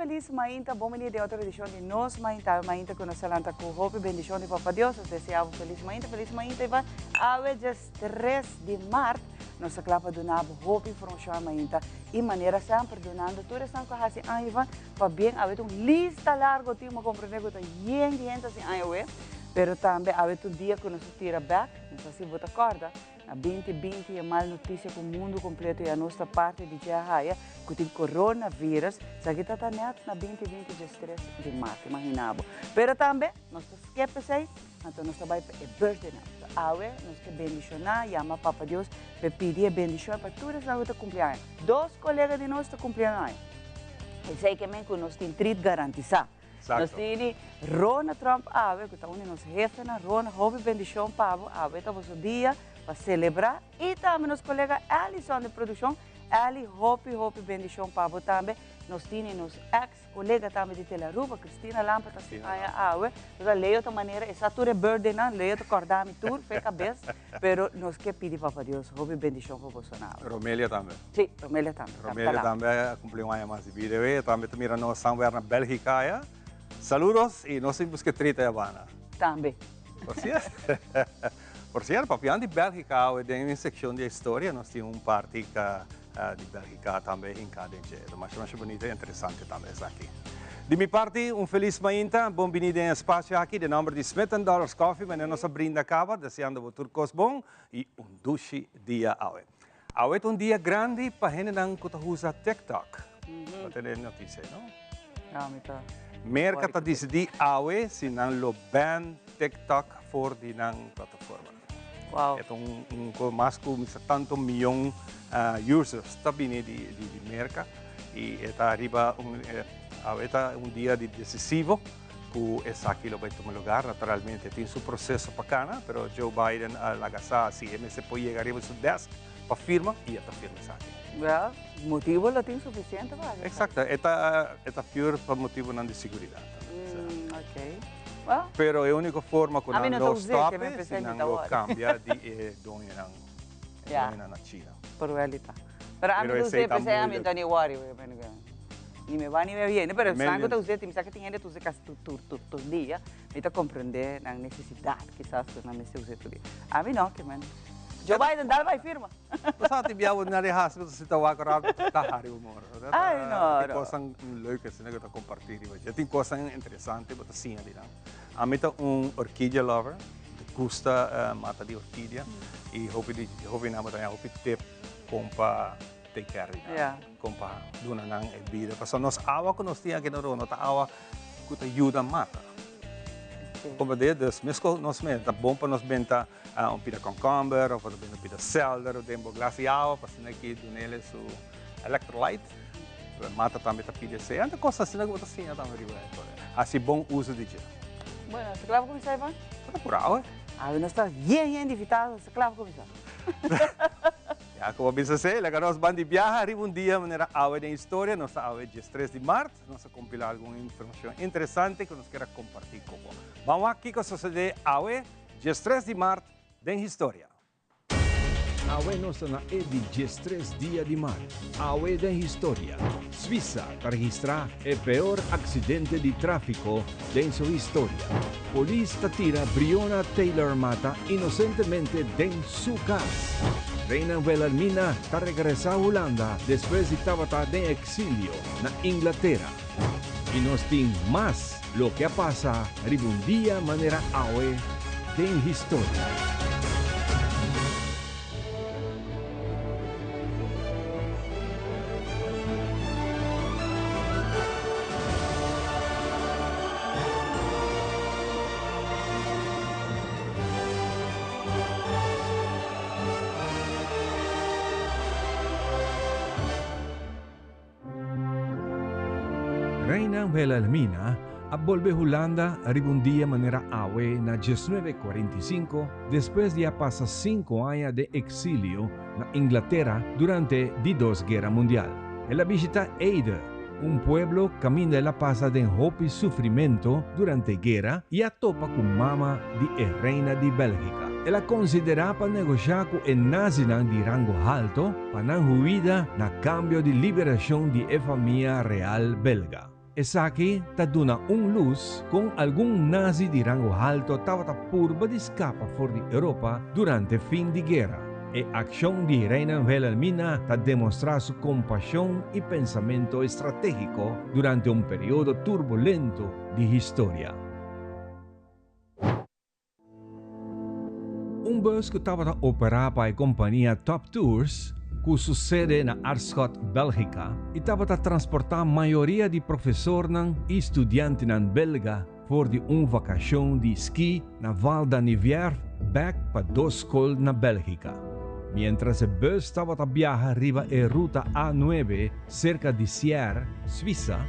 felis mainta, bon bini den otro edicion di Nos Mainta. Awe mainta cu nos ta lanta cu hopi bendicion di Papa Dios. Nos desea bo felis mainta, felis mainta Ivan. Awe djes tres di maart nos ta cla pa duna bo hopi informacion awe mainta. Y manera semper dunando tur esnan cu a haci aña Ivan, pabien. Awe ta un lista largo tin, bo comprende cu ta yen di hende haci aña awe. Pero tambe awe ta un dia cu nos ta tira bek, no sa si bo ta corda. Na binti binti e mal notisia ku mundu kompleto ya nos ta parti di dje a haya ku tin coronavirus, esaki ta ta nèt na binti binti diestres di mart, imagina bo. Pero tambe nos ta skep esei, anto nos ta bai pa e birthdaynan. So awe nos ke bendishoná, yama Papa Dios pa e pidi e bendishon pa tur esnan ku ta kumpli aña. Dos kolega di nos ta kumpli aña. Esei ke men ku nos tin trit garantisá. Nos tini Rona Trump awe ku ta un di nos hefenan. Rona, hopi bendishon pa bo. Awe ta boso dia pa selebrá. I tambe nos kolega Allison di produkshon. Alli, hopi hopi bendishon pa bo tambe. Nos tini nos eks kolega tambe di Tele Aruba, Christina Lampe ta sin aña awe. Nos a lei otro manera, e sa tur e birthdaynan, lei ta kòrda mi tur fe kabes. Pero nos ke pidi Papa Dios hopi bendishon pa boso awe. Romelia tambe. Sí, Romelia tambe. Romelia tambe a cumpli un aña mas di bida. E tambe ta mira nos somewhere na Belgica aya. Saludos y nos tin busca trita ya bana. Tambe. Por cierto, por cierto, papiando di Belgica awe den e seccion di historia nos tin un parti di Belgica tambe hinca den dje. Ta masha masha bonito y interesante tambe esaki. Di mi parti un feliz mainta, bon bini den e espacio aki. Den nomber di Smith and Dollars Coffee, manera nos a brinda caba, deseando bo tur cos bon y un dushi dia awe. Awe ta un dia grandi pa hendenan ku ta usa TikTok. Bo tende e notisia ei, no? No, mi ta. Merka ta disidí awe si nan lo ban TikTok for di nan plataforma. Wow. E ta un un ko mas ku mester tantu miyon users ta bini di di Merka i e ta riba un awe ta un dia di desisivo. Ku esaki lo bai tuma lugar. Naturalmente tin su proseso pa kana, pero Joe Biden a laga sa si e mester por yega riba su desk pa firma i e ta firma esaki. Well, motibo lo tin sufisiente pa haci esaki. Exacto, e ta e ta pure pa motibonan di seguridat. Ok. Well. Pero e uniko forma ku nan lo stop e si nan lo kambia di e doñonan, e doñonan na China. Por welita. Pero ami ta us'é p'esei ami no ta ni worry. Ni me va ni me viene, pero esnan ku ta us'é, mi sa ku tin hende ta us'é kasi tur tur tur tur dia, mi ta komprendé nan nesesidat kisas ku nan mester us'é tur dia. Ami no, ke men. Joe Biden dal bai firma. Bo sa tin bia bo na di hasi bo ta sinta wak rato ta hari bo moro. Ai no no. Tin kosnan leuk asina ku ta kompartí riba dje. Tin kosnan interesante bo ta siña di nan. Ami ta un orkidia lover, mi gusta mata di orkidia i hopi di hopi nan bo ta haña hopi tip kon pa take care di nan, kon pa duna nan e bida. Pasobra nos awa ku nos tin aki na Aruba no ta awa ku ta yuda mata. Komprendé? Dus meskos nos mes ta bon pa nos benta un pida kònkòmber òf pa nos benta un pida sèlder den bo glas di awa pa asina ki dun'el su electrolyte. Mata tambe ta pidi esei. Anto kos asina ku bo ta siña tambe riba e kos. Hasi bon uso di dje. Bueno, ta kla pa kuminsá, Ivan? Bo ta purá, oe. Awe nos ta yen yen di invitado, ta kla pa kuminsá. Ya ku bo bisa esei, laga nos ban di biaha riba un dia manera awe den historia. Nos ta awe diestres di mart. Nos a kompilá algun informashon interesante ku nos kier a kompartí ku bo. Ban wak kiko a sosodé awe, diestres di mart, den historia. Awe nos ta na e di diestres dia di mart. Awe den historia, Suisa ta registrá e peor aksidente di tráfiko den su historia. Polis ta tira Breonna Taylor mata inosentemente den su kas. Reina Wilhelmina ta regresá Hulanda despues di tabata den eksilio na Inglatera. I nos tin mas loke a pasa riba un dia manera awe den historia. Reina Wilhelmina a bolbe Hulanda riba un dia manera awe na diesnuebe kuarenta i sinku despues di a pasa sinku aña den eksilio na Inglatera durante di Dos Guera Mundial. El a bishita Ede, un pueblo kaminda el a pasa den hopi sufrimentu durante guera i a topa ku mama di e reina di Bélgika. El a konsiderá pa negoshá ku e nazinan di rango halto pa nan huida na kambio di liberashon di e famia real belga. Esaki ta duna un lus kon algun nazi di rango halto tabata purba di skapa for di Europa durante fin di guera. E akshon di Reina Wilhelmina ta demostrá su kompashon i pensamento estratégiko durante un periodo turbulento di historia. Un bus ku tabata operá pa e kompania Top Tours, ku su sede na Aarschot, Bèlgika, i tabata transportá mayoria di profesornan i studiantenan belga for di un vakashon di ski na Val d'Anniviers bèk pa dos skol na Bèlgika. Miéntras e bus tabata biaha riba e ruta A nuebe serka di Sierre, Suisa,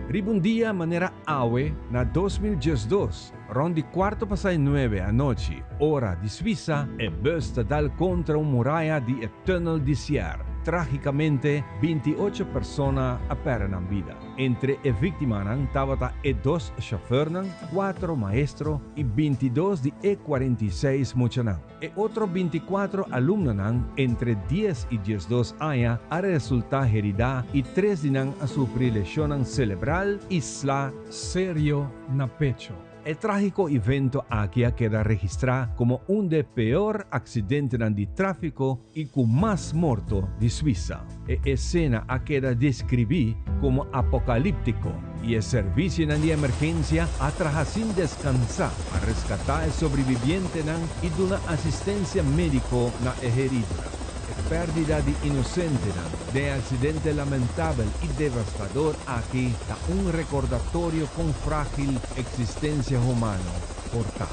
riba un dia manera awe na 2012, Rond di cuarto pasai nuebe anochi, ora di Suiza, e bus ta dal contra un muraya di e tunnel di Sierre. Tragicamente, 28 persona a perde nan bida. Entre e victimanan tabata e dos chauffeurnan, cuatro maestro y 22 di e 46 muchanan. E otro 24 alumnonan entre 10 y 12 aña a resulta herida y tres di nan a sufri lesionnan celebral y sla serio na pecho. E trágiko evento aki a keda registrá komo un de peor aksidentenan di tráfiko i ku mas morto di Suisa. E esena a keda deskribí komo apokalíptiko i e servisionan di emergensia a traha sin deskansá pa reskatá e sobrebibientenan i duna asistensia médiko na e heridonan. E pèrdida di inosentenan den e aksidente lamentabel i devastador aki ta un rekordatorio kon frágil eksistensia humano por ta.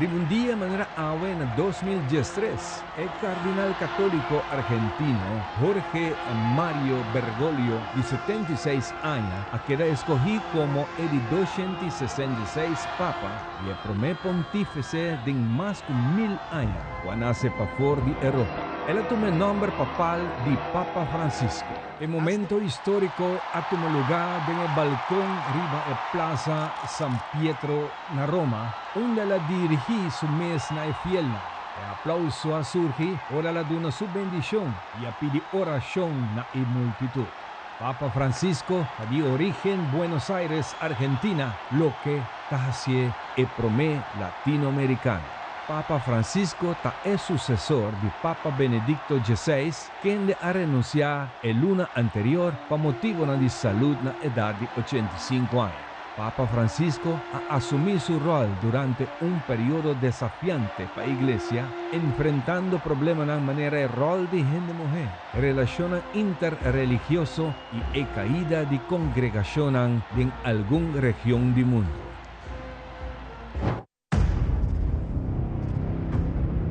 Riba un dia manera awe na 2013, e kardinal katóliko argentino Jorge Mario Bergoglio di 76 aña a keda eskohí komo e di 266 papa i e promé pontífese den mas ku mil aña ku a nase pafor di Europa. El a tuma e nòmber papal di Papa Francisco. E momento históriko a tuma lugá den e balkon riba e Plaza San Pietro na Roma, unda el a dirigí su mes na e fielnan. E aplauso a surgi ora el a duna su bendishon i a pidi orashon na e multitut. Papa Francisco ta di orígen Buenos Aires, Argentina, loke ta hasié e promé latinoamerikano. Papa Francisco ta e susesor di Papa Benedicto XVI, kende a renunsiá e luna anterior pa motibonan di salud na edat di 85 aña. Papa Francisco a asumí su ròl durante un periodo desafiante pa Iglesia, enfrentando problemanan manera e ròl di hende muhé, relashonnan interreligioso i e kaida di kongregashonnan den algun region di mundu.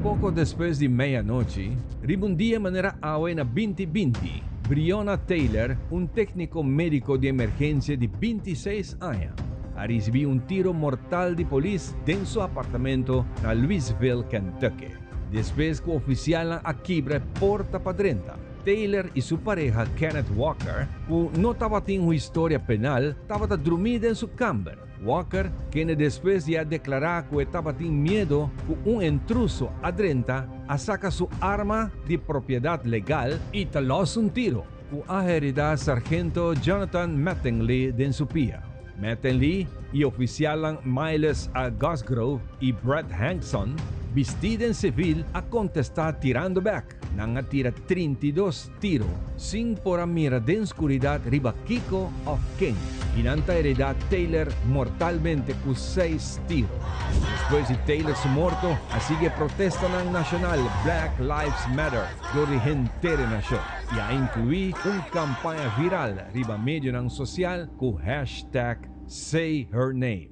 Poko despues di meianochi, riba un dia manera awe na 2020, Breonna Taylor, un tékniko médiko di emergensia di 26 aña, a risibí un tiro mortal di polis den su apartamento na Louisville, Kentucky, despues ku ofisialnan a kibra e porta pa drenta. Taylor i su pareha Kenneth Walker, ku no tabatin un historia penal, tabata drumí den su kamber. Walker, kende despues di a deklará ku e tabatin miedo ku un intruso a drenta, a saka su arma di propiedat legal i ta lòs un tiro ku a heridá sargento Jonathan Mattingly den su pia. Mattingly i ofisialnan Miles A. Gosgrove i Brett Hankson, bistí den sivil, a kontestá tirando bèk. Nan a tira 32 tiro sin por a mira den skuridat riba kiko òf ken, i nan ta heridá Taylor mortalmente ku seis tiro. Despues di Taylor su morto a sigui e protestanan nashonal Black Lives Matter dor di henter e nashon i a inkluí un kampaña viral riba medionan sosial ku hashtag SayHerName.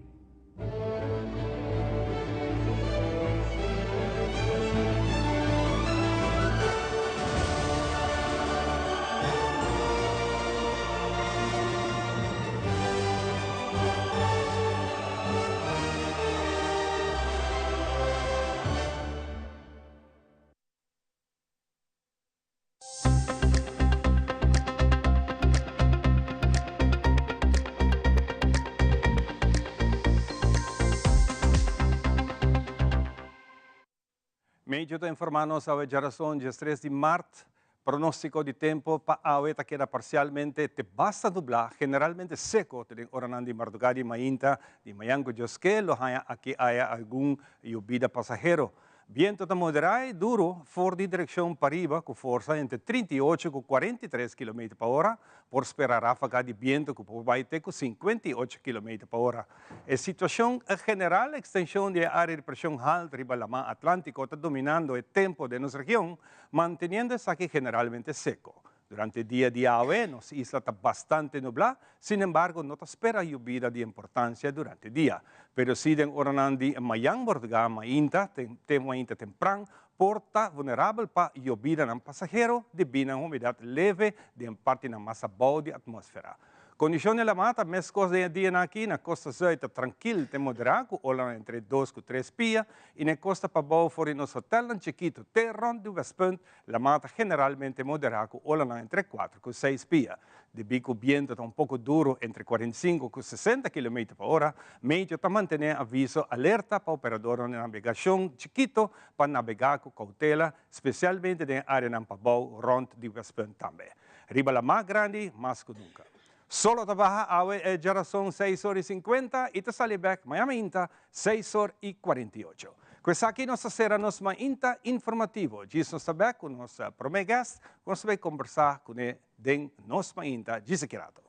Medio ta informa nos awe djarason 13 di mart. Pronóstiko di tempu pa awe ta keda parsialmente te basta nublá, generalmente seko te den oranan di mardugá di mainta di mañan ku Dios ke lo haña aki aya algun yobida pasahero. Biento ta moderá i duru for di direkshon pariba ku forsa entre 38 ku 43 kilometer pa ora. Por spera ráfaga di biento ku por bai te ku 58 kilometer pa ora. E situashon general, ekstenshon di e área di preshon haltu riba Laman Atlántiko ta dominando e tempu den nos region, manteniendo esaki generalmente seko. Durante dia di awe, nos isla ta bastante nublá, sin embargo no ta spera yubida di importansia durante dia. Pero si den oranan di mayan bordgá mainta te mainta tempran por ta vulnerabel pa yobidanan pasahero debí na humedat leve den partinan mas abou di atmósfera. Kondishon di lamá ta meskos den e dianan aki, na kosta zùit ta trankil te moderá ku olanan entre dos ku tres pia i na e kosta pabou for di nos hotèlnan chikitu te rònt di Westpunt lamá ta generalmente moderá ku olanan entre kuater ku seis pia. Debí ku bientu ta un poko duru entre 45 ku 60 kilometer pa ora, Meteo ta mantené aviso alerta pa operadornan di nabegashon chikitu pa nabegá ku koutela, spesialmente den e áreanan pabou rònt di Westpunt tambe. Riba lamá grandi mas ku nunka. Solo ta baha awe e djarason seis or i sinkuenta i ta sali bèk maña mainta seis or i 48. Ku esaki nos ta sera nos mainta informativo. Djis nos ta bèk ku nos promé guest ku nos ta bai kombersá kuné den nos mainta djis aki rato.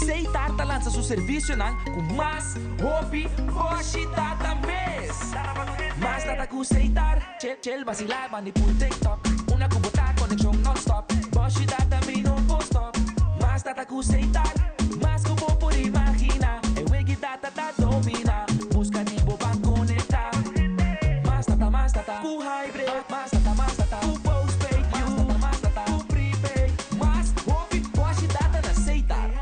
Seitar ta lansa su servisionan ku mas hopi boshi data mes. Mas data ku Seitar, chel chel basilá bandi pul TikTok. Una ku bo ta konekshon nònstòp, boshi data mi no por stòp. Mas data ku Seitar, mas ku bo por imaginá. E wegi data ta dominá, buska di bo ban konektá. Mas data, mas data ku hybrid, mas data, mas data ku postpaid, mas data, mas data ku prepaid. Mas hopi boshi data na Seitar.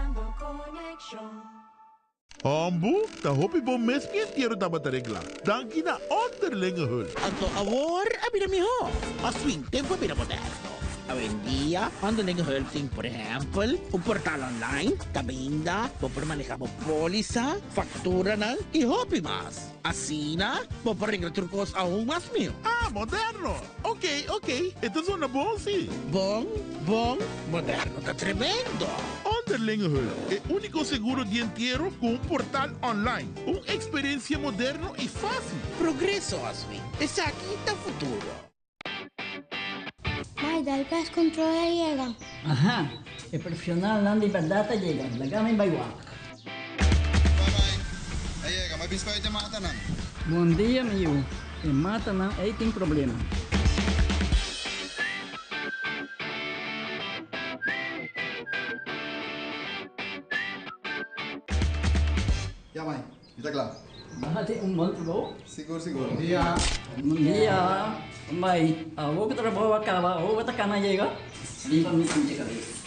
Hombu, ta hopi bon mes mi entiero tabata regla. Danki na Onderlinge Hulp. Anto awor a bira mihó. Aswin tempu a bira moderno. Awendia Onderlinge Hulp tin por ehèmpel un portal online kaminda bo por maneha bo pólisa, fakturanan i hopi mas. Asina bo por regla tur kos aun mas mihó. Ah, moderno! Ok, ok, e ta zona bon si. Bon, bon, moderno ta tremendo! Onderlinge Hulp, e úniko seguro di entiero ku un portal online. Un eksperensia moderno i fásil. Progreso, Oswin. Esaki ta futuro. Mai, dal pest control a yega. Aha, e profesionalnan di berdad a yega. Laga mi bai wak. Bye bye. A yega, ma biscoit e matanan. Bon dia mi yu, e matanan ei tin problema. Ya mai, mi ta kla. Nan tin un bon trabou. Sigur sigur. Bon dia. Bon dia. Mai, awor ku trabou a kaba, awor bo ta kana yega? Riba mi sinti kabes.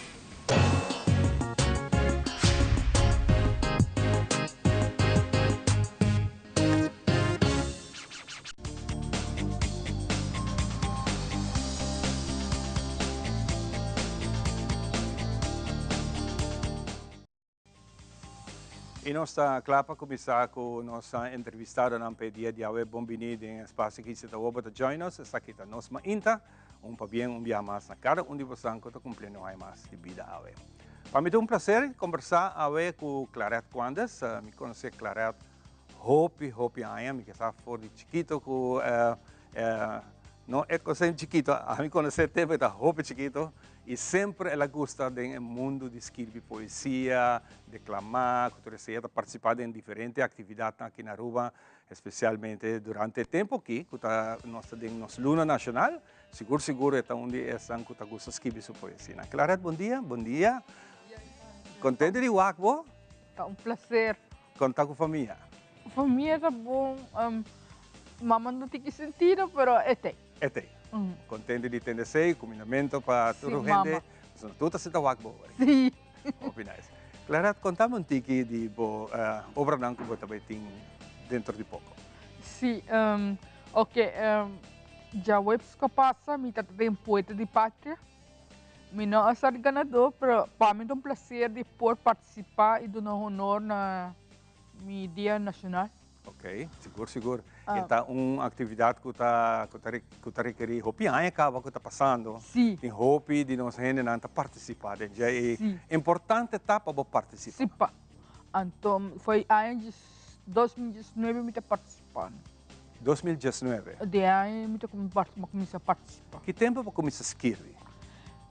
Y nos ta cla pa cuminsa cu nos entrevistadonan pa e dia di awe. Bon bini den e espacio aki. Si ta awor bo ta join nos, esaki ta Nos Mainta. Un pabien un bia mas na cada un di bosan cu ta cumpliendo un aña mas di bida awe. Pa mi ta un placer conversa awe cu Claret Quandes. Mi conoce Claret hopi, hopi aña. Mi ke sa for di chikito cu no e cosa chikito. Ami conoce tempo e ta hopi chikito. I semper el a gusta den e mundu di skirbi poesia, deklamá, ku tur esei. E ta partisipá den diferente aktividatnan aki na Aruba, espesialmente durante e tempu aki ku ta nos ta den nos luna nashonal. Sigur sigur e ta un di esnan ku ta gusta skirbi su poesianan. Claret, bon dia. Bon dia. Kontento di wak bo? Ta un plaser. Kon ta ku famia? Famia ta bon. Mama no tin ki sentido, pero e t'ei. E t'ei. Contento di tende esei, cumindamento pa tur Sí, hende. mama. Pasobra tur ta sinta wak bo ora. Sí. Hopi nice. Claret, contame un tiki di bo obranan cu bo ta bay tin dentro di poco. Sí, Ok, djaweps ku a pasa mi ta den Poeta di Patria. Mi no a sa di ganadó, pero pa mi ta un placer di por partisipá i duna honor na mi dia nashonal. Ok, sigur sigur. E ta un actividad cu ta cu ta cu ta requeri hopi aña caba cu ta pasando. Sí. Tin hopi di nos hendenan ta participa den dje y Sí. importante ta pa bo participa. Sí pa. Anto foi aña djes 2019 mi ta participando. 2019. De aña mi ta cuminsa participa. Ki tempo bo cuminsa skirbi?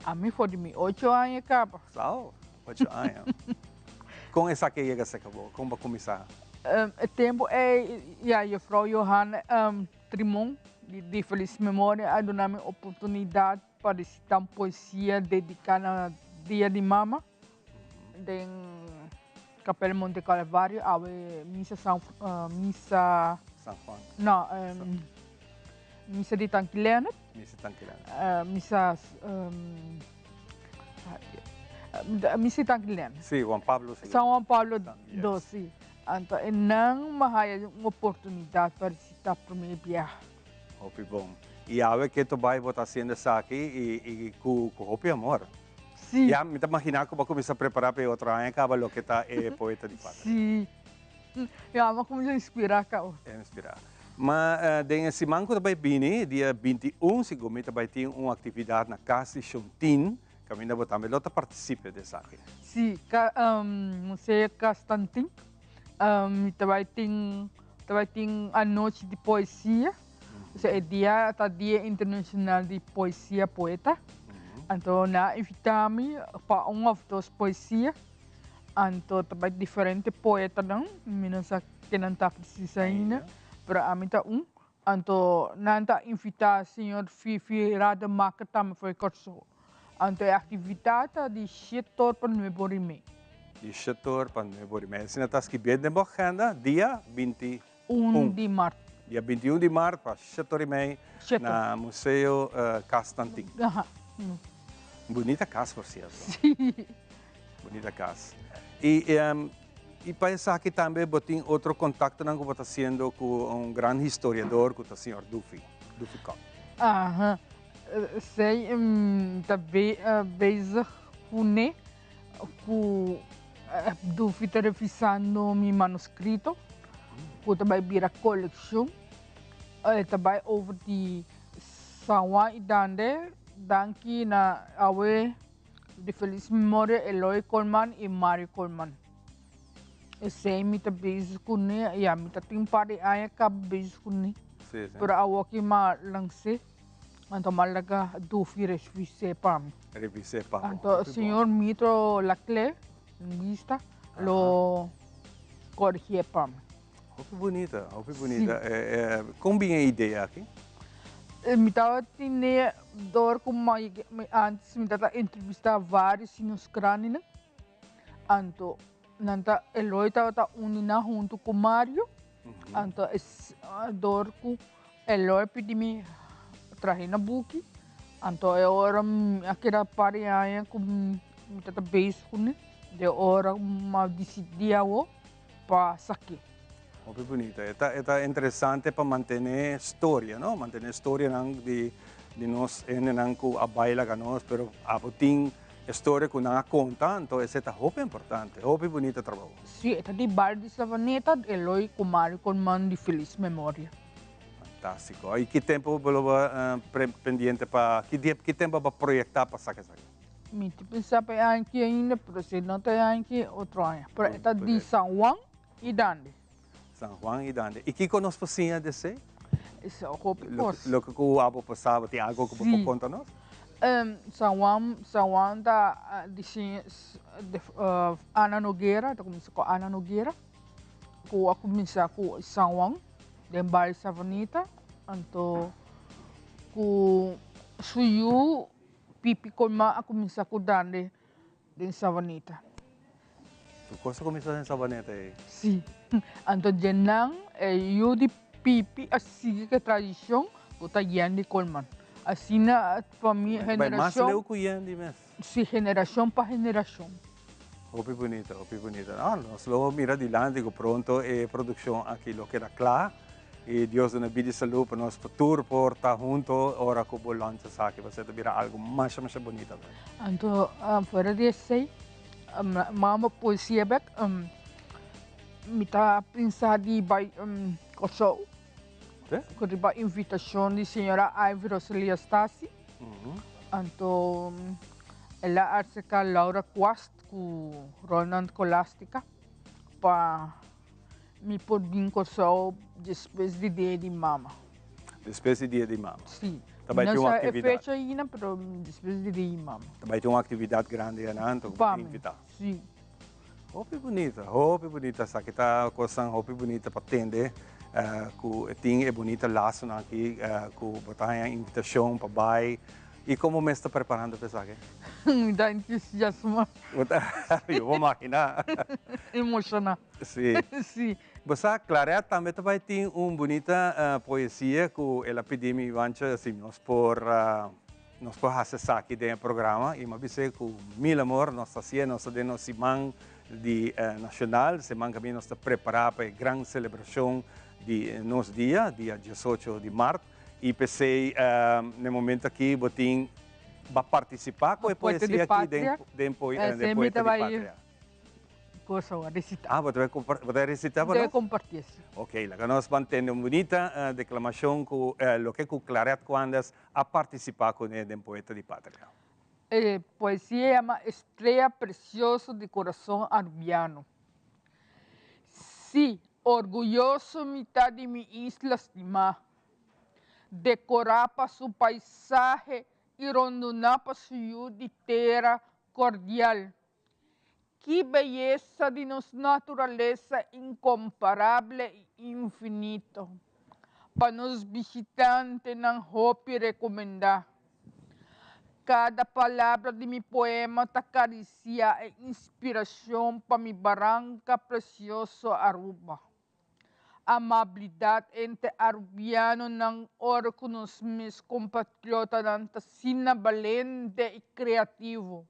Ami for di mi ocho aña caba. Sao, ocho aña. Con esaki a yega cerca bo? Con bo a cuminsa? E tempo ey ya juffrouw Johanna Trimon di feliz memoria a duna mi oportunidad pa recita un poesia dedica na dia di mama den Kapel Monte Calvario awe misa San misa San Juan no misa di Tanki Leonard Misa Tanki Leonard misa Misa di Tanki Leonard Si Juan Pablo San Juan Pablo dos si anto e nan mi haya un oportunidad pa recita prome biaha. Hopi bon. Y awe ke to bay bo ta haciendo esaki y cu hopi amor. Sí. Ya mi ta magina cu bo a cuminsa prepara pa e otro aña caba loke ta e poeta di patria. Sí. Ya mi a cuminsa inspira caba. Inspira. Ma den e siman cu ta bay bini, dia 21, segun mi ta bay tin un actividad na cas di Shontin, caminda bo tambe lo ta participe di esaki. Sí, Museo Castantin, mi ta bay tin, ta bay tin anochi di poesia. Osea e dia ta Dia Internacional di Poesia Poeta. Anto nan a invita mi pa un of dos poesia. Anto ta bai diferente poetanan, mi no sa ken nan ta precies ainda, pero ami ta un. Anto nan ta invita señor Fifi Rademaker tambe for di Kòrsou. Anto e aktividat ta di shete or pa nuebe or i mei. Di shete or pa nuebe or i mei. Asina ta skibé den bo agenda dia 21 di mart. Dia 21 di mart pa shete or i mei na Museo Cas Tantin. Bunita cas por cierto. Sí. Bunita cas. Y y pa esaki tambe bo tin otro contactonan cu bo ta haciendo cu un gran historiador cu ta señor Dufi, Dufi Kock. Aha. Esey ta bezig cune cu Dufi ta revisando mi manuscrito cu ta bay bira coleccion. E ta bay over di San Juan y Dande. Danki na awe di feliz memoria Eloy Colman y Mario Colman. Esey mi ta bezig cune, ya mi ta tin un par di aña caba bezig cune. Pero awoki m'a lanc'é. Anto m'a laga Dufi revis'é pa mi. Revis'é pa bo. Anto señor Mitro Laclé, linguista, lo corrigié pa mi. Hopi bunita, hopi bunita. Kon bin e idea aki? Mi tabatin dor ku mi antes mi tabata entrevistá vários di nos grandinan. Anto nan ta Eloy tabata uni nan huntu ku Mario. Anto dor ku Eloy pidi mi trahe na buki. Anto e ora mi a keda par di aña ku mi tabata bezig kuné. De ora mi a disidí awo pa saki. Hopi bunita. E ta e ta interesante pa mantene storia, no? Mantene storianan di di nos hendenan ku a bai laga nos, pero abo tin e storia ku nan a konta, anto esei ta hopi importante. Hopi bunita trabou. Si, e ta di bario di Savaneta, Eloy ku Mario Colman di felis memoria. Fantástiko. I ki tempu bo lo pendiente pa, ki dia, ki tempu bo a proyektá pa saka esaki? Mi ta pensa pa e aña aki ainda, pero si no ta e aña aki, otro aña. Pero e ta di San Juan i Dande. San Juan i Dande. I kiko nos por siña di esei? Esei hopi kos. Loke ku abo por sa, tin algo ku bo por konta nos? San Juan, San Juan ta di siña Ana Noguera, ta kuminsá ku Ana Noguera, ku a kuminsá ku San Juan den bario Savaneta, anto ku su yu Pipi Colman a kuminsá ku Dande den Savaneta. Tur kos a kuminsá den Savaneta ei? Sí. Anto dje nan e yu di Pipi a sigui ku e tradishon ku ta Yendi Colman. Asina famia Bai mas generashon. leu ku Yendi mes. Sí, generashon pa generashon. Hopi bunita, hopi bunita. No, nos lo mira dilanti ku pronto e produkshon aki lo keda kla. Y Dios duna bida y salud pa nos tur por ta hunto ora cu bo launch esaki pasobra ta bira algo masha masha bunita. Anto fuera di esey mama poesia bek mi ta pensa di bay Kòrsou ku riba invitashon di señora Ivy Rosalia Stasi anto el a aserka Laura Kwast ku Ronald Colastica pa Mi por bin Kòrsou despues di dia di mama. Despues di dia di mama. Si. Ta bai tin un No sa e aktividat. fecha ainda, pero despues di dia di mama. Ta bai tin un aktividat grandi anan, anto ku bo Pa ta mi, invitá. si. Hopi bunita, hopi bunita. Esaki ta kosnan hopi bunita pa tende ku tin e bunita lasonan aki ku bo ta haña invitashon pa bai. I komo mes ta preparando pa esaki? Mi ta entusiasmá. Bo ta, yo por maginá. Emoshoná. Sí. Sí. Bo sa, Claret tambe ta bai tin un bunita poesia ku el a pidi mi, Ivancho, si nos por, nos por hasi esaki den e programa. I mi a bis'é ku mil amor nos ta hasié, nos ta den nos siman di nashonal, siman kaminda nos ta prepará pa e gran selebrashon di nos dia, dia diesocho di mart. I p'esei na e momento aki bo tin ba partisipá ku e poesia aki den den den Poeta di Patria. Ah, bo ta bai bo ta resitá pa nos? Ok, laga nos ban tende un bunita deklamashon ku loke ku Claret Quandes a partisipá kuné den Poeta di Patria. E poesia yama Estrella Precioso di Corazon Arubiano. Sí, orguyoso mi ta di mi isla stimá, dekorá pa su paisahe i rondoná pa su yu di tera kordial. Ki beyesa di nos naturalesa inkomparable i infinito! Pa nos bishitantenan hopi rekomendá. Kada palabra di mi poema ta karisiá e inspirashon pa mi baranka presioso Aruba. Amabilidat entre arubianonan ora ku nos mes kompatriotanan ta asina balente i kreativo.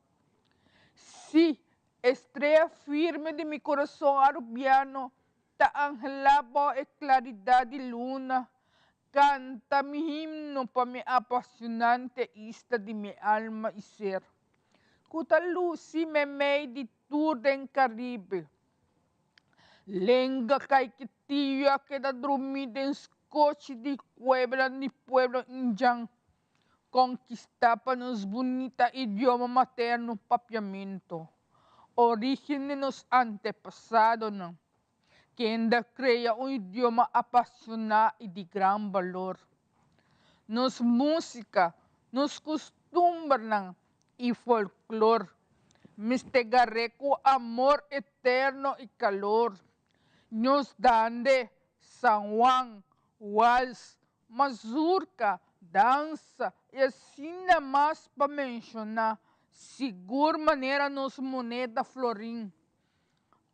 Sí, e strea firme di mi kurason arubiano ta anhelá bou e klaridat di luna Canta mi himno pa mi apasionante isla di mi alma i ser, cu ta luci memey di tur den Caribe. Lenga Caiquetio a keda drumi den scochi di cuebla di pueblo Indjan, conquista pa nos bunita idioma materno Papiamento, origen di nos antepasadonan. Kende a krea un idioma apasioná i di gran balor. Nos músika, nos kustumbernan i folklor mester gar'é ku amor eterno i kalor. Nos dande, San Juan, wals, mazurka, dansa i asina mas pa menshoná, sigur manera nos moneda florin.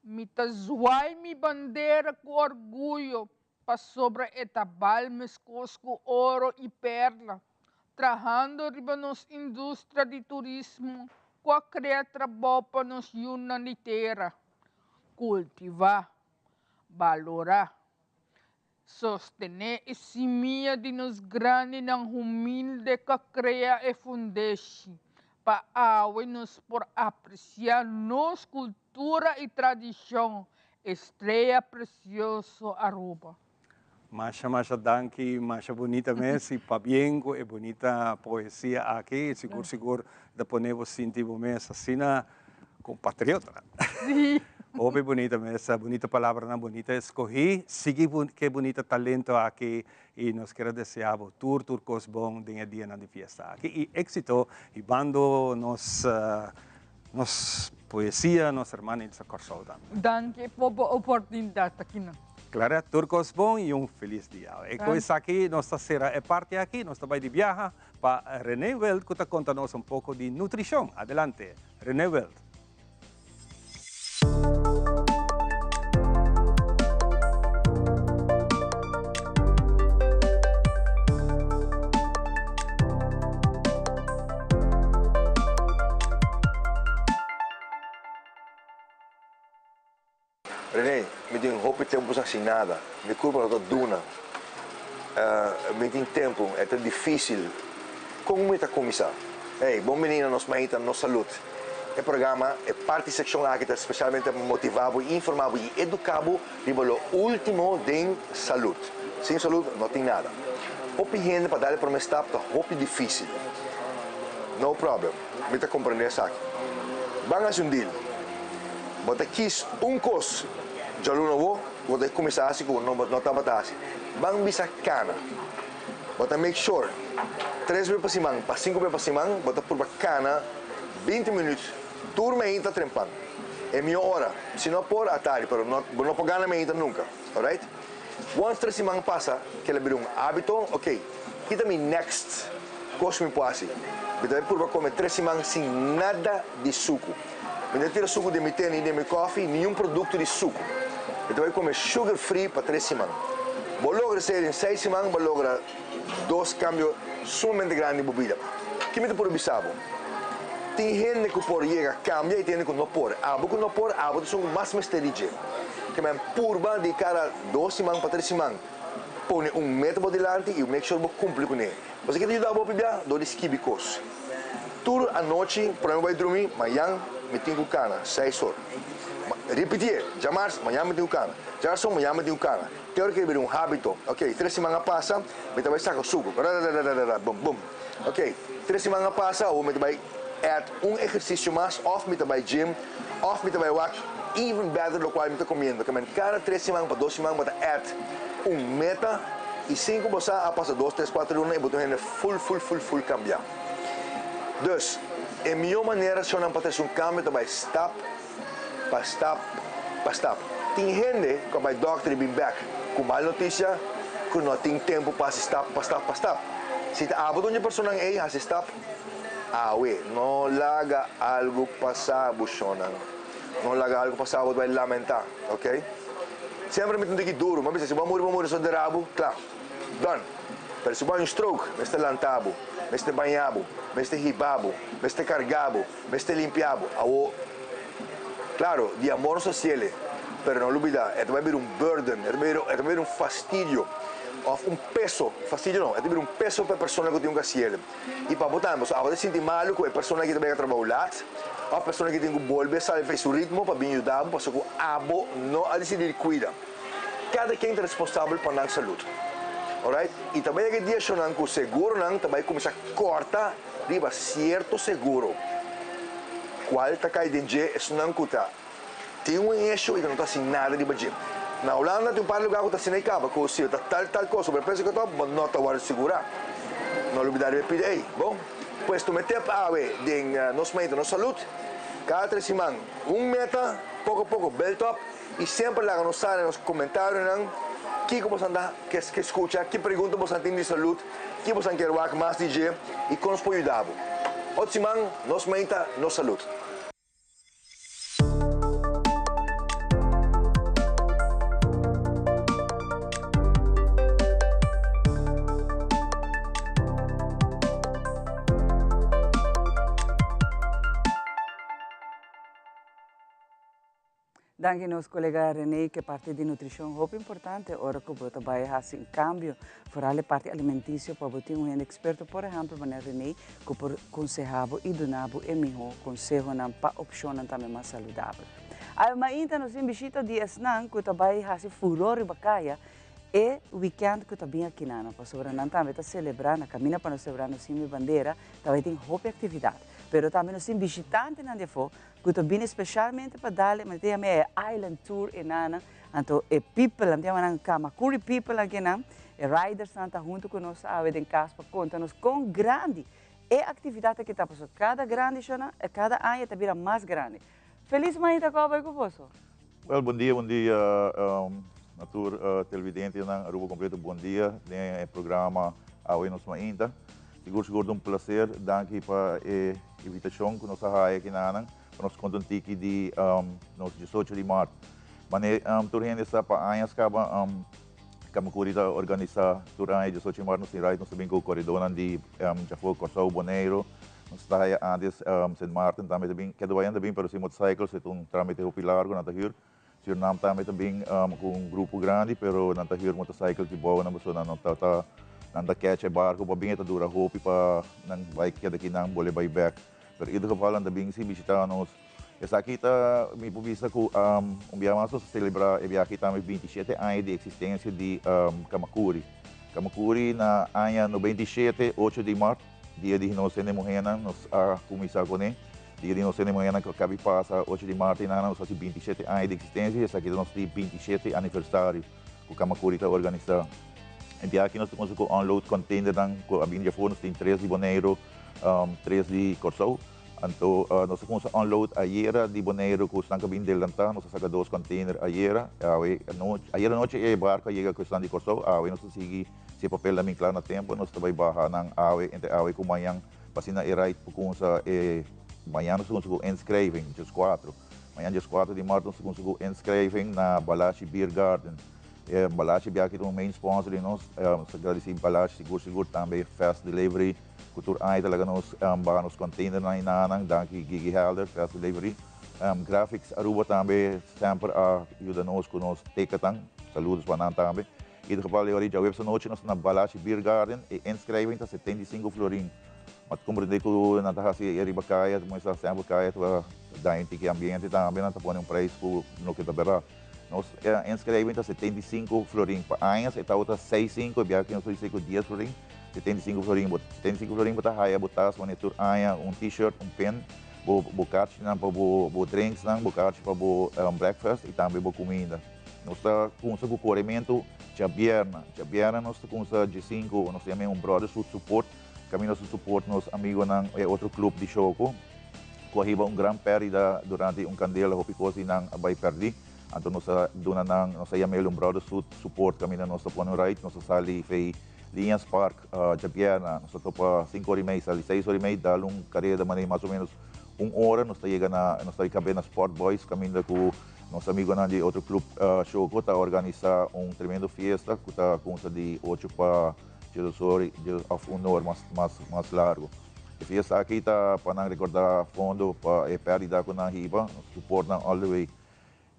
Mi ta zwai mi bandera ku orguyo, pasobra e ta bal meskos ku oro i perla, trahando riba nos industria di turismo ku a krea trabou pa nos yunan di tera. Kultivá, balorá, sostené e simia di nos grandinan humilde ku a krea e fundeshi pa awe nos por apresiá nos kultura i tradishon, Estrella Precioso Aruba. Masha masha danki, masha bunita mes y pabien cu e bunita poesia aki, sigur sigur ta pone bo sinti bo mes asina compatriota. Sí. Hopi bunita mes, bunita palabranan bunita escogi, sigui cu e bunita talento aki y nos kier a desea bo tur tur cos bon den e dianan di fiesta aki y exito hibando nos nos poesia, nos hermana Ilsa Corsou tambe. Danki pa bo oportunidad akinan. Claret, tur cos bon y un feliz dia. E cu esaki nos ta cera e parti aki, nos ta bay di biaha pa Rene Wild cu ta conta nos un poco di nutricion. Adelante, Rene Wild. René, mi tin hopi tempu sa sin nada. Mi kurpa no ta duna. Mi tin tempu, e ta difísil. Kon mi ta kuminsá? Hey, bon bini na Nos Mainta, Nos Salud. E programa, e parti sekshon aki ta spesialmente pa motivá bo, informá bo i eduká bo riba lo último den salud. Sin salud no tin nada. Hopi hende pa dal e promé stap ta hopi difísil. No problem, mi ta komprendé esaki. Ban hasi un deal. Bo ta kis un kos djaluna awo ku bo ta kuminsá hasi ku bo no tabata hasi. Ban bisa kana. Bo ta make sure tres bes pa siman pa sinku bes pa siman bo ta purba kana binti minüt tur meinta trempan. E mihó ora, si no por atardi pero no bo no por gana meinta nunka, alright? Once tres siman pasa kila bira un hábito, ok, ki ta mi next kos ku mi por hasi? Mi ta bai purba kome tres siman sin nada di suku. Mi no ta tira suku den mi te ni den mi kòfi, niun produkto di suku. Mi ta bai kome sugar free pa tres siman. Bo logra esei den seis siman, bo logra dos kambio sumamente grandi den bo bida. Ki mi ta por bisa bo? Tin hende ku por yega kambia i tin hende ku no por. Abo ku no por, abo ta esun ku mas mester di dje. Ke men purba di kada dos siman pa tres siman pone un meta bo dilanti i make sure bo kumpli kuné. Bo sa ke ta yuda bo pibia? Dor di skibi kos. Tur anochi prome bo bai drumi, mañan mi tin ku kana seis or. Ripitié, djamars, mañan mi tin ku kana. Djarason, mañan mi tin ku kana. Te ora ke bira un hábito. Ok, tres siman a pasa, mi ta bai saka suku. Rararararara, bum, bum. Ok, tres siman a pasa, awor mi ta bai add un ehersisio mas, òf mi ta bai gym, òf mi ta bai wak even better lokual mi ta komiendo. Ke men kada tres siman pa dos siman bo ta add un meta i sin ku bo sa a pasa dos, tres, kuater luna i bo ta un hende ful, ful, ful, ful kambiá. Dus, e mihó manera shownan pa trese un kambio ta bai stap pa stap pa stap. Tin hende ku a bai dòkter i bin bèk ku mal notisia ku no tin tempu pa hasi stap pa stap pa stap. Si ta abo ta un dje personanan ei, hasi stap awe. No laga algu pasa bo shownan. No laga algu pasa bo ta bai lamentá, ok? Semper mi ta un tiki duru. Mi a bisa si bo a muri, bo a muri so dera bo, kla. Done. Pero si bo hay un stroke, mester lanta bo, mester baña bo, mester hiba bo, mester carga bo, mester limpia bo. Awo, claro, di amor nos ta haciele, pero no lubida, e ta bai bira un burden, e ta bai e ta bai bira un fastidio of un peso, fastidio no, e ta bira un peso pa e persona cu tin cu haciele. Y pa bo tambe, pasobra abo ta sinti malo cu e persona aki ta bai a trabao laat, of persona aki tin cu bolbe sali for su ritmo pa bin yuda bo, pasobra cu abo no a dicidi di cuida. Kada ken ta responsabel pa nan salud. Alright? I ta bai yega e dia shownan ku seguronan ta bai kuminsá kòrta riba sierto seguro. Kual ta kai den dje esunnan ku ta tin un issue i ku no ta hasi nada riba dje. Na Hulanda tin un par di lugá ku ta asina i kaba ku si bo ta tal tal kos sobrepeso ku ta bo no ta wòrdu sigurá. No lubidá riba e pida ei. Bon, pues tuma e tep awe den Nos Mente Nos Salud. Kada tres siman un meta, poko poko build up. I semper laga nos sa den nos komentarionan kiko bosan ta ke skucha, ki pregunta bosan tin di salud, ki bosan kier wak mas di dje i kon nos por yuda bo. Otro siman nos mainta nos salud. Danki nos colega Rene ke parti di nutricion hopi importante ora cu bo ta bay haci un cambio vooral e parti alimenticio pa bo tin un hende experto por ehempel manera Rene cu por conseha bo y duna bo e miho consehonan pa opcionnan tambe mas saludabel. Awe mainta nos tin bishita di esnan cu ta bay haci furor riba caya e weekend cu ta bin akinana pasobra nan tambe ta celebra na caminda pa nos celebra nos himno y bandera ta bay tin hopi actividad pero tambe nos tin bishitantenan di afo Ku ta bini spesialmente pa dal e manera ta yama e island tour e nana, anto e people nan ta yama nan Kamakuri people akinan, e ridersnan ta huntu ku nos awe den kas pa konta nos kon grandi e aktividat aki ta pasobra kada grandi shona kada aña ta bira mas grandi. Felis mainta kòboi ku boso. Wel bon dia bon dia na tur televidentenan Aruba completo bon dia den e programa Awe Nos Mainta. Sigur sigur ta un placer danki pa e invitacion cu nos a haya aki nanan pa nos conta un tiki di nos diesocho di maart. Mane tur hende sa pa añas caba Camacuri ta organisa tur aña diesocho di maart nos tin ride nos ta bin cu coredonan di Djafo, Corsou, Boneiro. Nos ta haya antes Sint Maarten tambe ta bin, keda wayanda bin pero sin motorcycle, si ta un tramite hopi largo nan ta huur. Surinam tambe ta bin ku un grupo grandi pero nan ta hür motorcycle ki bou nan pasobra nan no ta ta nan ta catch e barco pa bin e ta dura hopi pa nan bai keda ki nan bole bai bek. Pero ieder geval nan ta bin si bishita nos. Esaki ta mi por bisa ku un bia mas nos ta selebrá e biaha aki tambe 27 aña di eksistensia di Camacuri. Camacuri na aña 97 ocho di mart dia di nos hende muhénan nos a kuminsá kuné. Dia di nos hende muhénan ku a kabi pasa ocho di mart einan nos hasi 27 aña di eksistensia i esaki ta nos di 27 aniversario ku Camacuri ta organisá. E biaha aki nos ta kuminsá ku unload containernan ku a bini di afó nos tin tres di Boneiru, tres di Kòrsou. Anto nos a kuminsá unload ayera di Boneiru ku esnan ku a bini delantá nos a saka dos container ayera. Awe anochi ayera anochi e barko a yega ku esnan di Kòrsou awe nos ta sigui si e papelnan bin kla na tempu nos ta bai baha nan awe entre awe ku mañan. Pa asina e right por kumsa e mañan nos ta kumsa ku inschrijving djes kuatro. Mañan djes kuatro di mart nos ta kumsa ku inschrijving na Balashi Beer Garden. E Balashi bia aki ta un main sponsor di nos. Nos ta gradisi Balashi sigur sigur tambe Fast Delivery ku tur aña ta laga nos baha nos containernan i nanan. Danki Gigi Helder Fast Delivery. Graphics Aruba tambe semper a yuda nos ku nos teketan. Saludos pa nan tambe. Ieder geval e ora di djaweps anochi nos ta na Balashi Beer Garden. E inschrijving ta 75 florin. Ma ta comprende cu nan ta haci e riba caya, como esta semper caya ta daña un tiki ambiente tambe, nan ta pone un prijs cu no ke ta berdad. Nos inschrijving ta 75 florin. Pa añas e tabata seis cinco, e biaha aki nos ta bisa cu dies florin, 75 florin. Bo 75 florin bo ta haya bo tas wanneer tur aña un t-shirt, un pen, bo bo kaartjinan pa bo bo drinksnan, bo kaartji pa bo breakfast y tambe bo cuminda. Nos ta kumsa ku korementu djabièrna. Djabièrna nos ta kumsa djesinku, nos ta yama e un Brothers Food Support, kaminda nos ta support nos amigonan e otro klup di Shoko ku a hiba un gran pèrdida durante un kandela, hopi kos di nan a bai pèrdí. Anto nos a duna nan, nos a yama el un Brothers Food Support kaminda nos ta pone un ride, nos ta sali fei Liñas Park djabièrna, nos ta topa sinku ora i mei, sali seis ora i mei, dal un kareda manera mas o ménos un ora, nos ta yega na, nos ta kab'é na Sport Boys kaminda ku Nos amigonan di otro club Shoko ta organisa un tremendo fiesta cu ta cunsa di ocho pa djedos or of un or mas mas mas largo. E fiesta aki ta pa nan recorda fondo pa e perdida cu nan hiba, nos support nan all the way.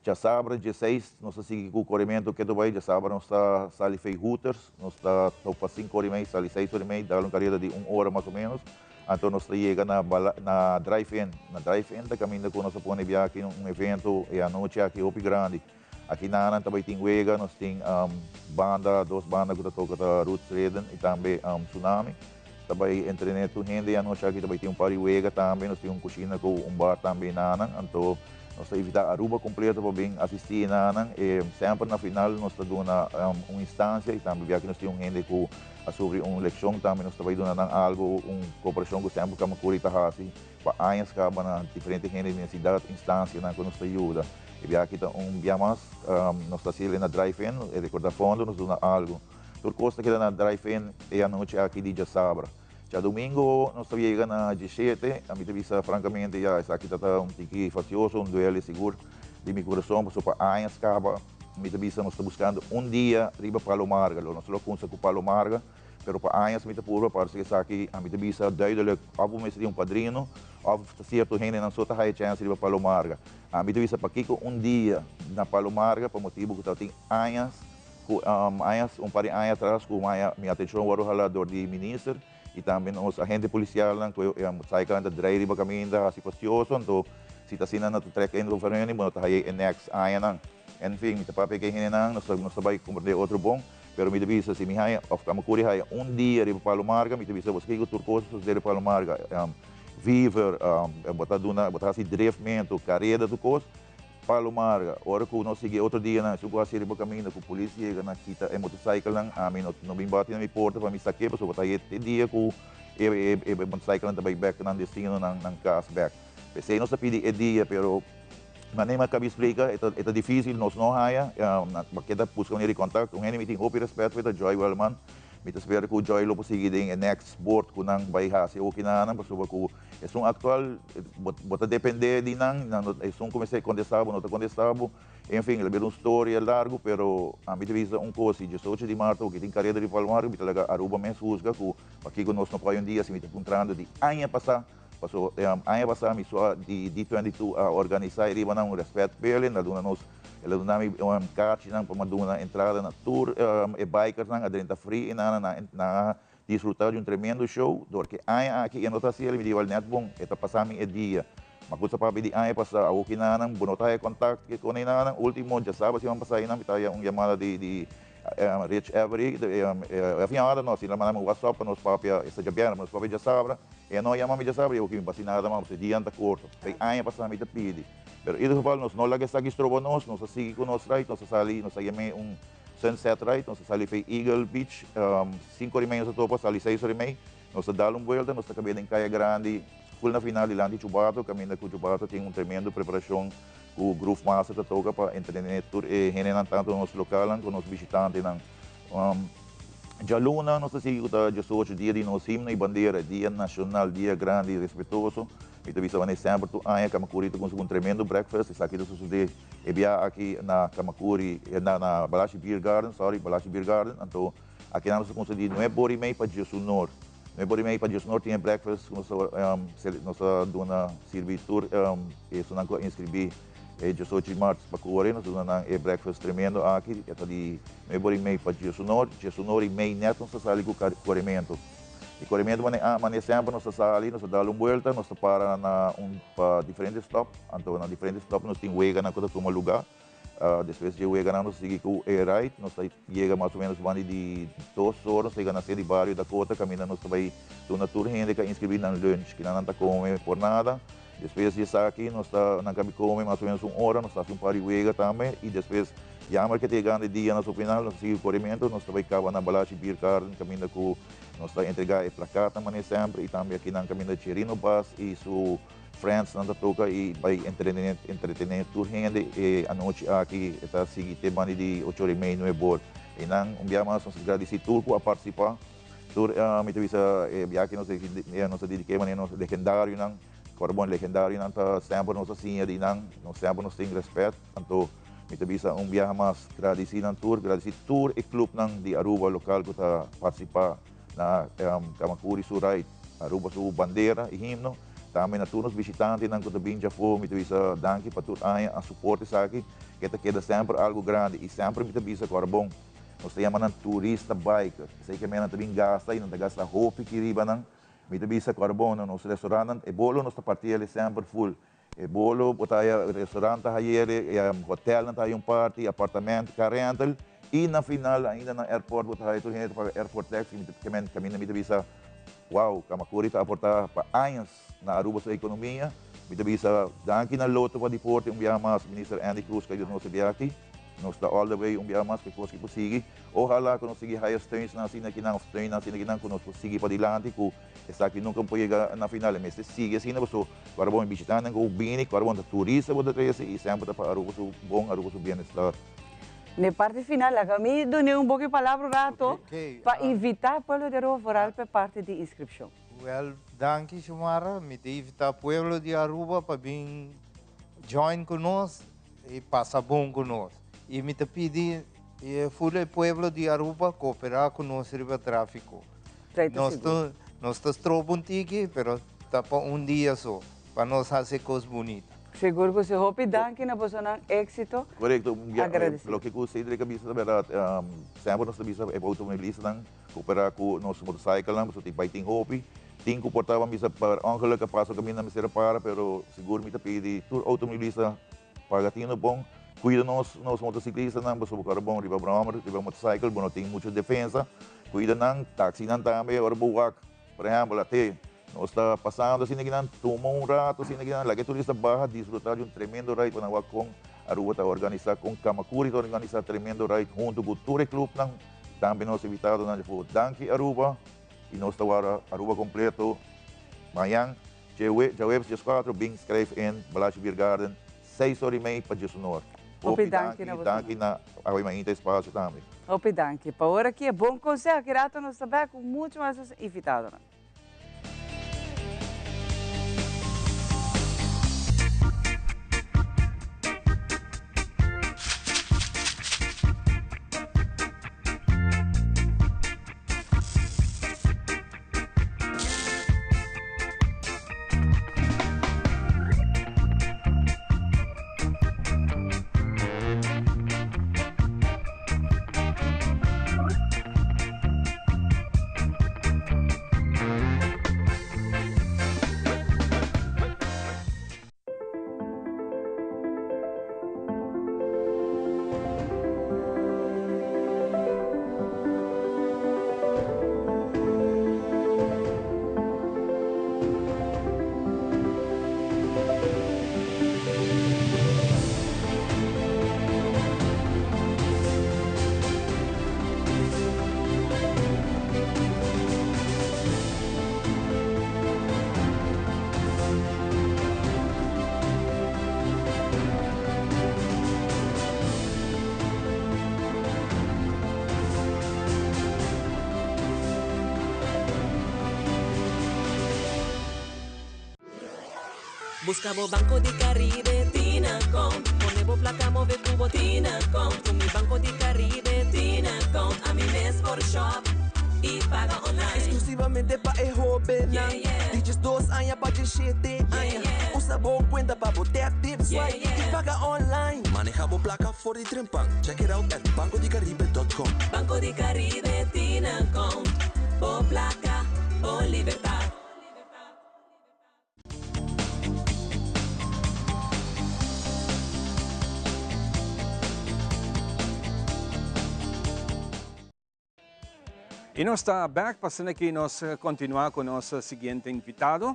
Djasabra djeseis nos ta sigui cu coremento keto bay, djasabra nos ta sali fey Hooters, nos ta topa cinco or y mey sali seis or y mey, dal un careda di un ora mas o menos. Anto nos ta yega na na drive-in. Na drive-in ta kaminda ku nos a pone bia aki un evento e anochi aki hopi grandi. Aki nanan ta bai tin wega, nos tin banda, dos banda ku ta toka ta Roots Rhythm i tambe Tsunami. Ta bai entrene tur hende e anochi aki, ta bai tin un par di wega tambe, nos tin un kushina ku un bar tambe nanan. Anto nos ta invita Aruba kompleto pa bin asisti nanan. E semper na final nos ta duna un instansia i tambe bia aki nos tin un hende ku A sufri un lekshon tambe nos ta bai duna nan algu, un koperashon ku semper Kamakuri ta hasi pa añas kaba na diferente hende di nesesidat, instansianan ku nos ta yuda. E biaha aki ta un bia mas, nos ta hasi el na drive-in, e rekorda fondo nos duna algu. Tur kos ta keda na drive-in e anochi aki di djasabra. Djadumingu nos ta yega na djeshete, ami ta bisa frankamente ya esaki ta ta un tiki fastioso, un duele sigur di mi kurason pasobra pa añas kaba, Mi ta bisa nos ta buscando un dia riba Palo Marga. Lo nos lo cunsa cu Palo Marga, pero pa añas mi ta purba parse esaki ami ta bisa duidelijk of bo mester tin un padrino of ta cierto hendenan so ta haya chance riba Palo Marga. Ami ta bisa pakico un dia na Palo Marga pa motibo cu tabatin añas cu añas un par di aña atras cu maya mi atencion worde hala door di minister y tambe nos agente policialnan cu e motorcyclenan ta drei riba caminda haci fastioso anto si ta asina nan ta trek in vergunning bo no ta haya e next añanan. En fin, mi ta papia ku e hendenan, nos ta nos ta bai komprendé otro bon, pero mi ta bisa si mi haña òf Kamakuri haña un dia riba Palo Marga, mi ta bisa boso kiko tur kos ta sosodé riba Palo Marga, viver, bo ta duna, bo ta hasi drifmentu, kareda tur kos, Palo Marga. Ora ku nos sigui otro dianan, esun ku hasi riba kaminda ku polis yega nan kita e motorsaikelnan, ami no no bin bati na mi porta pa mi sak'é pasobra bo ta haña te dia ku e e e motorsaikelnan ta bai bèk nan destino, nan nan kas bèk. P'esei nos ta pidi e dia, pero. Manera mi a kabi splika, e ta e ta difisil, nos no haya, bo keda buska manera di kontakt. Un hende mi tin hopi respet pa e ta Joy Welman. Mi ta spera ku Joy lo por sigui den e next board ku nan bai hasi oki na nan, pasobra ku esun aktual bo bo ta depende di nan, nan no esun ku mester kontesta bo no ta kontesta bo. Enfin, el a bira un storia largu, pero ami ta bisa un kos, si 18 di marto ku tin kareda di Palmar, mi ta laga Aruba mes husga ku pakiko nos no por hay un dia si mi ta puntrando di aña pasá. Paso aña pasa mi so di D22 a organisa e riba nan un respet pele, el a duna nos, el a duna mi kaartjinan pa mi duna entrada na tur e bikersnan a drenta free y nan nan a disfruta di un tremendo show, dor ke aña aki e no ta haci el, mi di wal net bon, e ta pasa mi e dia. Ma ku sa papia di aña pasa awo ki nan bo no ta haya contact con e nan, ultimo djasabra siman pasa nan mi ta haya un yamada di di Rich Every, e fin yamada no, si el a manda mi un whatsapp pa nos papia, esta djabièrnè pa nos papia djasabra, e no a yama mi djasabra, i mi basi nada mas, pasobra e dianan ta korto, p'e aña pasa mi ta pidi. Pero ieder geval nos no laga esaki stroba nos, nos a sigui ku nos ride, nos a sali, nos a yam'é un sunset ride, nos a sali p'e Eagle Beach, sinku ora i mei nos a topa, sali seis ora i mei, nos a dal un buelta, nos ta kabia den Kaya Grandi, ful na final dilanti Chubato, kaminda ku Chubato tin un tremendo preparashon ku Groove Master ta toka pa entretené tur e hendenan tantu nos lokalnan ku nos bishitantenan. Djaluna nos ta sigui ku ta diesocho dia di nos himno i bandera, dia nashonal, dia grandi i respetuoso. Mi ta bisa wanneer semper tur aña Kamakuri ta kuminsá ku un tremendo breakfast. Esaki ta sosodé e bia aki na Kamakuri, na na Balashi Beer Garden, sorry, Balashi Beer Garden. Anto akinan nos ta kuminsá di nuebe ora i mei pa diesunor. Nuebe ora i mei pa diesunor tin e breakfast ku nos ta nos ta duna sirbi tur esunnan ku a inskribí e diesocho di mart pa kore. Nos ta duna nan e breakfast tremendo aki. E ta di nuebe ora i mei pa diesunor. Diesunor i mei nèt nos ta sali ku korementu. E korementu manera manera semper nos ta sali, nos ta dal un buelta, nos ta para na un pa diferente stop. Anto na diferente stop nos tin weganan ku ta tuma lugá. Despues di e weganan nos ta sigui ku e ride. Nos ta yega mas o menos banda di dos or, nos ta yega na sede di bario Dakota kaminda nos ta bai duna tur hende ku a inskribí nan lunch. Kinan nan ta kome por nada. Despues di esaki nos ta nan kabi kome mas o menos un ora, nos ta hasi un par di wega tambe i despues jammer ke ta yegando e dia na su final nos ta sigui ku korementu, nos ta bai kaba na Balashi Beer Garden kaminda ku nos ta entrega e plakatnan manera semper i tambe akinan kaminda Cherino Bas i su friends nan ta toka i bai entretene entretene tur hende e anochi aki e ta sigui te banda di ocho ora i mei nuebe or. Einan un bia mas nos ta gradisi tur ku a partisipa. Tur mi ta bisa e biaha nos nos ta dediké manera nos legendarionan, kòrda bon legendarionan ta semper nos a siña di nan, nos semper nos tin rèspèt, anto mi ta bisa un biaha mas gradisí nan tur, gradisí tur e klupnan di Aruba lokal ku ta partisipá na Camacuri su ride, Aruba su bandera i himno, tambe na tur nos bishitantenan ku ta bin djafó mi ta bisa danki pa tur aña a suport esaki, ke ta keda semper algu grandi i semper mi ta bisa kòrda bon. Nos ta yama nan turista biker. Esei ke men nan ta bin gasta i nan ta gasta hopi ki riba nan. Mi ta bisa ku bon na nos restaurantnan e bolo nos ta parti el semper full. E bolo bo ta haya restaurant ta haya el, hotelnan ta haya un parti, apartament, car rental i na final ainda na airport bo ta haya tur hende ta paga airport tax i mi ta ke men kaminda mi ta bisa wow Camacuri ta aporta pa añas na Aruba su ekonomia. Mi ta bisa danki na Lotto pa Deporte un biaha mas Minister Andy Croes ku a yuda nos e biaha aki. Nos ta all the way un biaha mas ku e kos ki por sigui. Ohala ku nos sigui haya steunsnan asina kinan of steunnan asina kinan ku nos por sigui padilanti ku esaki nunka por yega na final. E mester sigui asina paso ku ora bo bishitantenan ku bini, ku ora bo ta turista bo ta trese i semper ta pa Aruba su bon, Aruba su bienestar. Na e parti final laga mi dun'é un boki palabra un rato pa invitá pueblo di Aruba foral pa e parti di inskripshon. Wel, danki Xiomara. Mi ta invitá pueblo di Aruba pa bin join ku nos. Y pasa bon cu nos. Y mi ta pidi e full e pueblo di Aruba coopera cu nos riba trafico. Nos ta nos ta stroba un tiki pero ta pa un dia so pa nos haci cos bunita. Sigur cu si. Hopi danki na bosonan. Exito. Corecto. Loke cu Cedric a bisa ta berdad. Semper nos ta bisa e automobilistanan coopera cu nos motorcyclenan pasobra tin bai tin hopi. Tin cu por ta bisa per ongeluk a pasa caminda mester a para pero sigur mi ta pidi tur automobilista paga tino bon cuida nos nos motociclistanan pasobra bo kore bon riba brommer riba motorcycle bo no tin mucho defensa cuida nan taxinan tambe ora bo wak por ehempel ate nos ta pasando asina kinan tuma un rato asina kinan laga e turista baha disfruta di un tremendo ride pa nan wak con Aruba ta organisa con Camacuri ta organisa tremendo ride hunto cu tur e clubnan tambe nos invitadonan di afo danki Aruba. Y nos ta wara Aruba completo mañan djaweps diescuatro bin schrijf in Balashi Beer Garden seis ora y mei pa diesunor. Hopi danki na boso. Danki na Awe Mainta Espacio tambe. Hopi danki. Pa ora aki e bon conseho. Aki rato nos ta bek cu mucho mas nos invitadonan. Busca bo Banco di Caribe tin account. Pone bo placa move cu bo tin account. Cu mi Banco di Caribe tin account. Ami mes por shop y paga online. Exclusivamente pa e hobennan di 12 aña pa 17 aña. Usa bo cuenta pa bo tap, tip, swipe y paga online. Maneha bo placa for di trempan. Check it out at bancodicaribe.com. Banco di Caribe tin account. Bo placa, bo libertad. Y nos ta back pa asina ki nos continua cu nos siguiente invitado.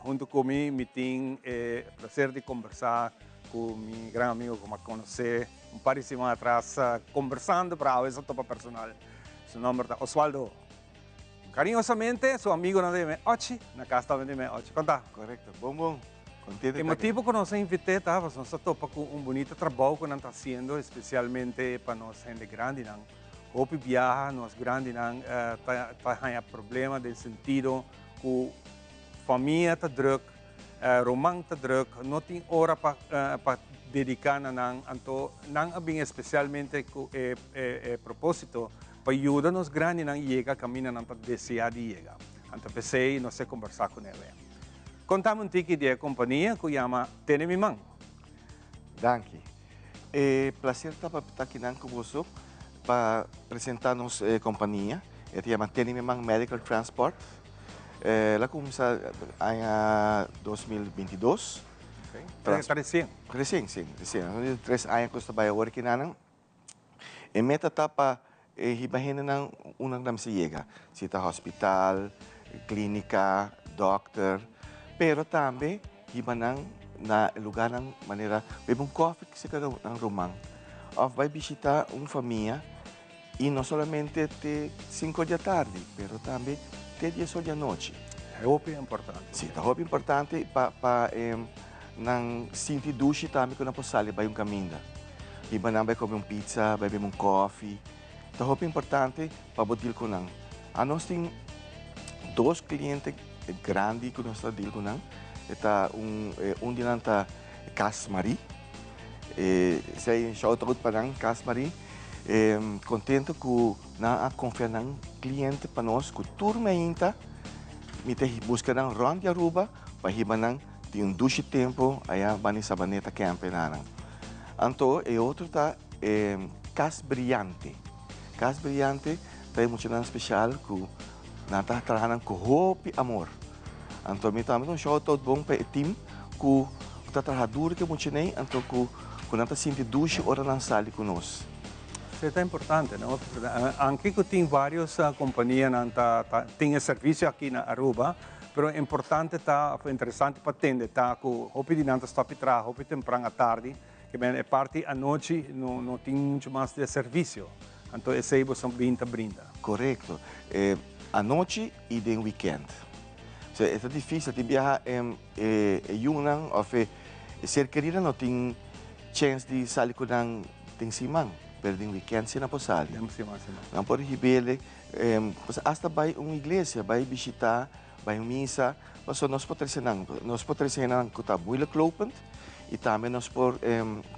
Hunto cu mi, mi tin e placer di conversa cu mi gran amigo cu mi a conoce un par di siman atras conversando, pero awe sa topa personal. Su nomber ta Oswaldo. Cariñosamente su amigonan ta yam'é Ochi, na cas tambe ta yam'é Ochi. Con ta? Correcto. Bon bon. Contento E ta aki. motibo cu nos a invit'é ta pasobra nos ta topa cu un bunita trabou cu nan ta haciendo, especialmente pa nos hende grandinan. Hopi biaha nos grandinan ta ta haña problema den sentido cu famia ta druk, ruman ta druk, no tin ora pa pa dedica na nan, anto nan a bin especialmente cu e e proposito Pa yuda nos grandinan yega kaminda nan ta deseá di yega. Anto p'esei nos ta kombersá ku Nerea. Kontami un tiki di e kompania ku yama Tene Mi Man. Danki. E plaser ta pa ta akinan ku boso pa presentá nos kompania. E ta yama Tene Mi Man Medical Transport. El a kuminsá aña 2022. Ta resien? Resien, si. Resien. Tres aña ku nos ta bai awor akinanan. E meta ta pa e hiba hendenan unda nan mester yega, si ta hospital, klinika, dòkter, pero tambe hiba nan na e lugarnan manera bebe un kòfi serka nan ruman òf bai bishita un famia i no solamente te sinku or di atardi pero tambe te dies or di anochi. Hopi importante. Si, ta hopi importante pa pa nan sinti dushi tambe ku nan por sali bai un kaminda. Hiba nan bai come un pizza, bai bebe un koffie. Ta hopi importante pa bo deal cu nan. Anos tin dos cliente grandi cu nos ta deal cu nan. E ta un, un di nan ta Cas Marie. Esey un shout out pa nan, Cas Marie. Contento cu nan a confia nan cliente pa nos cu tur meinta mi ta busca nan rond di Aruba pa hiba nan tin un dushi tempo aya bani Sabaneta Camp enanan. Anto e otro ta e Cas Brillante. Cas Brillante ta e muchanan special cu nan ta traha nan cu hopi amor. Anto mi tambe ta un shout out bon pa e team cu ta traha duro cu e muchaney anto cu nan ta sinti dushi ora nan sali cu nos. Esey ta importante, no? Anke cu tin varios companianan ta tin e servicio aki na Aruba, Pero importante ta, of interesante pa tende ta cu hopi di nan ta stop di traha hopi tempran atardi, ke men e parti anochi no no tin mucho mas di e servicio. Anto esey boso bin ta brinda. Corecto. E anochi y den weekend. Osea e ta dificil, tin biaha e e yunan of e ser kerinan no tin chens di sali cu nan den siman, pero den weekend si nan por sali. Den siman si nan. Nan por hibele. Hasta bai un iglesia, bai bishita, bai un misa, pasobra nos por trece nan, nos por trece hendenan cu ta moeilijk lopend y tambe nos por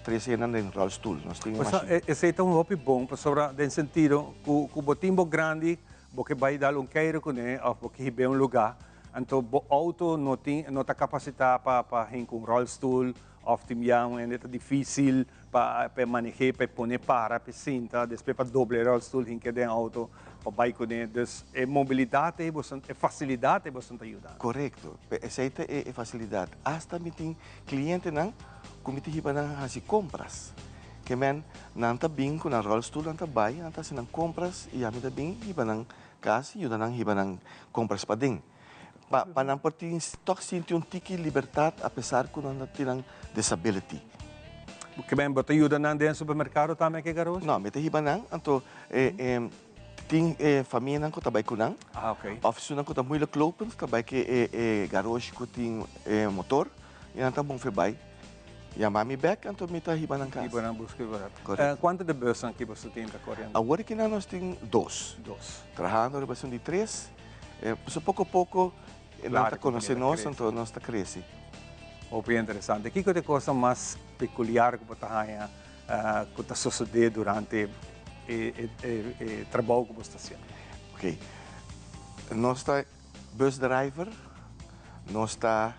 trece hendenan den rolstoel. Nos tin un machine. Esey ta un hopi bon pasobra den sentido cu cu bo tin bo grandi, bo ke bai dal un keiro cune of bo ke hib'e un lugar, anto bo auto no tin, no ta capacita pa pa hinca un rolstoel of tin bia un hende ta dificil pa pa e maneh'é, pa e pone para, pa e sinta, despues pa dobla e rolstoel hinka den auto pa bai kuné. Dus e mobilidat ei boso, e fasilidat ei boso ta yuda. Korekto. Esei ta e fasilidat. Asta mi tin klientenan ku mi ta hiba nan hasi kompras. Ke men nan ta bin ku nan rolstoel, nan ta bai, nan ta hasi nan kompras i ami ta bin hiba nan kas i yuda nan hiba nan kompras paden. Pa pa nan por tin tòg sinti un tiki libertat apesar ku nan tin nan disability. Ke men bo ta yuda nan den supermerkado tambe ke garoshi? No, mi ta hiba nan, anto e e tin e famianan ku ta bai ku nan. Ah, ok. Òf esunnan ku ta moeilijk lopend ta bai ke e e garoshi ku tin e motor i nan ta move bai. Yama mi bèk anto mi ta hiba nan kas. Hiba nan buska i bèk. Korekto. Kuantu de bùsnan ki boso tin ta koriendo? Awor ki nan nos tin dos. Dos. Trahando riba esun di tres. Pasobra poko poko nan ta konosé nos, anto nos ta krese. Hopi interesante. Kiko ta e kosnan mas pekuliar ku bo ta haña ku ta sosodé durante e e trabou ku bo sta hasiendo? Ok. Nos ta bus driver, nos ta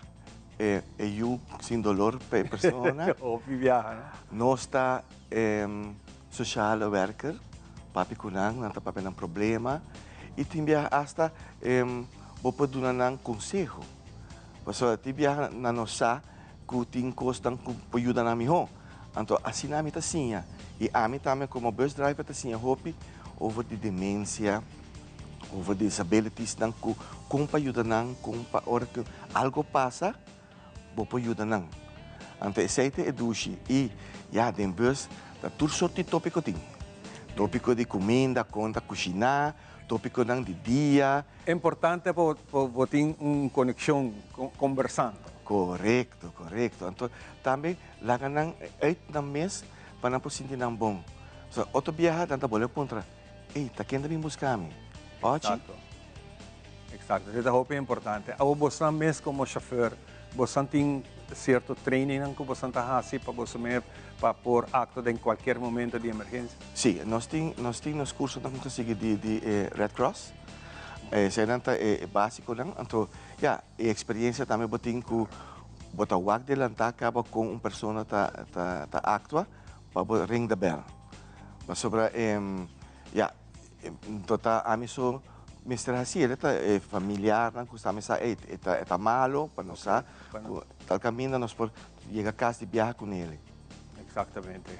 e yu sin dolor pa e persona. Hopi biaha, no? Nos ta sociale werker, papia ku nan, nan ta papia nan problema i tin biaha asta bo por duna nan konseho. Pasobra tin biaha nan no sa ku tin kosnan ku por yuda nan mihó. Anto asina ami ta siña i ami tambe komo bus driver ta siña hopi over di demensia, over disabilitiesnan ku kon pa yuda nan, kon pa ora ku algo pasa bo por yuda nan. Anto esei ta e dushi i ya den bus ta tur sort di topiko tin. Topiko di kuminda, kon ta kushiná, topikonan di dia. Importante pa bo tin un konekshon kombersando. Korekto, korekto. Anto tambe laga nan uit nan mes pa nan por sinti nan bon. Pasobra otro biaha nan ta bolbe puntra, Ey, ta ken ta bin buska mi? Ochi? Eksakto. Eksakto. Esei ta hopi importante. Awor bosan mes komo shofèr, bosan tin sierto trainingnan ku bosan ta hasi pa boso mes pa por aktua den kualkier momento di emergensia? Sí, nos tin nos tin nos kursonan ku nos ta sigui di di e Red Cross. Eseinan ta e básikonan. Anto, ya, e eksperiencia tambe bo tin ku bo ta wak delantá kaba kon un persona ta ta ta aktua pa bo ring de bèl. Pasobra ya, no ta ami so mester hasi, e ta e familiarnan ku sa mi sa ey e ta e ta malo pa nos sa ku tal kaminda nos por yega kas di biaha kunele. Exactamente.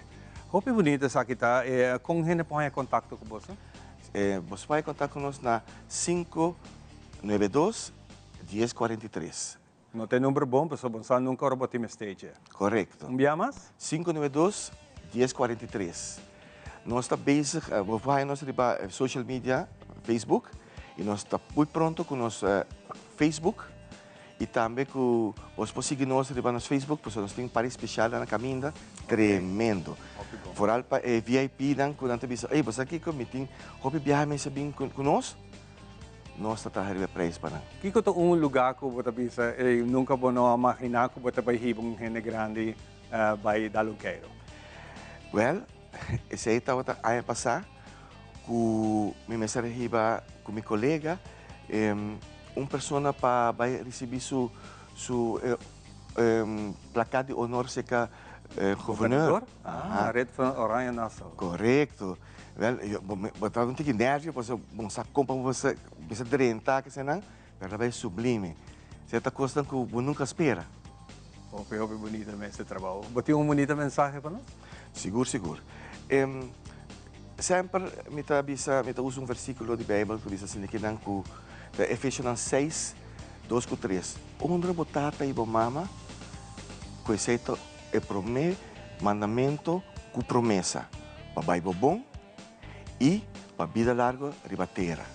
Hopi bunito esaki ta. Kon hende por haña kontakto ku boso? Boso por haña kontakto ku nos na sinku nuebe dos, dies kuarenta i tres. No ta e number bon, pasobra bo sa nunka ora bo tin mester dje. Korekto. Un bia mas? Sinku nuebe dos, dies kuarenta i tres. Nos ta bezig, bo por haña nos riba social media, Facebook, i nos ta muy pronto ku nos Facebook i tambe ku bos por sigui nos riba nos Facebook, pasobra nos tin un par di spesialnan na kaminda tremendo. Foral pa e VIP-nan ku nan ta bisa, ey, bo sa kiko, mi tin hopi biaha mester bin ku nos. Nos ta traha riba e prijs pa nan. Kiko ta un lugá ku bo ta bisa, ey, nunka bo no a maginá ku bo ta bai hiba un hende grandi bai dal un keiro? Wèl, esei tabata aña pasá ku mi mester a hiba ku mi kolega un persona pa bai risibí su su plakat di honor serka gobernador. Ah, Rit van Oranje Nassau. Korekto. Wel, bo ta un tiki nervio pasobra bo no sa kon pa bo bisa drenta kesenan, pero ta bai sublime. Sierto kosnan ku bo nunka spera. Hopi, hopi bunita mes e trabou. Bo tin un bunita mensahe pa nos? Sigur, sigur. Semper mi ta bisa, mi ta usa un versíkulo di Beibel ku bisa asina kinan ku ta Efesionan seis, dos ku tres, Honra bo tata i bo mama, ku esei ta e promé mandamentu ku promesa, pa bai bo bon i pa bida largu riba tera.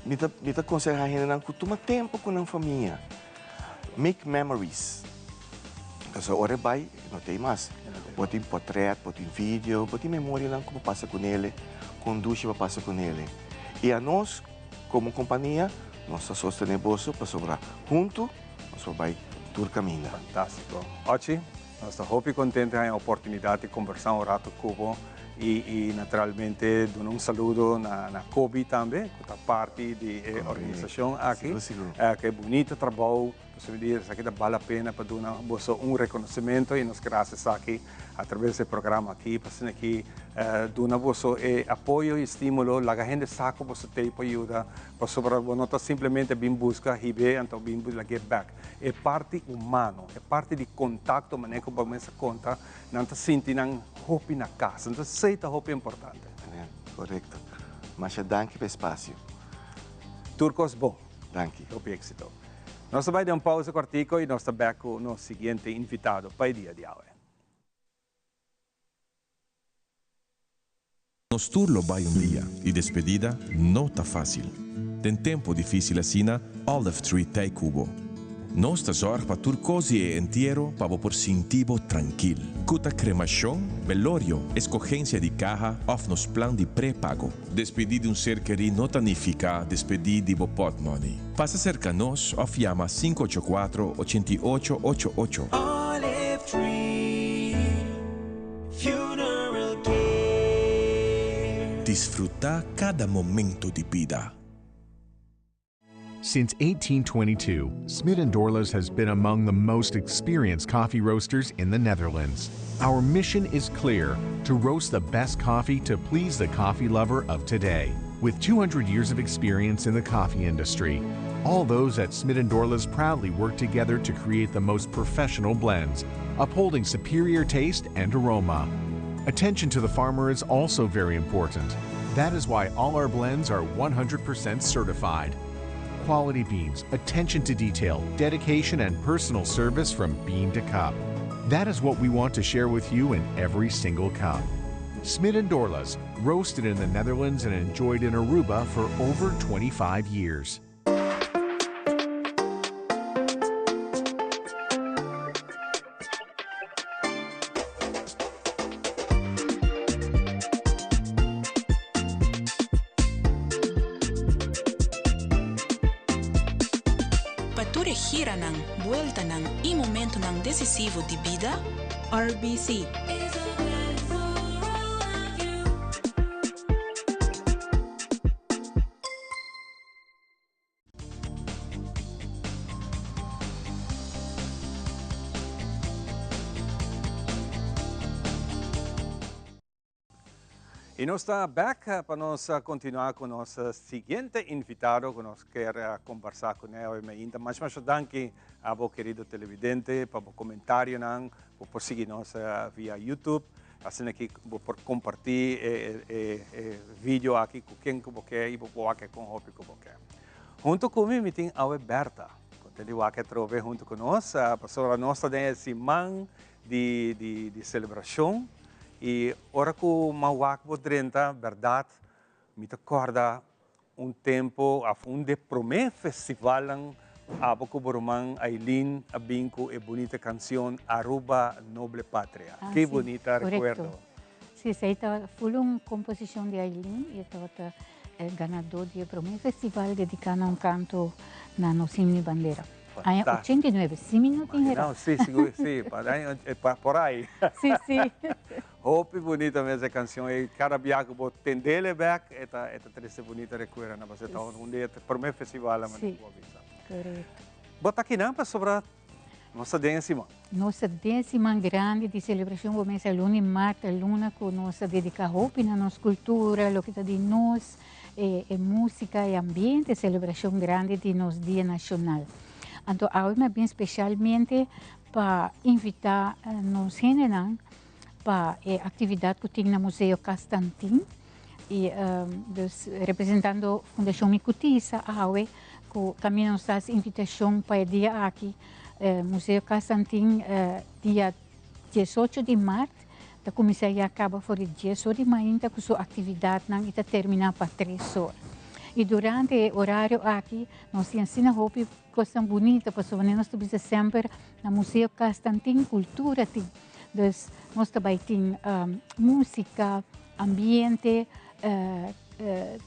Mi ta mi ta konsehá hendenan ku tuma tempu ku nan famia. Make memories. Pasobra ora e bai, no ta ei mas. Bo tin potrèt, bo tin video, bo tin memorianan ku bo pasa ku nele, kon dushi bo pasa ku nele. I anos komo kompania, nos ta sostené boso pasobra huntu nos por bai tur kaminda. Fantástiko. Ochi, nos ta hopi kontento di haña oportunidat di kombersá un ratu ku bo i i naturalmente duna un saludo na na Kobi tambe ku ta parti di e organisashon aki. Sigur, sigur. Ku e bunito trabou, pasobra mi di esaki ta bal la pena pa duna boso un rekonosementu i nos ke hasi esaki atraves di e programa aki pa asina ki duna boso e apoyo i stimulo, laga hende sa ku boso t'ei pa yuda pasobra bo no ta simplemente bin buska hib'é anto bin lag'é bèk. E parti humano, e parti di kontakto manera ku bo mes a konta, nan ta sinti nan hopi na kas. Entonces esei ta hopi importante. Korekto. Masha danki pa e spasio. Tur kos bon. Danki. Hopi éksito. Nos ta bai den un pausa kòrtiku i nos ta bèk ku nos siguiente invitado pa e dia di awe. Nos tur lo bai un dia y despedida no ta facil. Den tempo dificil asina, Olive Tree t'ey cu bo. Nos ta zorg pa tur kos di e entiero pa bo por sinti bo trankil. Ku ta kremashon, belorio, eskogensia di kaha òf nos plan di prepago. Despedí di un ser kerí no ta nifiká despedí di bo pòtmòni. Pasa serka nos òf yama 584 88 88. Olive Tree Funeral Care. Disfrutá kada momento di bida. Since 1822, Smit & Dorlas has been among the most experienced coffee roasters in the Netherlands. Our mission is clear, to roast the best coffee to please the coffee lover of today. With 200 years of experience in the coffee industry, all those at Smit & Dorlas proudly work together to create the most professional blends, upholding superior taste and aroma. Attention to the farmer is also very important. That is why all our blends are 100% certified. Quality beans, attention to detail, dedication, and personal service from bean to cup. That is what we want to share with you in every single cup. Smit & Dorlas, roasted in the Netherlands and enjoyed in Aruba for over 25 years. Pa tur e giranan, bueltanan y momentonan decisivo di bida, RBC. Y nos ta back pa nos continua cu nos siguiente invitado cu nos kier conversa cu ne hoy mainta. Masha masha danki a bo querido televidente pa bo comentarionan. Bo por sigui nos via YouTube. Asina ki bo por comparti e video aki cu ken cu bo ke y bo por wak con hopi cu bo ke. Hunto cu mi, mi tin awe Bertha. Cu ta di wak atrobe hunto cu nos, pasobra nos ta den e siman di di di celebracion y ora cu m'a wak bo drenta, berdad, mi ta corda Un tempo af un de prome festivalnan abo cu bo ruman Aileen a bin cu e bunita cancion Aruba Noble Patria. Ah, Ke si, bunita correcto. recuerdo. Si, esey ta full un composicion di Aileen y e tabata e ganador di e prome festival dedica na un canto na nos himno y bandera. Aña Fantástico. 89, si mi no tin hera. No, si, sigur, si, pa aña, pa por ahí. Si, si. Hopi bunita mes e cancion ey, cada bia cu bo tendele bek e ta e ta trece bunita recuerdonan pasobra ta un di e prome festivalnan manera cu bo a bisa. Correcto. Bo ta akinan pasobra nos ta den e siman. Nos ta den e siman grandi di celebracion bo mester luna y mart ta luna cu nos ta dedica hopi na nos cultura, loke ta di nos, e e musica, e ambiente, e celebracion grandi di nos dia nacional. Anto awe mi a bin specialmente pa invita nos hendenan pa e actividad cu tin na Museo Castantin y dus representando Fundacion Mi Cutisa awe cu caminda nos ta haci invitacion pa e dia aki Museo Castantin dia diesocho di maart ta cuminsa ya caba for di dies or di mainta cu su actividadnan y ta termina pa tres or y durante e horario aki nos tin asina hopi Cosnan bunita pasobra nos ta bisa semper na Museo Castan tin cultura tin. Dus nos ta bay tin musica, ambiente,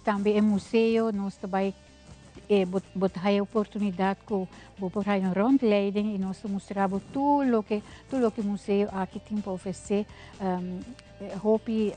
tambe e museo nos ta bay bo ta haya oportunidad cu bo por haya un rondleiding y nos ta mustra bo tur loke tur loke museo aki tin pa ofrece. Hopi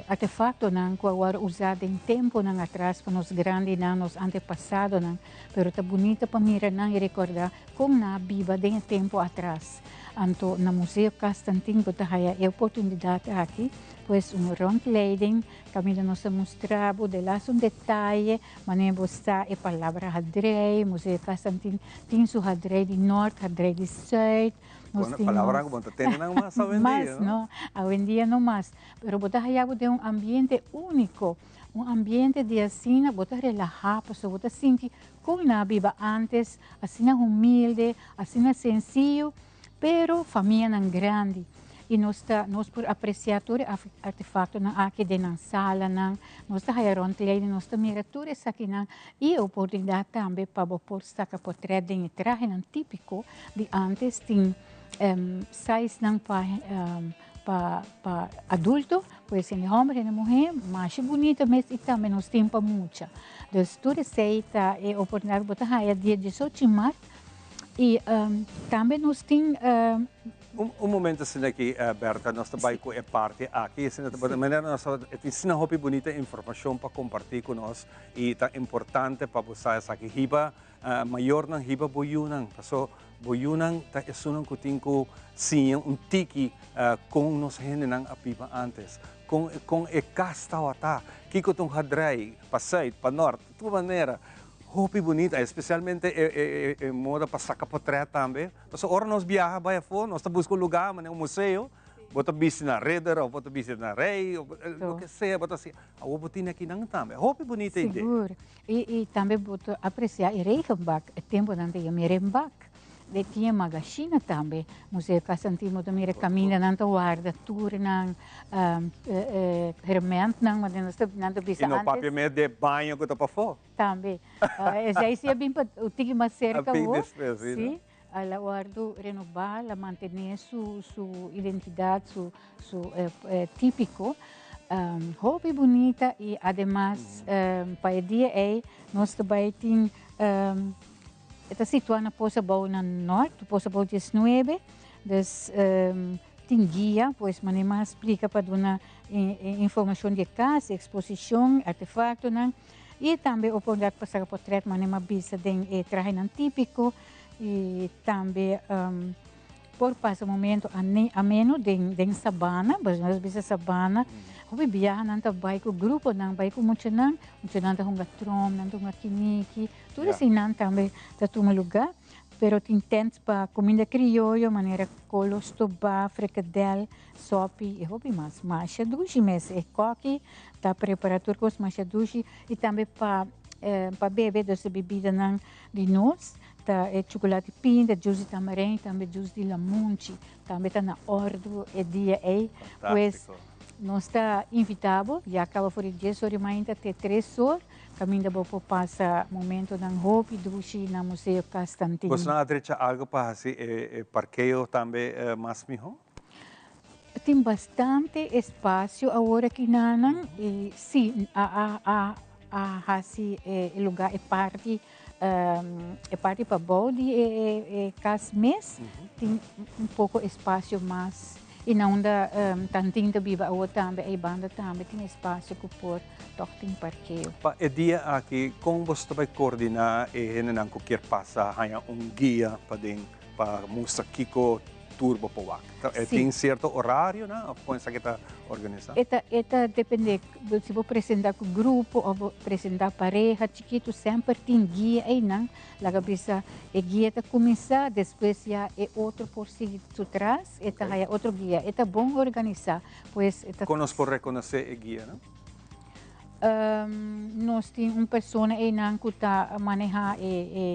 artefaktonan ku a wòrdu usá den tempunan atras pa nos grandinan, nos antepasadonan, pero ta bunita pa mira nan i rekordá kon nan a biba den e tempu atras. Anto na Museo Castantin bo ta haya e oportunidat aki, pues un rondleiding kaminda nos ta mustra bo de las un detaye manera bo sa e palabra hadrei, Museo Castantin tin su hadrei di nòrt, hadrei di sùit, Nos tin Palabra ku bo ta tende nan mas awendia, Mas, no? Awendia no mas. Pero bo ta haya bo den un ambiente úniko, un ambiente di asina bo ta relahá pasobra bo ta sinti kon nan a biba ántes, asina humilde, asina sensiyo, pero famianan grandi. I nos ta nos por apresiá tur e artefaktonan aki den nan salanan. Nos ta haya ròntleiding, nos ta mira tur esakinan i e oportunidat tambe pa bo por saka potrèt den e trahenan típiko di ántes. Tin saisnan pa pa pa adulto, pues hende hòmber, hende muhé, masha bunita mes i tambe nos tin pa mucha. Dus tur esei ta e oportunidat ku bo ta haya dia diesocho mart i tambe nos tin. Un momento asina aki, Bertha, nos ta bai ku e parti aki. Asina ta bota manera nos ta e tin asina hopi bunita informashon pa kompartí ku nos i ta importante pa bo sa esaki. Hiba mayornan, hiba bo yunan, paso bo yunan ta esunnan ku tin ku siña un tiki kon nos hendenan a biba ántes, kon kon e kas tabata, kiko ta un hadrei, pa sùit, pa nòrt, tur manera. Hopi bunita, espesialmente e e moda pa saka potrèt tambe. Pasobra ora nos biaha bai afó, nos ta buska un lugá manera un museo, bo ta bisti na ridder òf bo ta bisti na rei òf loke sea bo ta hasi. Awor bo tin akinan tambe. Hopi bunita idea. Sigur. I tambe bo ta apresiá e regenbak. E tempunan ta yama e renbak. E tin e magashina tambe. Museo Cas Antigua bo ta mira kaminda nan ta warda tur nan hermentnan, manera nan ta bisa antes. I no papia mes di e baño ku ta pafó. Tambe. Esei si a bin pa un tiki mas serka awor. Si, a la wòrdu renobá, la mantené su su identidat, su su típiko. Hopi bunita i ademas pa e dia ei nos ta bai tin e ta situá na Pos Abou na nòrt, Pos Abou diesnuebe. Dus tin guia, pues manera mi a splika pa duna informashon di e kas, e eksposishon, artefaktonan. I tambe oportunidat pa saka potret manera mi a bisa den e trahenan típiko i tambe por pasa momento ameno den sabana, pasobra nos bisa sabana hopi biaha nan ta bai ku gruponan, bai ku muchanan, muchanan ta hunga trom, nan ta hunga kiniki, tur eseinan tambe ta tuma lugá. Pero tin tent pa kuminda krioyo manera kolo stobá, frikadèl, sòpi i hopi mas. Masha dushi mes. E kòki ta prepará tur kos masha dushi i tambe pa pa bebe dus e bibidanan di nos ta e chukulati pinda, jus di tamarein i tambe jus di lamunchi. Tambe ta na òrdu e dia ei. Pues nos ta invitá bo, ya kaba for di dies or di mainta te tres or. Caminda bo por pasa momentonan hopi dushi na Museo Castantin. Boso nan a drecha algo pa haci e parkeo tambe mas miho? Tin bastante espacio awor aki nanan y si a a a haci e lugar e parti e parti pabou di e cas mes tin un poco espacio mas y na unda Tantin ta biba awor tambe eybanda tambe tin espacio cu por Tòg tin parkeo. Pa e dia aki, kon boso ta bai koordiná e hendenan ku kier pasa haña un guia paden pa mustra kiko tur bo por wak? E tin sierto orarionan òf kon esaki ta organisá? E ta e ta dependé si bo presentá ku grupo òf bo presentá pareha chikitu semper tin guia einan. Laga bisa e guia ta kuminsá despues ya e otro por sigui su tras e ta haya otro guia. E ta bon organisá. Pues e ta. Kon nos por rekonosé e guianan? Nos tin un persona einan ku ta manehá e e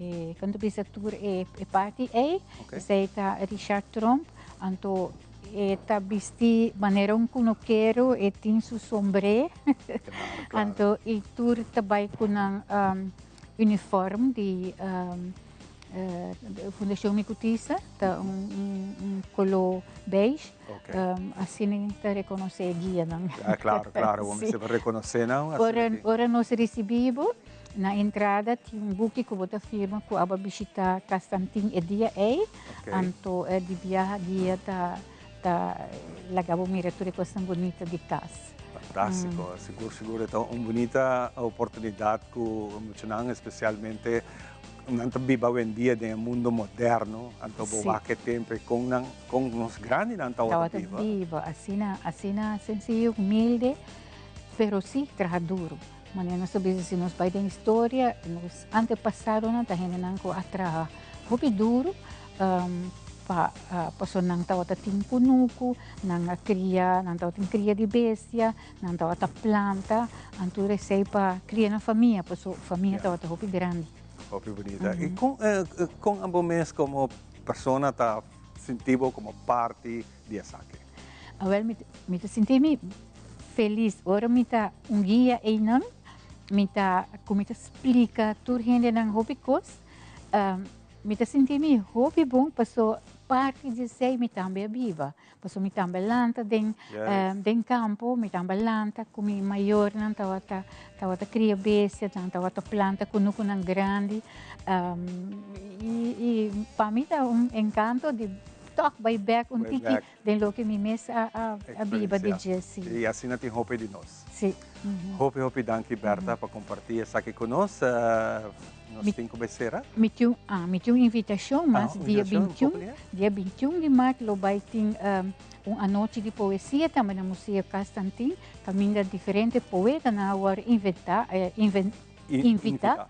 e kon ta bisa tur e parti ei. Esei ta Richard Tromp. Anto e ta bisti manera un kunukero, e tin su sombré. Anto i tur ta bai ku nan uniform di Fundacion Mi Cutisa ta un color beige. Asina ta reconoce e guianan. Ah, claro, claro. Bo mester por reconoce nan. Ora, ora nos ricibi bo, na entrada tin un buki cu bo ta firma cu abo a bishita Castantin e dia ey. Anto di biaha guia ta ta laga bo mira tur e cosnan bunita di cas. Fantástico. Sigur, sigur e ta un bunita oportunidad cu muchanan especialmente Nan ta biba awendia den e mundo moderno, anto bo wak e tempo e kon nan, kon nos grandinan tawata biba. Tawata biba, asina, asina sencillo, humilde, pero si traha duro. Manera nos ta bisa si nos bai den historia, nos antepasadonan ta hendenan ku a traha hopi duro pa pasobra nan tawata tin kunuku, nan a kria, nan tabatin kria di bestia. Nan tabata planta anto esei pa cria nan famia, paso famia tabata hopi grandi. Hopi bunita. Y con con abo mes como persona ta sinti bo komo parti di esaki? Awel mi mi ta sinti mi felis ora mi ta un guia einan mi ta ku mi ta splika tur hendenan hopi kos mi ta sinti mi hopi bon paso parti di esei mi tambe a biba paso mi tambe a lanta den den kampo mi tambe a lanta ku mi mayornan tabata tabata kria bestia nan tabata planta kunukunan grandi i pa mi ta un enkanto di Tòg bai bèk un tiki den loke mi mes a biba di dje, si. I asina tin hopi di nos. Si. Hopi hopi danki Bertha pa kompartí esaki ku nos. Nos tin ku bai sera. Mi tin mi tin un invitashon mas dia bintiun, dia bintiun di mart lo bai tin un anochi di poesia tambe na Museo Castantin kaminda diferente poetanan a wòrdu inventá invitá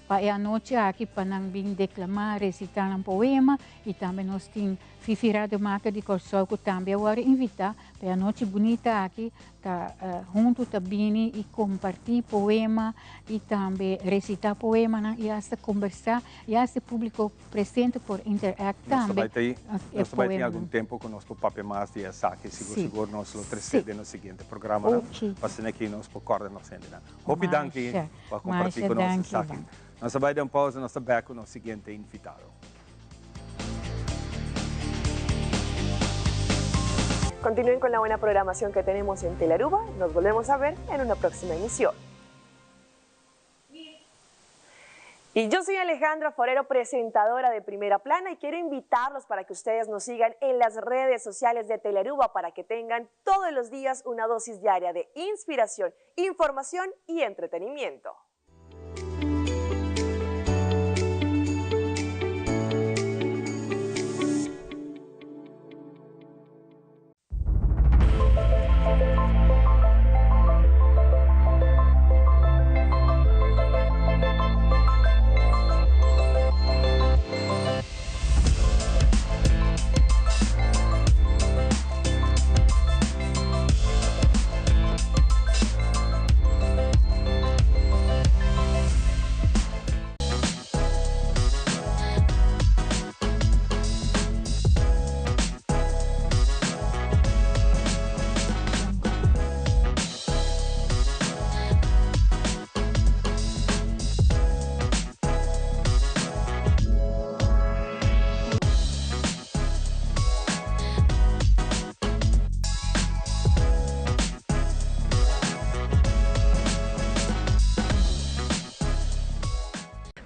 pa e anochi aki pa nan bin deklamá, resitá nan poema i tambe nos tin Fifi Rademaker di Kòrsou ku tambe a wòrdu invitá pa e anochi bunita aki ta huntu ta bini i kompartí poema i tambe resitá poemanan i asta kombersá i asta e públiko presente por interact tambe e poemanan. Nos ta bai tin algun tempu ku nos por papia mas di esaki, sigur sigur nos lo tresé den nos siguiente programanan pa asina aki nos por kòrda nos hendenan. Hopi danki pa comparti cu nos esaki. Nos ta bay den pausa, nos ta back cu nos siguiente invitado. Continúen con la buena programación que tenemos en Telearuba. Nos volvemos a ver en una próxima emisión. Y yo soy Alejandra Forero, presentadora de Primera Plana, y quiero invitarlos para que ustedes nos sigan en las redes sociales de Telearuba para que tengan todos los días una dosis diaria de inspiración, información y entretenimiento.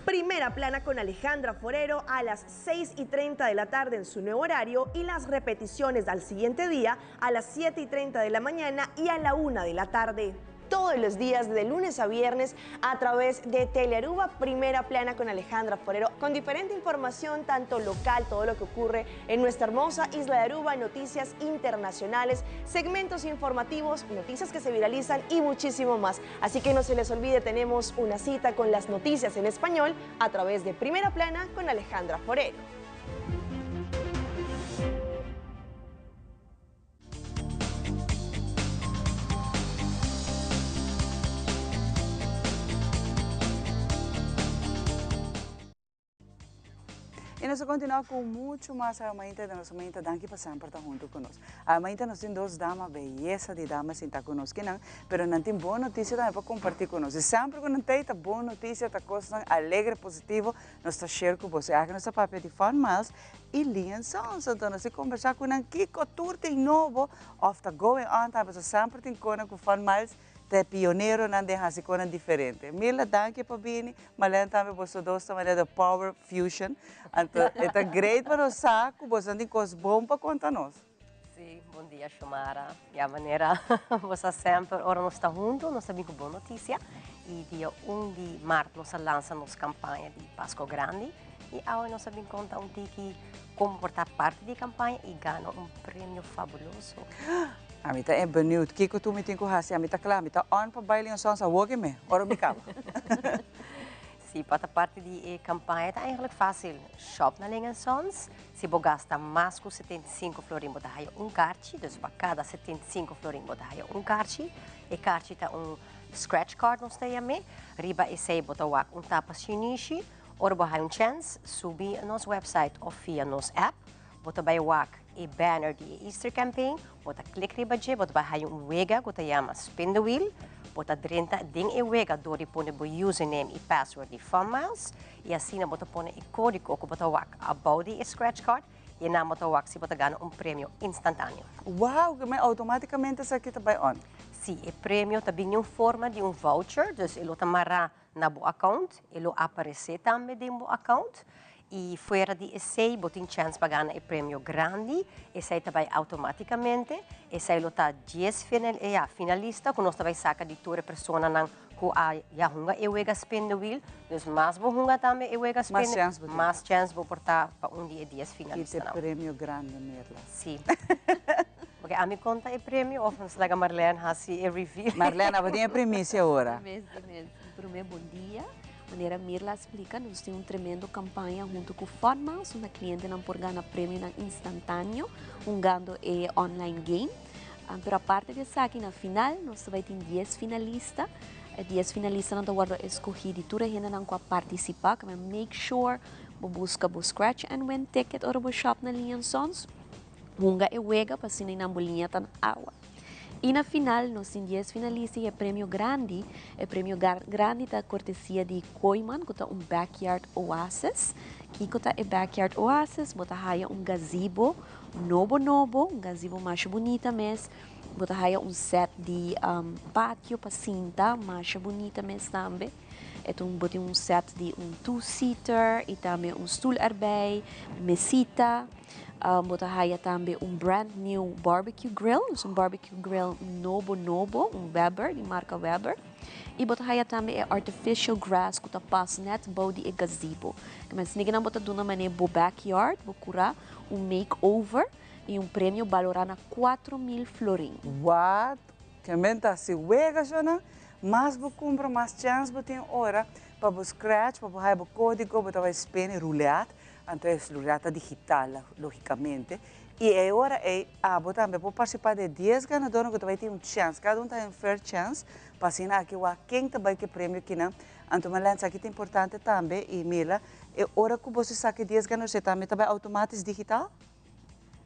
Primera plana con Alejandra Forero a las 6 y 30 de la tarde en su nuevo horario y las repeticiones al siguiente día a las 7 y 30 de la mañana y a la 1 de la tarde. Todos los días de lunes a viernes a través de Telearuba Primera Plana con Alejandra Forero, con diferente información, tanto local, todo lo que ocurre en nuestra hermosa isla de Aruba, noticias internacionales, segmentos informativos, noticias que se viralizan y muchísimo más. Así que no se les olvide, tenemos una cita con las noticias en español a través de Primera Plana con Alejandra Forero. Y nos ta continua cu mucho mas awe mainta den nos mainta. Danki pa semper ta hunto cu nos. Awe mainta nos tin dos dama, beyesa di dama sinta cu nos kinan, pero nan tin bon noticia tambe pa comparti cu nos. Y semper cu nan ta ey ta bon noticia, ta cosnan alegre, positivo, nos ta share cu boso. Y aki nos ta papia di Fun Miles y Lee Sons. Anto nos tin combersa cu nan kico tur tin nobo of ta going on tambe, pasobra semper tin conan cu Fun Miles Ta e pioneronan den hasi konan diferente. Mirla danki pa bini, Marlene tambe boso dos ta manera the power fusion. Anto e ta great pa nos sa ku boso tin kos bon pa konta nos. Si, bon dia Xiomara. Ya manera bo sa semper ora nos ta hunto nos ta bin ku bon notisia i dia un di mart nos a lansa nos kampaña di Pasko Grandi i awe nos a bin konta un tiki kon por ta parti di e kampaña i gana un premio fabuloso. Ami ta benieuwd kiko tur mi tin ku hasi. Ami ta kla, mi ta on pa bai Leon Sons awor ki me, ora mi kaba. Si, pa ta parti di e kampaña ta eigenlijk fásil. Shop na Ling Sons, si bo gasta mas ku 75 florin bo ta haya un karchi, dus pa kada 75 florin bo ta haya un karchi. E karchi ta un scratch card nos ta yam'é. Riba esei bo ta wak un tapa shinishi. Ora bo haya un chèns, subi nos website òf via nos app. Bo ta bai wak e banner di e Easter campaign, bo ta click riba dje, bo ta bai haya un wega ku ta yama Spin the Wheel. Bo ta drenta den e wega dor di pone bo username i password di FunMiles i asina bo ta pone e kódigo ku bo ta wak abou di e scratch card i nan bo ta wak si bo ta gana un premio instantaneo. Wow, ke men outomátikamente esaki ta bai on? Sí, e premio ta bini un forma di un voucher, dus e lo ta mará na bo account, e lo aparece tambe den bo account y fuera di esey bo tin chance pa gana e premio grandi, esey ta bay automaticamente, esey lo ta dies final, ya, finalista cu nos ta bay saca di tur e personanan cu a ya hunga e wega spin the wheel, dus mas bo hunga tambe e wega spin, Mas chance bo tin. mas chance bo por ta pa un di e dies finalistanan. Kite premio grandi, Mirla. Si. Oke, ami konta e premio of nos laga Marlene hasi e reveal? Marlene, abo tin e primicia ora. Mes di mes. Prome bon dia. Manera Mirla a splika, nos tin un tremendo kampaña huntu ku Funmiles, unda klientenan por gana premionan instantaneo hungando e online game. Pero aparte di esaki, na final nos ta bai tin dies finalista. E dies finalistanan ta wòrdu eskohí di tur e hendenan ku a partisipá. Ke men make sure bo buska bo scratch and win ticket ora bo shop na Lee and Sons. Hunga e wega pa asina nan bo liña ta na awa. I na final nos tin dies finalista i e premio grandi, e premio grandi ta kortesia di Kooiman ku ta un backyard oasis. Kiko ta e backyard oasis? Bo ta haya un gazebo nobo nobo, un gazebo masha bunita mes. Bo ta haya un set di patio pa sinta masha bunita mes tambe. E ta un bo tin un set di un two seater i tambe un stul erbij, mesita. Bo ta haya tambe un brand new barbecue grill, dus un barbecue grill nobo nobo, un Weber, di marca Weber. Y bo ta haya tambe e artificial grass cu ta pas net bou di e gazebo. Kimen snegenan bo ta duna mane bo backyard, bo cura, un makeover y un premio balora na 4000 florin. What? Kimen ta si wega shona? Mas bo cumpra mas chance bo tin ora pa bo scratch, pa bo haya bo codigo, bo ta bay spin e roulette. Anto e celular ta digital, logicamente. Y e ora ey abo tambe por participa den e dies ganadornan cu ta bay tin un chance. Cada un ta hay un fair chance pa asina aki wak ken ta bay cu e premio kinan. Anto Marlene esaki ta importante tambe y Mila, e ora cu boso saca e dies ganador esey tambe ta bay automatis digital?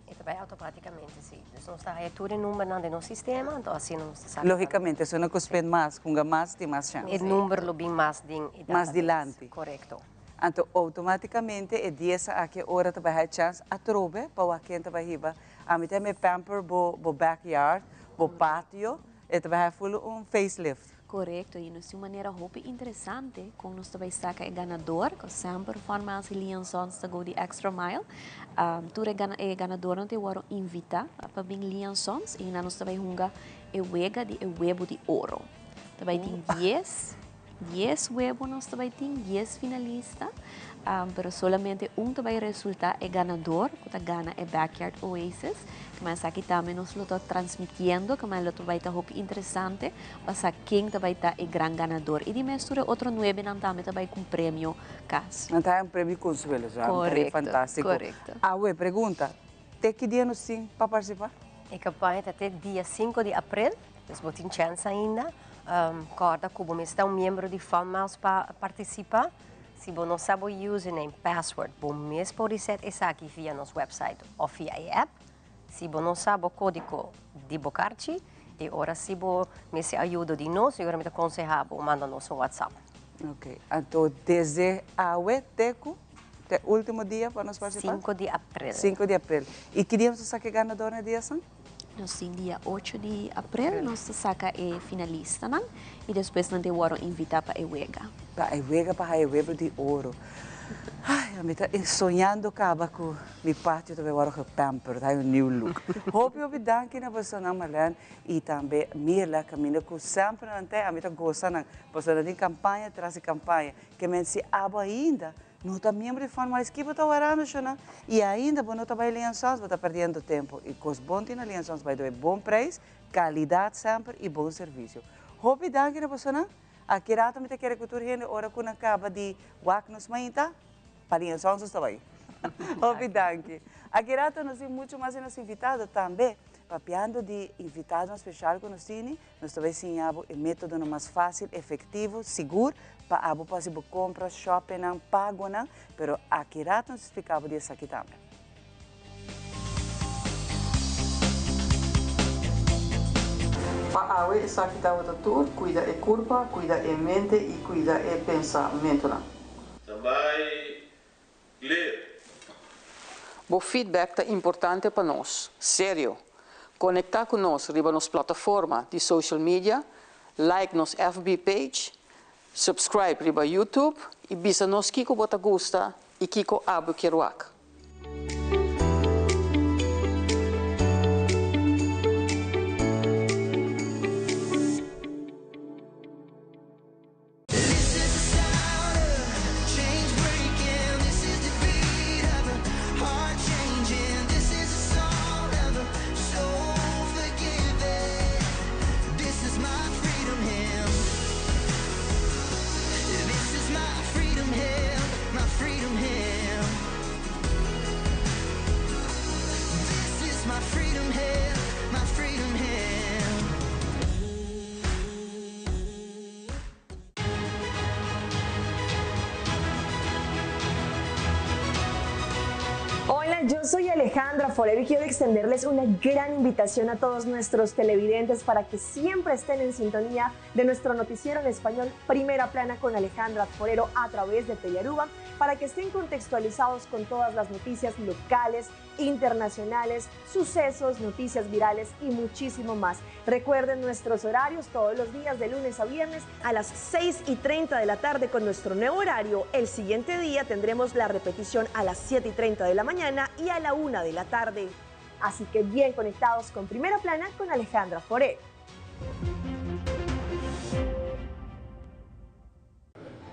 E ta bay automaticamente, si. Dus nos ta haya tur e numbernan den nos sistema, anto asina nos ta saca. Logicamente, esuna cu spend mas, hunga mas, tin mas chance. E number lo bin mas den e database. Mas dilanti. Corecto. Anto automaticamente e dies aki ora ta bay haya chance atrobe pa wak ken ta bay hiba. Ami ta me pamper bo bo backyard, bo patio, e ta bay haya full un facelift. Corecto, y nos tin un manera hopi interesante con nos ta bay saca e ganador, cu semper Fun Miles y Leon Sons ta go di extra mile. Tur e e ganadornan ta worde invita pa bin Leon Sons y nan nos ta bay hunga e wega di e webo di oro. Ta bay tin dies. Dies webo nos ta bai tin, dies finalista, pero solamente un ta bai resulta e ganador ku ta gana e Backyard Oasis. Kema esaki tambe nos lo ta transmitiendo, kema lo ta bai ta hopi interesante pa sa ken ta bai ta e gran ganador. I di mes tur e otro nuebenan tambe ta bai ku un premio kas. Nan ta haña un premio konsuelo, so ta fantástiko. Korekto. Awe, pregunta, te ki dia nos tin pa partisipá? E kampaña ta te dia sinku di aprel. Dus bo tin chèns ainda. Kòrda ku bo mester ta un miembro di Funmiles pa partisipá. Si bo no sa bo username, password, bo mes por reset esaki via nos website òf via e app. Si bo no sa bo kódigo di bo karchi, e ora si bo mester ayudo di nos, e ora mi ta konsehá bo manda nos un WhatsApp. Ok, anto desde awe te ku te último dia pa nos partisipá? Sinku di aprel. Sinku di aprel. I ki dia nos ta saka e ganador na e dianan? Nos tin dia ocho di aprel nos ta saca e finalistanan y despues nan ta worde invita pa e wega. Pa e wega pa haya e webo di oro. Ay, ami ta soñando caba cu mi patio ta bay worde gepamper, ta haya un new look. Hopi hopi danki na bosonan Marlene y tambe Mirla caminda cu semper nan ta, ami ta goza nan pasobra nan tin campaña tras di campaña. Ke men si abo ainda No ta miembro di Fund Wise, ki bo ta warando shona? Y ainda bo no ta bay Lian Sons, bo ta perdiendo tempo. Y cos bon tin na Lian Sons bay doe bon prijs, calidad semper y bon servicio. Hopi danki na bosonan. Aki rato mi ta kere cu tur hende ora cu nan caba di wak nos mainta, pa Lian Sons nos ta bay. Hopi danki. Aki rato nos tin mucho mas di nos invitado tambe. Papiando di invitadonan special cu nos tini, Nos ta bai siña bo e métodonan mas fásil, efektivo, sigur pa abo por hasi bo kompra, shòpingnan, pagonan, pero aki rato nos ta splika bo di esaki tambe. Pa awe esaki tabata tur, cuida e curpa, cuida e mente y cuida e pensamentonan. Standby, clear. Bo feedback ta importante pa nos. Serio! Conecta cu nos riba nos plataforma di social media, like nos FB page, subscribe riba YouTube y bisa nos kico bo ta gusta y kico abo kier wak. Hola, yo soy Alejandra Forero y quiero extenderles una gran invitación a todos nuestros televidentes para que siempre estén en sintonía de nuestro noticiero en español Primera Plana con Alejandra Forero a través de Telearuba, para que estén contextualizados con todas las noticias locales, internacionales, sucesos, noticias virales y muchísimo más. Recuerden nuestros horarios todos los días de lunes a viernes a las 6 y 30 de la tarde con nuestro nuevo horario. El siguiente día tendremos la repetición a las 7 y 30 de la mañana y a la 1 de la tarde. Así que bien conectados con Primera Plana con Alejandra Forero.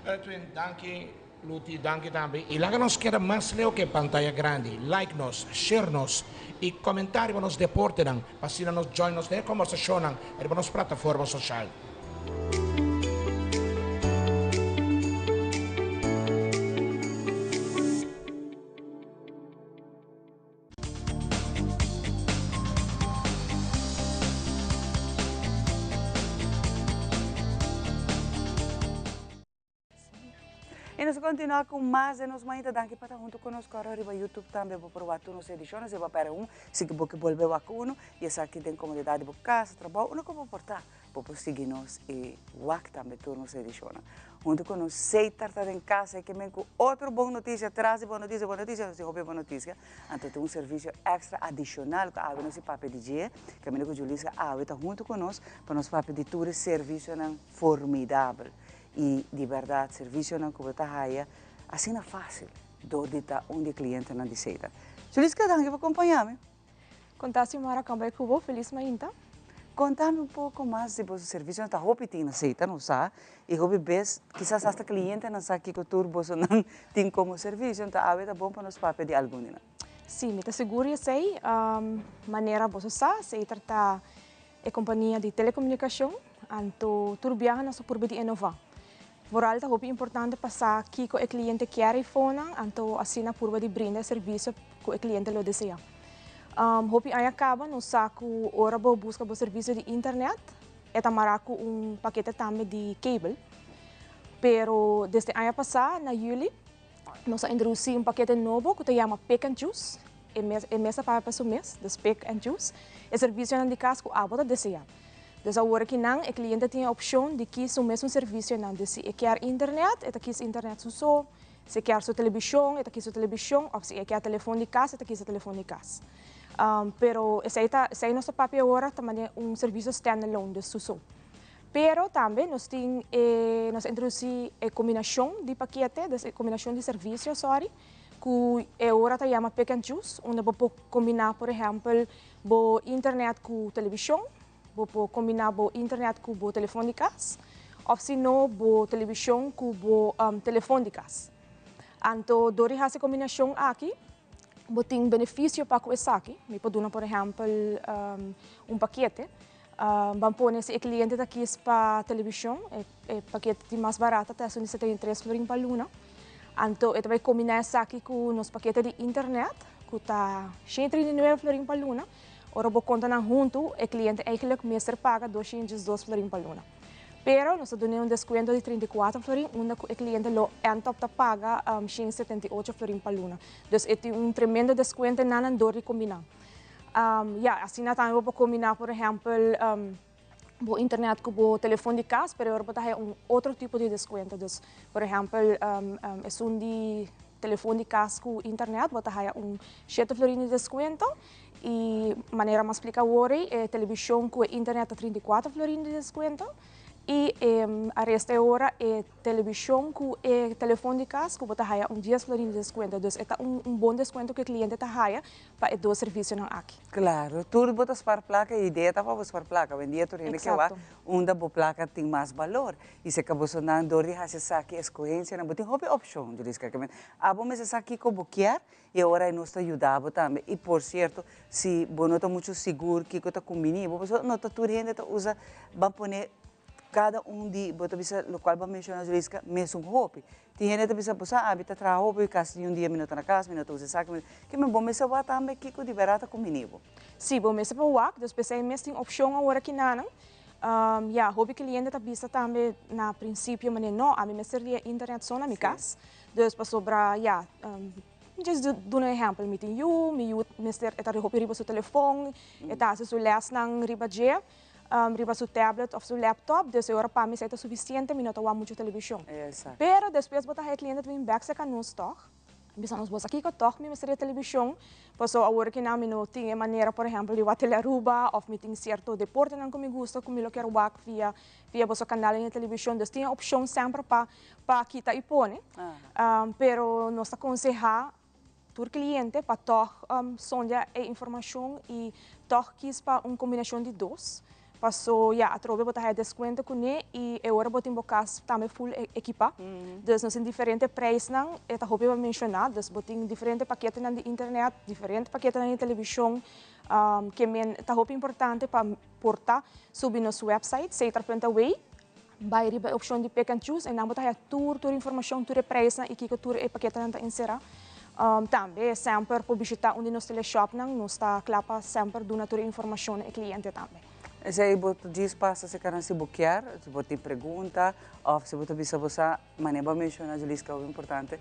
Edwin, danki, Luti, danki tambe. Y laga nos keda mas leu cu pantaya grandi. Like nos, share nos y comenta riba nos deportenan. Pa asina nos join nos den e conversacionnan riba nos plataforma social. Y nos ta continua cu mas de nos mainta. Danki pa ta hunto cu nos. Cora riba YouTube tambe bo por wak tur nos ediciones. Si bo a perde un, si bo ke bolbe wak uno. Y esaki den comodidad di bo casa, trabao, unda cu bo por ta. Bo por sigui nos y wak tambe tur nos edicionnan. Hunto cu nos Seitar ta den casa y ke men cu otro bon noticia tras di bon noticia, bon noticia, nos tin hopi bon noticia. Anto tin un servicio extra adicional cu awe nos di papia di dje. Caminda cu Juliska awe ta hunto cu nos pa nos papia di tur e servicionan formidabel. Y di berdad servicionan cu bo ta haya asina facil door di ta un di e clientenan di Seitar. Juliska, danki pa compaña mi. Conta Xiomara con bay cu bo, feliz mainta. Contami un poco mas di boso servicio, ta hopi tin aceita no sa y hopi bes kisas hasta clientenan sa kico tur bosonan tin como servicio, enton awe ta bon pa nos papia di algun di nan. Si, mi ta sigur di esey, manera boso sa, Seiter ta e compania di telecomunicacion, anto tur biaha nos ta purba di inova. Vooral ta hopi importante pa sa kico e cliente kier y fonan, anto asina purba di brinda e servicio cu e cliente lo desea. Hopi aña caba nos sa cu ora bo busca bo servicio di internet e ta mara cu un pakete tambe di cable. Pero desde aña pasa na juli nos a introduci un pakete nobo cu ta yama Pick and Choose. E mes e mes ta paga pa su mes, dus pick and choose e servicionan di cas cu abo ta desea. Dus awor aki nan e cliente tin e opcion di kies su mesun servicionan. Dus si e kier internet, e ta kies internet su so, si e kier su television, e ta kies su television, of si e kier telefon di cas, e ta kies e telefon di cas. Pero esey ta, esey nos ta papia awor ta manera un servicio stand alone, dus su so. Pero tambe nos tin e, nos a introduci e combinacion di pakete, dus e combinacion di servicio, sorry, cu e ora ta yama pick and choose, unda bo por combina por ehempel bo internet cu television, bo por combina bo internet cu bo telefon di cas, of si no bo television cu bo telefon di cas. Anto door di haci e combinacion aki, bo tin beneficio pa cu esaki. Mi por duna por ehempel un pakete. Ban pone si e cliente ta kies pa television, e pakete di mas barata ta esun di 73 florin pa luna. Anto e ta bai combina esaki cu nos pakete di internet cu ta 139 florin pa luna. Ora bo conta nan hunto, e cliente eigenlijk mester paga 202 florin pa luna. Pero nos ta dun'e un descuento di 34 florin unda cu e cliente lo end up ta paga 178 florin pa luna. Dus e tin un tremendo descuento nan door di combina. Ya, asina tambe bo por combina por ehempel. Bo internet ku bo telefon di kas, pero ora bo ta haya un otro tipo di deskuento. Dus, por ehèmpel, esun di telefon di kas ku internet, bo ta haya un shete florin di deskuento. I manera mi a splika awor ei, e televishon ku e internet ta 34 florin di deskuento. I e aresta e ora e televishon ku e telefon di kas ku bo ta haya un 10 florin di deskuento. Dus e ta un bon deskuento ku e kliente ta haya pa e dos servisionan aki. Claro, tur bo ta spar placa y idea ta pa bo spar placa. Awendia tur hende ke wak unda bo placa tin mas balor. Y si ka boso nan dor di haci esaki escogencianan bo tin hopi opcion, Juliska. Ke men abo mester sa kico bo kier y ora nos ta yuda bo tambe. Y por cierto, si bo no ta mucho sigur kico ta cumbini bo, pasobra no ta tur hende ta usa, ban pone Kada un di bo ta bisa lokual bo a menshoná Juliska mesun hopi. Tin hende ta bisa bo sa abi ta traha hopi kasi ni un dia mi no ta na kas, mi no ta usa esaki, mi no ke men bo mester wak tambe kiko di bèrdat ta kumbiní bo. Sí, bo mester por wak, dus p'esei mes tin opshon awor aki nanan. Ya, hopi kliente ta bisa tambe na prinsipio manera no, ami mester di e internet so na mi kas. Dus pasobra ya, djis duna un ehèmpel, mi tin yu, mi yu mester e ta hopi riba su telefon, e ta hasi su lèsnan riba dje. Riba su tablet of su laptop, dus e ora pa mi esei ta sufisiente, mi no ta wak muchu televishon. Pero despues bo ta haña kliente ta bin bèk serka nos tòg, bisa nos bo sa kiko tòg mi mester di e televishon, paso awor ki nan mi no tin e manera por ehèmpel di wak Telearuba òf mi tin sierto deportenan ku mi gusta ku mi lo kier wak via via boso kanal den e televishon, dus tin e opshon semper pa pa kita i pone, pero nos ta konsehá tur cliente pa tog sondia e informacion y tog kies pa un combinacion di dos. Paso ya atrobe bo ta haya descuento cune y e ora bo tin bo cas tambe full equipa. Dus nos tin diferente prijsnan, e ta hopi pa menciona, dus bo tin diferente paketenan di internet, diferente paketenan di television, ke men ta hopi importante pa por ta subi nos website setra.aw. Bai riba e opshon di pick and choose, einan bo ta haya tur tur informashon, tur e preisnan i kiko tur e paketenan ta enserá. Tambe semper por bishitá un di nos teleshòpnan, nos ta kla pa semper duna tur e informashon na e kliente tambe. Esei bo ta djis pasa si karan si bo kier, si bo tin pregunta òf si bo ta bisa bo sa, manera bo a menshoná Juliska hopi importante,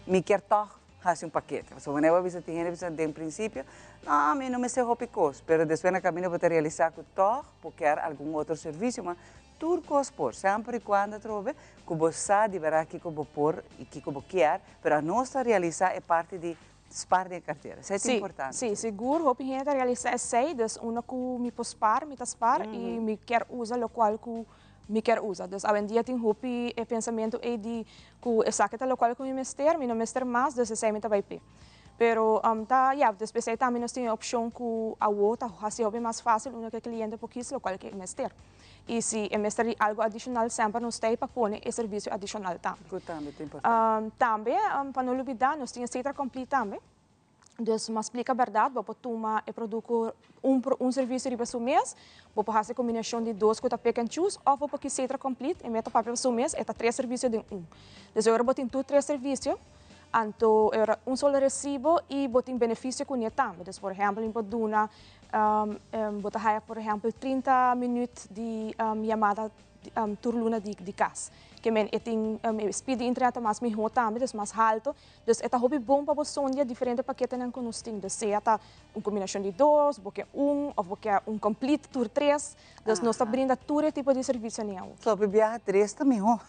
mi kier tòg hasi un pakete. Pasobra manera bo a bisa tin hende bisa den prinsipio, no mi no mester hopi kos, pero despues na kaminda bo ta realisá ku tòg bo kier algun otro servisio, ma Tur kos por, semper i kuando atrobe ku bo sa di bèrdat kiko bo por i kiko bo kier, pero anos ta realisá e parti di spar den e kartera. Esei ta importante. Sí, sigur hopi hende ta realisá esei, dus unda ku mi por spar, mi ta spar i mi kier usa lokual ku mi kier usa. Dus awendia tin hopi e pensamentu ei di ku esaki ta lokual ku mi mester, mi no mester mas, dus esei mi ta bai p'e. Pero ta ya, despues ei tambe nos tin e opshon ku awo ta hasi hopi mas fásil unda ku e kliente por kis lokual ku e mester. I si e mester di algu adishonal semper nos ta ei pa pone e servisio adishonal tambe. Ku tambe ta importante. Tambe, pa no lubidá, nos tin e Cetra Complete tambe. Dus mi a splika bèrdat, bo por tuma e produkto un un servisio riba su mes, bo por hasi kombinashon di dos ku ta pick and choose òf bo por kis Cetra Complete, e meta papia pa su mes, e ta tres servisio den un. Dus e ora bo tin tur tres servisio, anto e ora un solo resibo i bo tin benefisio kuné tambe. Dus por ehèmpel mi por duna Bo ta haya por ehempel 30 minuut di yamada tur luna di cas. Ke men e tin e speed di internet ta mas miho tambe, dus mas halto. Dus e ta hopi bon pa bo sondia diferente paketenan ku nos tin. Dus sea ta un kombinashon di dos, bo ke un of bo ke un complete tur tres. Dus nos ta brinda tur e tipo di servicio ni awo. So pa biaha tres ta miho.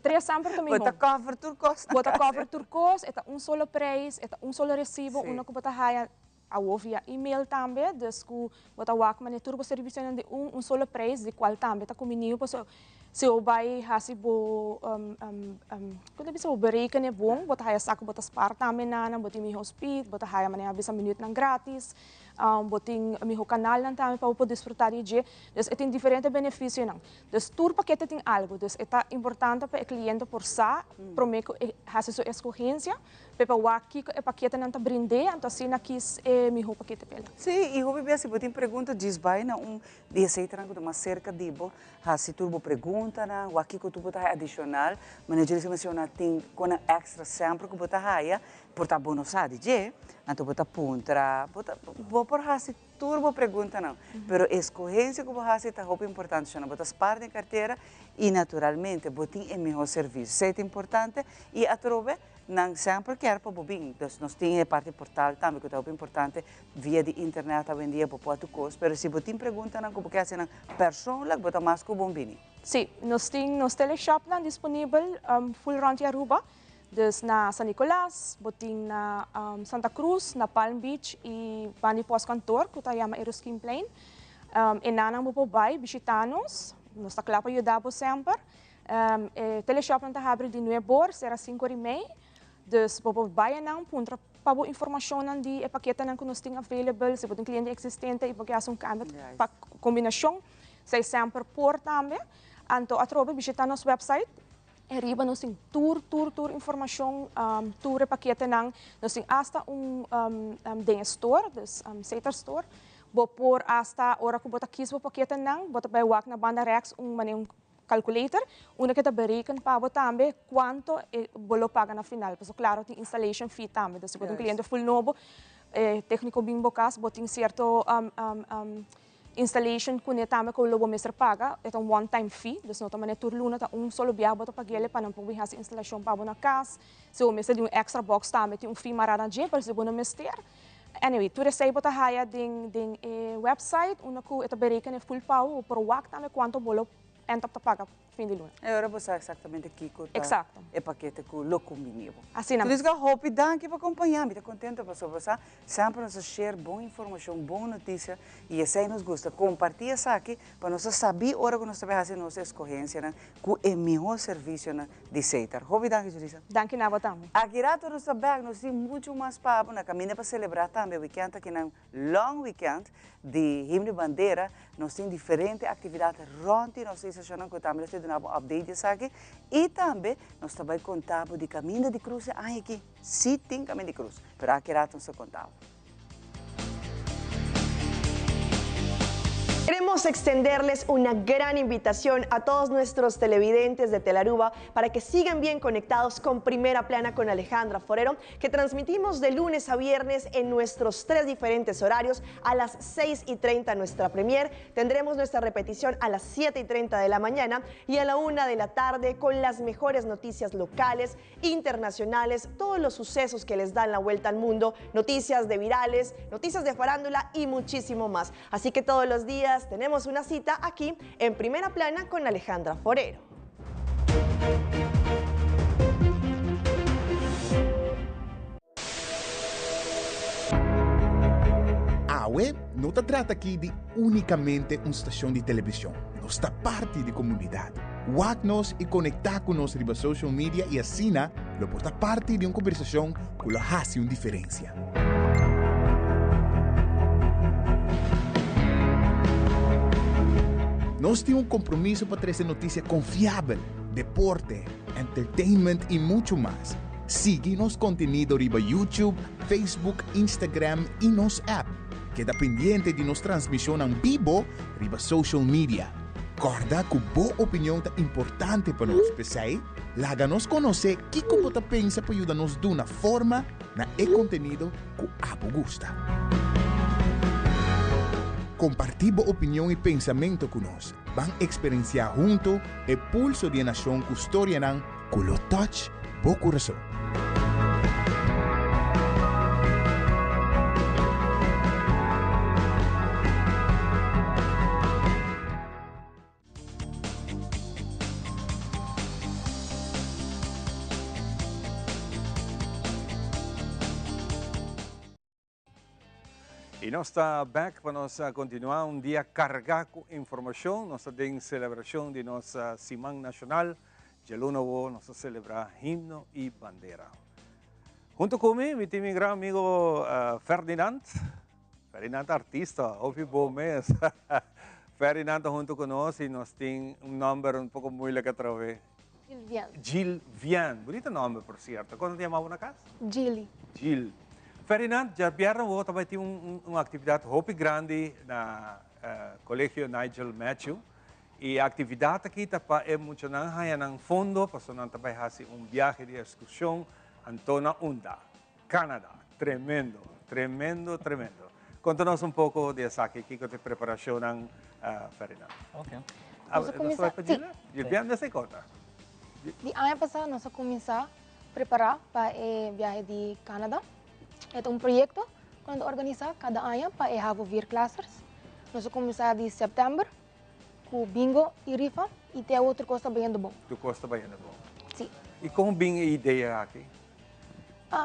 Tres semper ta miho. Bo ta cover tur kos. Bo ta cover tur kos, e ta un solo prijs, e ta un solo resibo, uno ku bo ta haya Awo via email tambe, dus ku bo ta wak manera tur bo servisionan di un un solo prijs, di kual tambe ta kuminiu pasobra si bo bai hasi bo kon ta bisa bo berekenen bon, bo ta haya sa ku bo ta spar tambe nan, bo tin miho speed, bo ta haya manera bisa minütnan gratis, bo tin miho kanalnan tambe pa bo por disfruta di dje, dus e tin diferente benefisionan. Dus tur pakete tin algu, dus e ta importante pa e kliente por sa prome ku e hasi su eskogensia. P'e pa wak kiko e paketenan ta brind'é, anto asina kis e mihó pakete p'el. Sí, i hopi bes si bo tin pregunta djis bai na un di e seiternan ku ta mas serka di bo, hasi tur bo preguntanan, wak kiko tur bo ta haya adishonal. Manera Julissa menshona tin konan èkstra semper ku bo ta haya, por ta bo no sa di dje, anto bo ta puntra, bo ta bo por hasi tur bo preguntanan, pero e skohensia ku bo hasi ta hopi importante, shona bo ta spar den kartera i naturalmente bo tin e mihó servisio. Esei ta importante i atrobe. Nan semper kier pa bo bin. Dus nos tin e parti portal tambe ku ta hopi importante via di internet awendia bo por tur kos. Pero si bo tin preguntanan ku bo ke hasi nan persoonlijk bo ta mas ku bon bini. Sí, nos tin nos teleshopnan disponibel full rond di Aruba. Dus na San Nicolas, bo tin na Santa Cruz, na Palm Beach y banda di postkantoor ku ta yama Eruskinplein. Enanan bo por bai bishita nos. Nos ta kla pa yuda bo semper. E teleshopnan ta habri di nuebe or sera sinku or i mei. Dus bo por bai anan puntra pa bo informashonnan di e paketenan ku nos tin available. Si bo tin kliente eksistente i bo ke hasi un kambio pa kombinashon, esei semper por tambe. Anto atrobe bishita nos website. Ariba nos tin tur tur tur informashon, tur e paketenan. Nos tin asta un den e store, dus Setar store. Bo por asta ora ku bo ta kis bo paketenan, bo ta bai wak na banda rèks un manera un calculator, unda ke ta bereken pa bo tambe cuanto e bo lo paga na final. Pasobra claro tin installation fee tambe. Dus si bo tin un cliente full nobo, e tecnico bin bo cas, bo tin cierto installation cune tambe cu lo bo mester paga. E ta un one time fee, dus no ta manera tur luna, ta un solo biaha bo ta pag'el pa nan por bin haci installacion pa bo na cas. Si bo mester di un extra box tambe tin un fee mara na dje, pero si bo no mester, Anyway, tur esei bo ta haya den den e website unda ku e ta bereken e full pago, bo por wak tambe kuantu bo lo end up ta paga fin di luna. E ora bo sa exactamente kiko ta Exacto. e pakete ku lo kumbini bo. Asina mes. Tulisca, hopi danki pa kompaña. Mi ta kontento pasobra bo sa semper nos ta share bon informashon, bon notisia i esei nos gusta komparti esaki pa nos ta sabí ora ku nos ta bai hasi nos eskohensianan ku e mihó servisionan di Setar. Hopi danki Julissa. Danki na bo tambe. Aki rato nos ta bek, nos tin muchu mas pa bo na kaminda pa selebrá tambe weekend aki nan long weekend di Himno y Bandera. Nos tin diferente aktividat rònt di nos estacionnan ku tambe nos ta duna bo update di esaki i tambe nos ta bai konta bo di kaminda di krus e aña aki. Si tin kaminda di krus, pero aki rato nos ta konta bo. Queremos extenderles una gran invitación a todos nuestros televidentes de Telaruba para que sigan bien conectados con Primera Plana con Alejandra Forero, que transmitimos de lunes a viernes en nuestros tres diferentes horarios a las 6 y 30 nuestra premier. Tendremos nuestra repetición a las 7 y 30 de la mañana y a la 1 de la tarde con las mejores noticias locales, internacionales, todos los sucesos que les dan la vuelta al mundo, noticias de virales, noticias de farándula y muchísimo más. Así que todos los días tenemos una cita aquí en Primera Plana con Alejandra Forero. Awe no ta trata aki di únikamente un stashon di televishon, nos ta parti di komunidat. Wak nos i konektá ku nos riba social media i asina lo por ta parti di un kombersashon ku lo hasi un diferensia. Nos tin un kompromiso pa trese notisia konfiabel, deporte, entertainment i muchu mas. Sigui nos kontenido riba YouTube, Facebook, Instagram i nos app. Keda pendiente di nos transmishonnan bibo riba social media. Kòrda ku bo opinion ta importante pa nos, p'esei laga nos konosé kiko bo ta pensa pa yuda nos duna forma na e kontenido ku abo gusta. Kompartí bo opinion i pensamentu ku nos. Ban eksperensiá huntu e pulso di e nashon ku storianan ku lo touch bo kurason. Y nos ta back pa nos continua un dia carga cu informacion. Nos ta den celebracion di nos Siman Nacional. Djaluna awo nos ta celebra himno y bandera. Hunto cu mi, mi tin mi gran amigo Ferdinand. Ferdinand ta artista, hopi bo mes. Ferdinand ta hunto cu nos y nos tin un nomber un poco moeilijk atrobe. Gilvian. Gilvian. Bunita nomber, por cierto. Con ta yama bo na cas? Gilly. Gil. Ferdinand, djabièrnè bo ta bai tin un un actividad hopi grandi na Colegio Nigel Matthew. Y e actividad aki ta pa e muchanan haña nan fondo pasobra nan ta bai haci un biahe di excursion anto na unda? Canada. Tremendo, tremendo, tremendo. Conta nos un poco di esaki, kico ta e preparacionnan, Ferdinand? Ok. Nos a cuminsa, sí. Gilbian, desde conta. Di aña pasa nos a cuminsa. prepara pa e biahe di Canada. E ta un proyecto cu nan ta organisa cada aña pa e havo vier klassers. Nos a cuminsa di september cu bingo y rifa y te awo tur cos ta bayendo bon. Tur cos ta bayendo bon. Si. Y con bin e idea aki?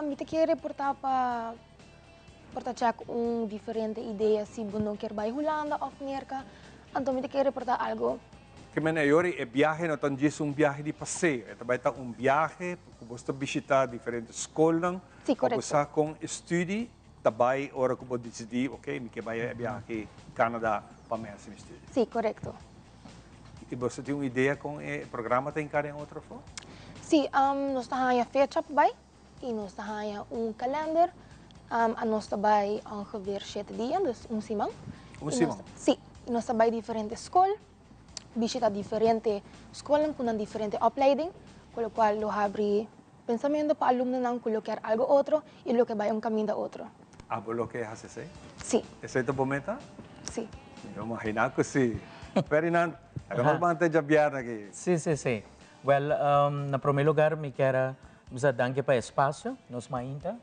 Mi ta kier reporta pa por ta check un diferente idea si bo no kier bay Hulanda of Merca, anto mi ta kier reporta algo. Ke men ayori e biahe no ta djis un biahe di paseo, e ta bay ta un biahe ku bo ta bishita diferente skolnan pa bo sa kon e studi ta bay ora ku bo disidí ok mi ke bay e biahe Canada pa mi hasi mi studi. Si, korekto. I bo sa tin un idea kon e programa ta hinká den otro afó? Si, nos ta haña fecha pa bay i nos ta haña un kalender. Anos ta bay ongeveer shete dia, dus un siman. Un siman? Si, i nos ta bay diferente skol, bishita diferente skolnan ku nan diferente opleiding, ku lokual lo habri pensamentu pa alumnonan ku lo kier algo otro i lo ke bai un kaminda otro. Abo lo ke hasi esei? Si. Esei ta bo meta? Si. Mi ta imaginá ku si. Ferdinand, laga nos ban te djabièrnè aki. Si, si, si. Wèl, na promé lugar mi kier a bisa danki pa e espasio, nos mainta.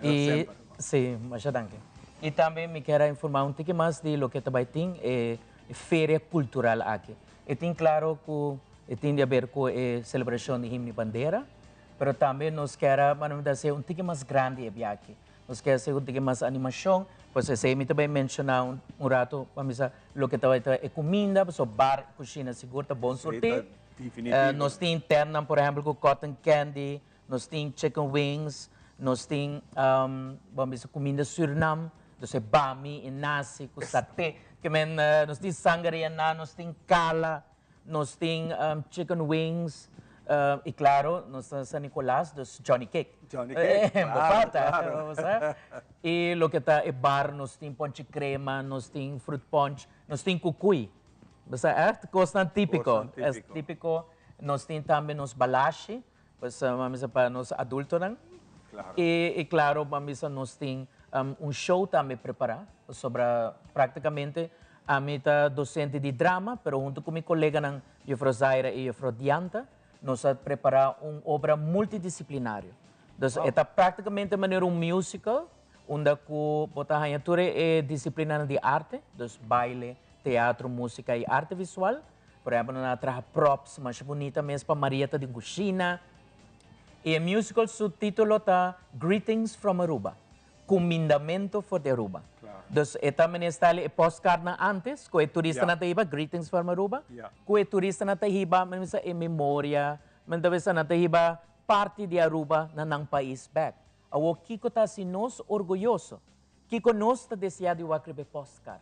I, si, masha danki. I tambe mi kier a informá un tiki mas di loke ta bai tin e feria kultural aki. E tin klaro ku e tin di aber ku e selebrashon di Himno i Bandera, pero tambe nos kier a manda hasi un tiki mas grandi e biaha. Nos kier hasi un tiki mas animashon, pues esei mi ta bai menshoná un rato pa mi sa loke ta bai ta e kuminda, pasobra bar i kushina sigur ta bon surtí. Nos tin tèntnan por ehèmpel ku cotton candy, nos tin chicken wings, nos tin bo a bisa kuminda Sürnam, dus e bami, e nasi ku saté, ke men nos tin sangria, nos tin kala, nos tin chicken wings i klaro nos ta San Nicolas, dus Johnny cake. Johnny cake, claro, claro. I loke ta e bar nos tin ponchi krema, nos tin fruit punch, nos tin kukui. Bo sa ègt kosnan típiko. Kosnan típiko. Típiko. Nos tin tambe nos balashi. Pues ban bisa pa nos adultonan. Claro. I i claro ban bisa nos tin un show tambe prepara pasobra practicamente ami ta docente di drama pero hunto cu mi coleganan juffrouw Zaira y juffrouw Dianta nos a prepara un obra multidisciplinario. Dus e ta practicamente manera un musical unda cu bo ta haña tur e disciplinanan di arte, dus baile, teatro, musica y arte visual. Por ehempel, nan a traha props masha bunita mes pa Marieta den cushina. Y e musical su titulo ta Greetings from Aruba, Cumindamento for di Aruba. Dus e ta meneer Stanley e postkaartnan antes cu e turistanan ta hiba, Greetings from Aruba, cu e turistanan ta hiba, men bisa e memoria, men ta bisa nan ta hiba parti di Aruba na nan pais bek. Awor kico ta haci nos orguyoso? Kiko nos ta deseá di wak riba e postkaart?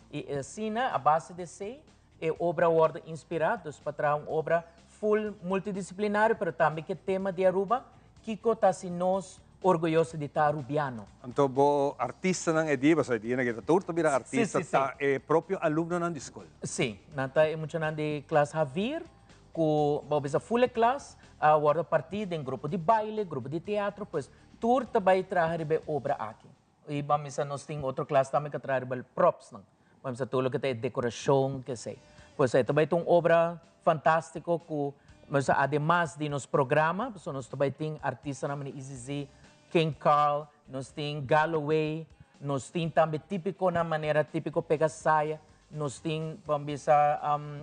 I asina, a base di esei, e obra a wòrdu inspirá, dus pa traha un obra full multidisiplinario, pero tambe ku e tema di Aruba, kiko ta hasi nos orguyoso di ta Arubiano? Anto bo artistanan e dia, pasobra e dianan aki ta tur ta bira artista, ta e propio alumnonan di skol? Sí, nan ta e muchanan di klas Havir, ku bo bisa full e klas a wòrdu partí den grupo di baile, grupo di teatro, pues Tur ta bai traha riba e obra aki. I ban bisa nos tin otro klas tambe ka traha riba e propsnan. Ban bisa tur loke ta e dekorashon, kesei. Pues e ta bai ta un obra fantástiko ku ban bisa ademas di nos programa, pasobra nos ta bai tin artistanan manera Easy Z, King Carl, nos tin Galloway, nos tin tambe típikonan manera Típiko Pega Saya, nos tin ban bisa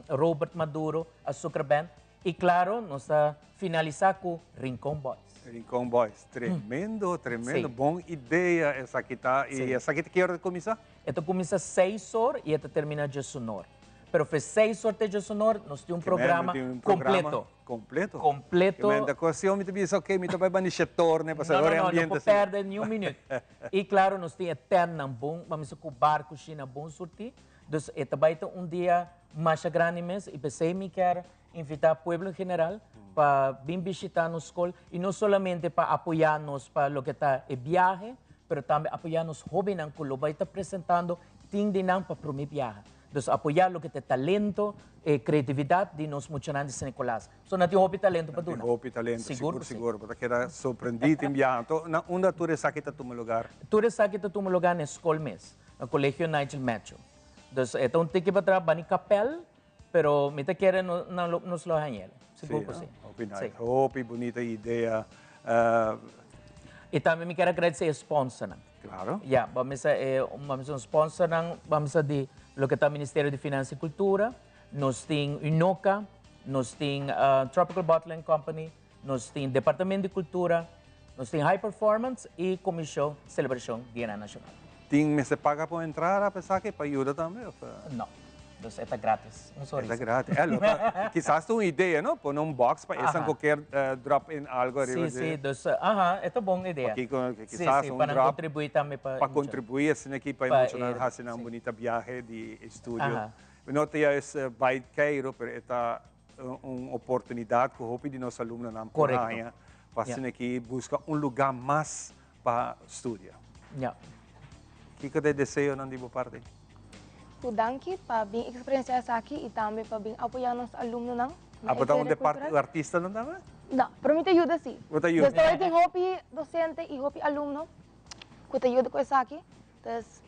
Robert Maduro, Azúcar Band. I klaro nos ta finalisá ku Rincon Boys. Rincon Boys, tremendo, tremendo, bon idea esaki ta. I esaki ta ki ora ta kuminsá? E ta kuminsá seis or i e ta terminá djesunor. Pero fe seis or te djesunor nos tin un programa kompleto. Kompleto? Kompleto. Kimente ku si mi ta bisa ok mi ta bai bani shetorne pasobra No, ora e no, no, no ambiente por asina. pèrdè ni un minüt. I klaro nos tin e tèntnan bon, ban bisa ku bar, kushina bon surtí. Dus e ta bai ta un dia masha grandi mes i p'esei mi kier invitá pueblo en general pa bin bishitá nos skol i no solamente pa apoyá nos pa loke ta e biahe, pero tambe apoyá nos hóbennan ku lo bai ta presentando tin di nan pa promé biaha. Dus apoyá loke ta e talento, e kreatividat di nos muchanan di San Nicolas. So nan tin hopi talento pa duna. Nan tin hopi talento, Sigur sigur, ku si. sigur. Bo ta keda sorprendí tin biaha. Anto, na unda tur esaki ta tuma lugar? Tur esaki ta tuma lugar na e skol mes, na Colegio Nigel Matthew. Dus e ta un tiki pa traha bani kapel, pero mi ta kere no, nan lo, nos lo hañ'el. Sigur ku si. Hopi nice. Si. Hopi bunita idea. I tambe mi kier a gradisé e sponsornan. Claro. Ya, bo a misa e, bo a misa un sponsornan, bo a misa di loke ta Ministerio di Finansa i Kultura, nos tin Unoca, nos tin Tropical Bottling Company, nos tin Departamento di Kultura, nos tin High Performance i Komishon Selebrashon Dianan Nashonal. Tin mester paga pa un entrada pa esaki, pa yuda tambe of? No. Dus e ta gratis. Un sorisa. E ta gratis. Eh, lo ta, kisas ta un idea, no? Pone un box pa esan ku kier drop in algo ariba Si, si. Dus, aha, e ta bon idea. Pakiko kisas un drop. Si, si, pa nan kontribuí tambe pa. Pa kontribuí asina aki pa e muchanan hasi nan bunita biahe di estudio. No ta juist bai Cairo, pero e ta un oportunidat ku hopi di nos alumnonan por haña pa asina aki buska un lugá mas pa studia. Ja. Kiko ta e deseonan di bo parti? Ku danki pa bin eksperensiá esaki i tambe pa bin apoyá nos alumnonan na e feria kultural. Abo ta un artistanan tambe? No, pero mi ta yuda si. Bo ta yuda? Dus tawai tin hopi dosente i hopi alumno ku ta yuda ku esaki. Dus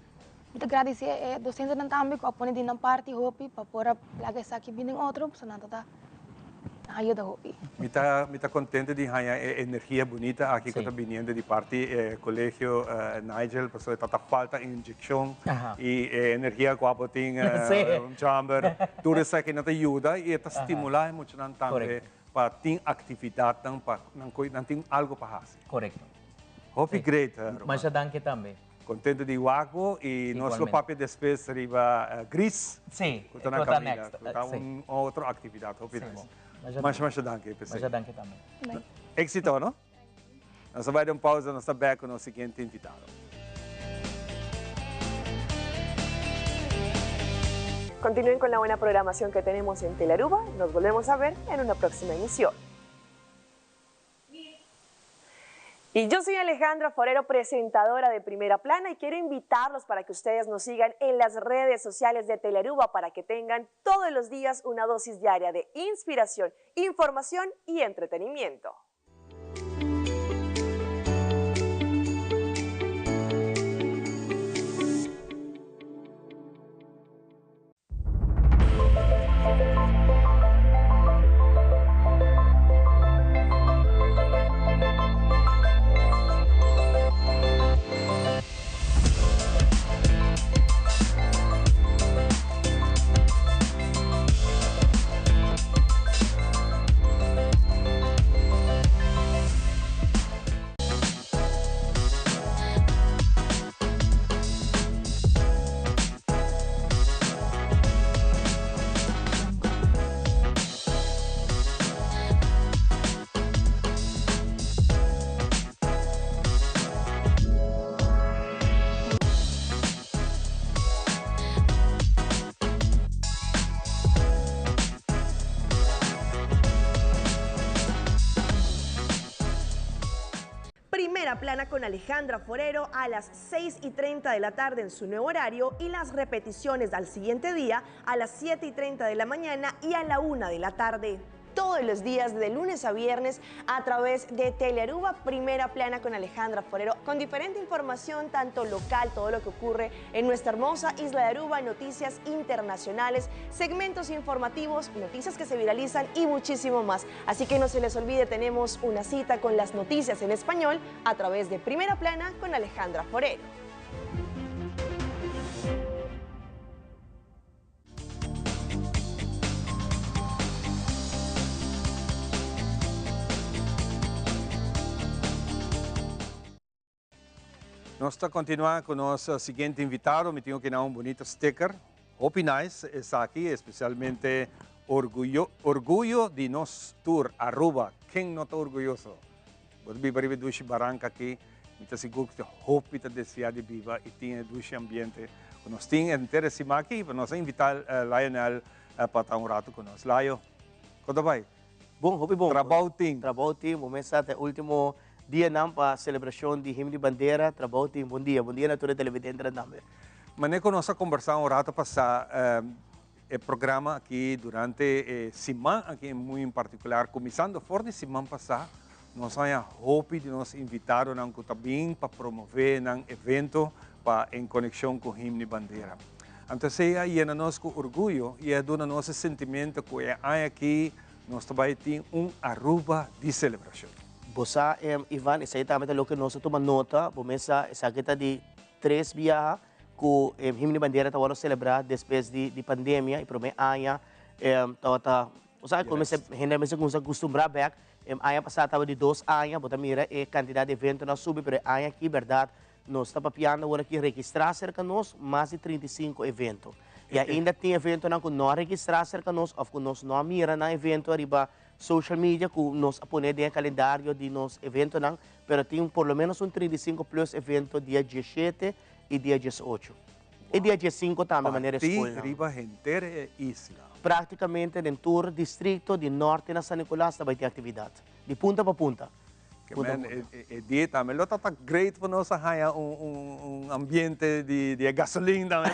mi ta gradisé e dosentenan tambe ku a pone di nan parti hopi pa por a laga esaki bini den otro, pasobra nan ta nan a yuda hopi. Mi ta mi ta contento di haña e energia bunita aki cu ta biniendo di parti e colegio Nigel, pasobra ta ta falta inyeccion y e energia cu abo tin chamber, tur esaki nan ta yuda y e ta stimula e muchanan tambe pa tin actividadnan pa nan nan tin algo pa haci. Corecto. Hopi great, Ruman. Masha danki tambe. Contento di wak bo y nos lo papia despues riba Gris. Sí, cu ta na caminda, cu ta un otro actividad hopi nice. Masha masha danki p'esey. Masha danki tambe. Exito no? Nos ta bai den un pausa, nos ta bek cu nos siguiente invitado. Continúen con la buena programación que tenemos en Telearuba, nos volvemos a ver en una próxima emisión. Y yo soy Alejandra Forero, presentadora de Primera Plana, y quiero invitarlos para que ustedes nos sigan en las redes sociales de Telearuba para que tengan todos los días una dosis diaria de inspiración, información y entretenimiento. Primera Plana con Alejandra Forero a las 6 y 30 de la tarde en su nuevo horario y las repeticiones al siguiente día a las 7 y 30 de la mañana y a la 1 de la tarde. Todos los días de lunes a viernes a través de Telearuba, Primera Plana con Alejandra Forero, con diferente información, tanto local, todo lo que ocurre en nuestra hermosa isla de Aruba, noticias internacionales, segmentos informativos, noticias que se viralizan y muchísimo más. Así que no se les olvide, tenemos una cita con las noticias en español a través de Primera Plana con Alejandra Forero. Nos ta continua cu nos siguiente invitado. Mi tin aki un bunita sticker. Hopi nice esaki, especialmente orguyo, orguyo di nos tur Aruba. Ken no ta orguyoso? Bo ta biba riba dushi baranca aki. Mi ta sigur cu hopi ta desea di biba y tin e dushi ambiente cu nos tin henter e siman aki. Nos a invita Lionel pa ta un rato cu nos. Layo, con ta bay? Bon, hopi bon. Trabou tin. Trabou tin. Bo mes sa ta e ultimo dianan pa celebracion di Himno di Bandera. Trabou tin. Bon dia. Bon dia na tur e televidentenan tambe. Mane cu nos a combersa un rato pasa, e programa aki durante e siman aki muy en particular, cuminsando for di siman pasa, nos haña hopi di nos invitadonan cu ta bin pa promove nan evento pa en conexion cu Himno di Bandera. Anto esey a yena nos cu orguyo y a duna nos e sentimento cu e aña aki nos ta bay tin un Aruba di celebracion. Bo sa, Ivan, esei tambe ta loke nos a tuma nota, bo mes sa, esaki ta di tres biaha ku Himno di Bandera ta wòrdu selebrá despues di di pandemia, e promé aña tabata, bo sa, ku mester hende mester kuminsá kustumbrá bèk, aña pasá tabata di dos aña, bo ta mira e kantidat di eventonan a subi, pero e aña aki bèrdat nos ta papiando awor aki registrá serka nos mas di 35 evento. I ainda tin eventonan ku no a registrá serka nos òf ku nos no a mira nan evento ariba social media ku nos a pone den e kalendario di nos eventonan, pero tin por lo menos un 35 plus evento dia 17 i dia 18. I dia 15 tambe manera e Parti skolnan. riba henter e isla. Praktikamente den tur distrikto di norte na San Nicolas ta bai tin aktividat, di punta pa punta. Ke men e dia tambe lo ta ta great pa nos a haña un ambiente di e gasolin tambe.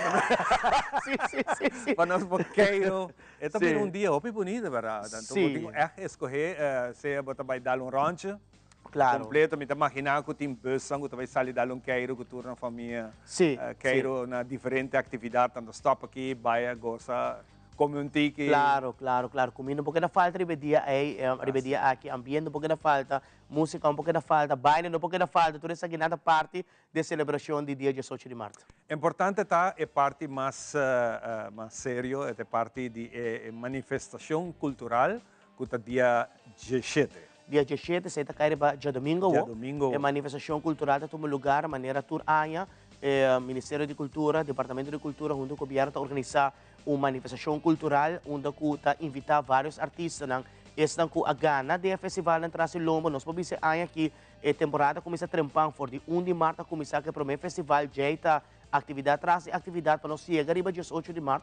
Sí, sí, sí, sí. Pa nos por keiro. E ta bira un dia hopi bunito, berdad. Anto bo tin ku ègt eskohé sea bo ta bai dal un ròntje. Claro. Kompleto. Mi ta maginá ku tin busnan ku ta bai sali dal un keiro ku tur nan famia. Sí, sí. Keiro na diferente aktividat, tanto stòp aki, bai a gosa. Come un tiki. Claro, claro, claro. Comida no por keda falta riba e dia ey, riba e dia aki. Ambiente no por keda falta, musica no por keda falta, baile no por keda falta. Tur esakinan ta parti di e celebracion di dia 18 di mart. Importante ta e parti mas mas serio, e ta e parti di e manifestacion cultural cu ta dia 17. Dia 17, esey ta cay riba djadomingo awo. Djadomingo awo. E manifestacion cultural ta tuma lugar manera tur aña. E Ministerio di Cultura, Departamento di Cultura hunto cu Gobierno ta organisa un manifestacion cultural unda cu ta invita varios artistanan, esnan cu a gana den e festivalnan tras di lombo. Nos por bisa e aña aki e temporada a cuminsa trempan for di un di mart a cuminsa cu e prome festival, djey ta actividad tras di actividad pa nos yega riba 18 di mart.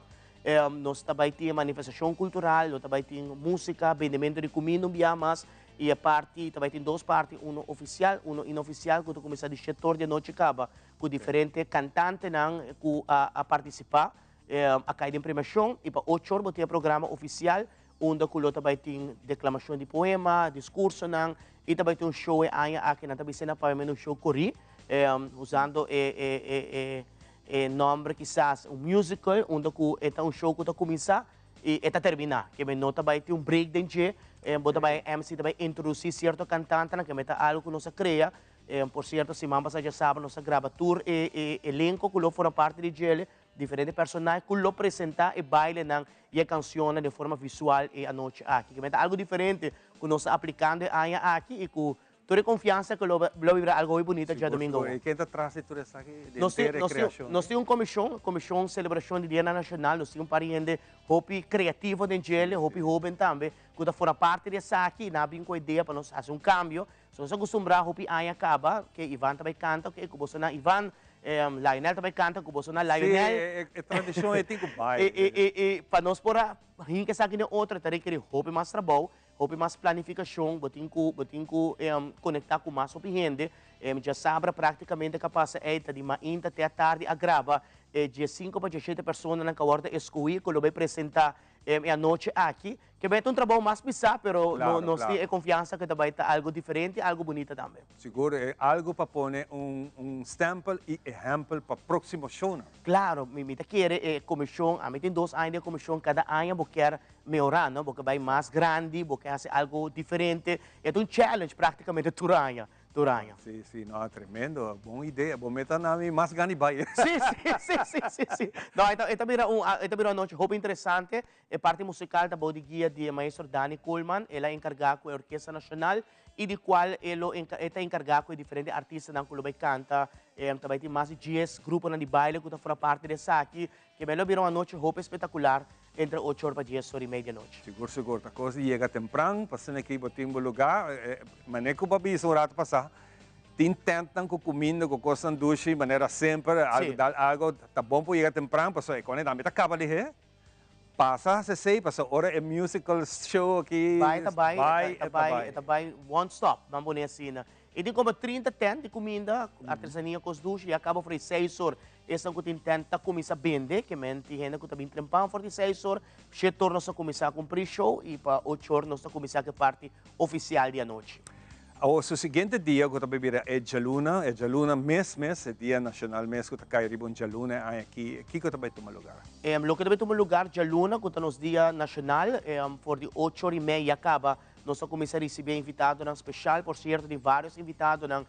Nos ta bay tin e manifestacion cultural, lo ta bay tin musica, bendemento di cuminda un bia mas y e parti ta bay tin dos parti, uno oficial, uno inoficial cu ta cuminsa di shete or di anochi caba cu diferente cantantenan cu a participa. A kai den premiashon i pa ocho or bo tin e programa ofisial unda ku lo ta bai tin deklamashon di poema, diskursonan i ta bai tin un show e aña aki nan ta bisa na papiamento un show korí usando e e e e e nòmber kisas un musical unda ku e ta un show ku ta kuminsá i e ta terminá ke men no ta bai tin un break den dje bo ta bai MC ta bai introdusí sierto kantantenan ke men ta algu ku nos a krea. Por sierto siman pasá djasabra nos a graba tur e e elenko ku lo forma parti di djele. Diferente personahe cu lo presenta e bailenan y e cancionnan den forma visual e anochi aki. Kimen ta algo diferente cu nos ta aplicando e aña aki y cu tur e confiansa cu lo lo bira algo hopi bunita djadomingo Sigur, awor. y ken ta tras di tur esaki? Di Nos tin, henter e nos tin, creacion? nos tin un comision, comision celebracion di Dianan Nacional, nos tin un par di hende hopi creativo den djele, hopi hoben tambe, cu ta forma parti di esaki y nan a bin cu e idea pa nos haci un cambio. So nos a kustumbrá hopi aña kaba ke Ivan ta bai kanta oke ku boso na Ivan, Lionel ta bai kanta ku boso na Lionel. Sí, e tradishon ei tin ku bai. I pa nos por a hinka esaki den otro ta rekerí hopi mas trabou, hopi mas planifikashon, bo tin ku bo tin ku konektá ku mas hopi hende. Djasabra praktikamente ka pasa ei ta di mainta te atardi a graba e 15 pa 17 personanan ku a wòrdu eskohí ku lo bai presentá E anochi aki, ke bai ta un trabou mas pisá, pero Claro, nos tin claro. e konfiansa ku ta bai ta algu diferente i algu bunita tambe. Sigur, e algu pa pone un un stempel i ehèmpel pa próksimo shownan. Klaro, mi mi ta kere e komishon, ami tin dos aña den e komishon, kada aña bo kier mehorá, no? Bo ke bai mas grandi, bo ke hasi algu diferente. E ta un challenge praktikamente tur aña. Tur aña. Sí, sí, no, tremendo, bon idea. Bo meta na mi mas gana di bai. Sí, sí, sí, sí, sí, sí. No, e ta, e ta bira un, e ta bira un anochi hopi interesante. E parti musical ta bou di guia di e maestro Dani Koolman. El a encarga cu e Orkesta Nacional y di cual e lo e ta encarga cu e diferente artistanan cu lo bai canta. Ta bai tin mas di dies gruponan di baile cu ta forma parti di esaki. Ke lo bira un anochi hopi espectacular entre ocho or pa dies or y media nochi. Sigur sigur, ta cos di yega tempran, pa asina aki bo tin bo lugar. Manera cu bo a bisa un rato pasa, tin tentnan cu cuminda, cu cosnan dushi, manera semper, algo dal algo, ta bon por yega tempran, pasobra e cone tambe ta caba lihe. Pasa haci esey, pasobra ora e musical show aki Bai ta bai, bai, e ta bai, e ta bai one stop, ban pone asina. E tin como 30 tent di cuminda, artesania, cos dushi, ya caba for di seis or. Esnan ku tin tent ta kuminsá bende, ke men tin hende ku ta bin trempan for di seis or, shete or nos ta kuminsá ku un pre-show i pa ocho or nos ta kuminsá ku e parti ofisial di anochi. Awor su siguiente dia ku ta bai bira e djaluna, e djaluna mes mes, e dia nashonal mes ku ta kai riba un djaluna e aña aki, kiko ta bai tuma lugar? Loke ta bai tuma lugar djaluna ku ta nos dia nashonal, for di ocho or i mei ya kaba. Nos a kuminsá risibí invitadonan speshal, por sierto tin vários invitadonan